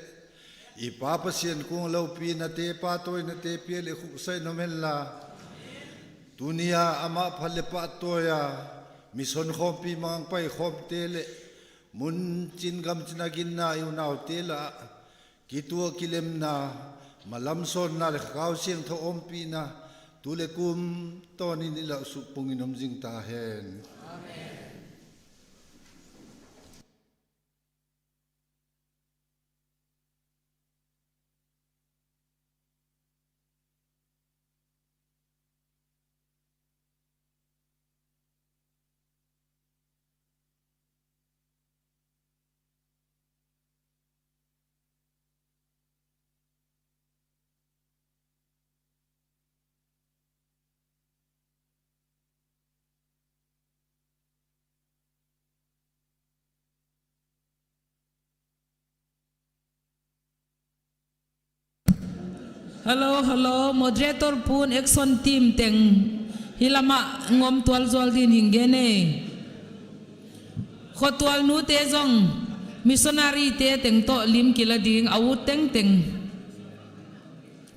i Pa Pasian kung lopinate, pahtawinate pia le khuksaih nuam henla. Tuni-a amah phat le pahtawi-a mission khawmpi mangpai khawmte le muncin gamcin a ginna i unaute lah kituak kilemna, malam sawnna le Kha Siangtho ompihna tu le kum tawnin i lah suk pungin om zing ta hen. Amen. Hello, hello. Moderator pun action team teng hi lamah ngom tual zual din hing gen ei. Khuatual nute zong missionary te teng tawh lim kila ding a ut tengteng.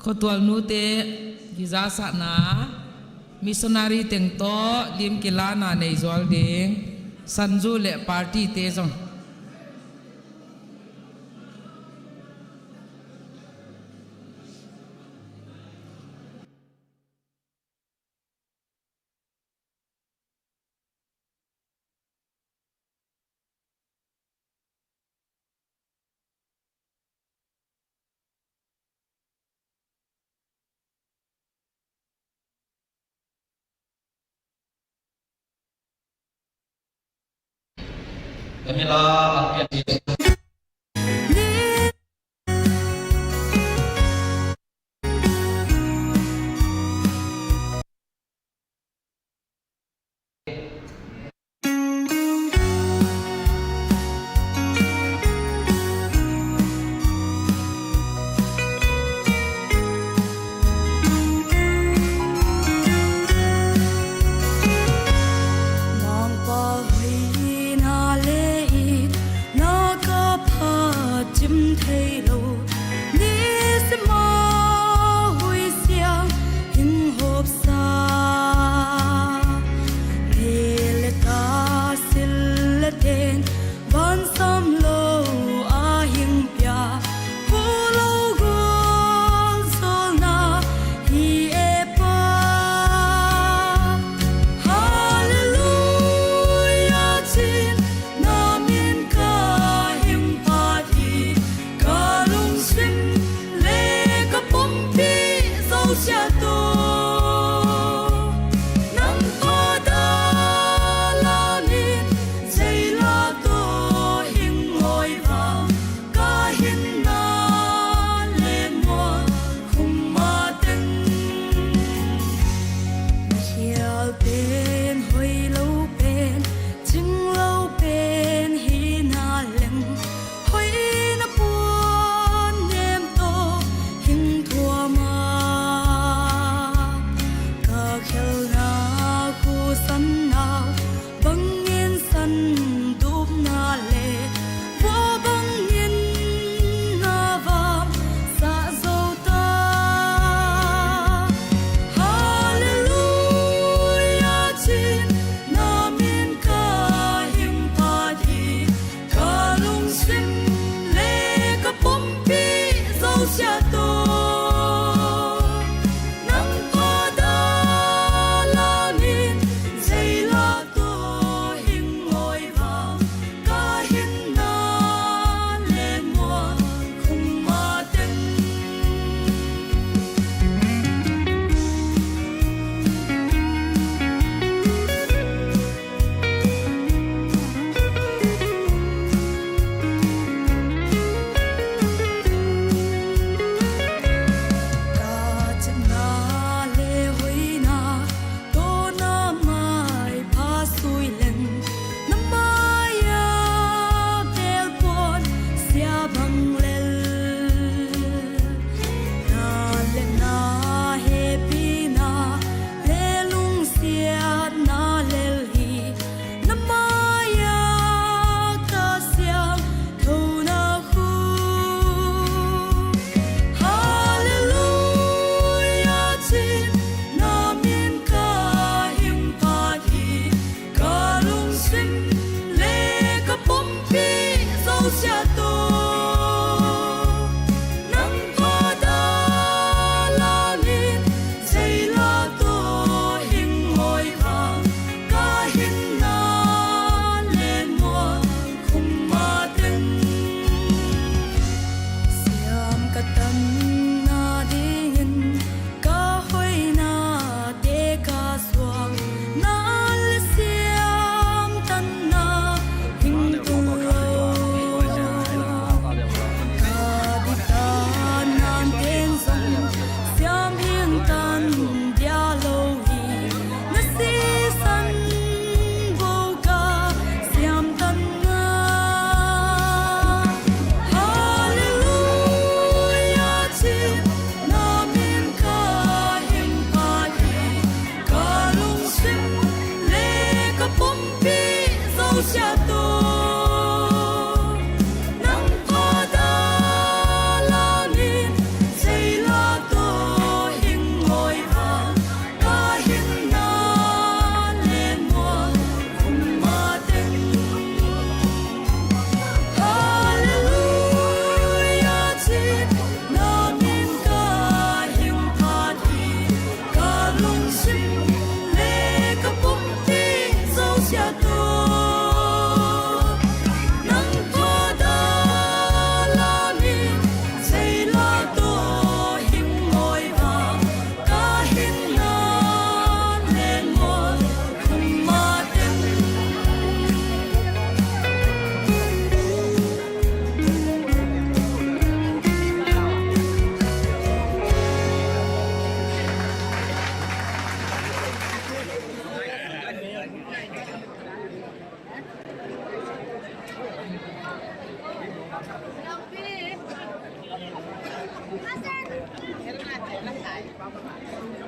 Khuatual nute hi zasakna missionary teng tawh lim kilana nei zual ding. Sanzu le party te zong. Siato, nang pha ta la min, sei la to hing ngoi va, ka hing na le mo, um ma teng. Halleluia, ci na min ka hing phat hi, ka lungsim le ka pumpi zo sia to. Nang tua da la mi, sei la to hing ngoi va, ka hing na le ngoi, kum ma teng.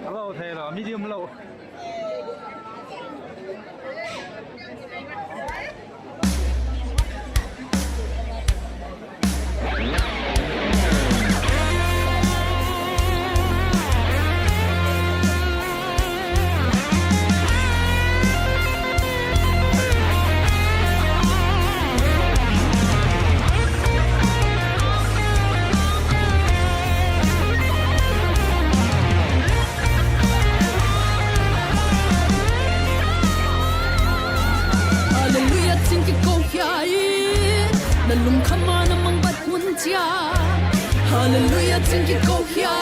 A lo thei lo, medium lo. Halleluia, cing kiko khia in, na lungkham a na mangbat hun ciang. Halleluia, cing kiko khia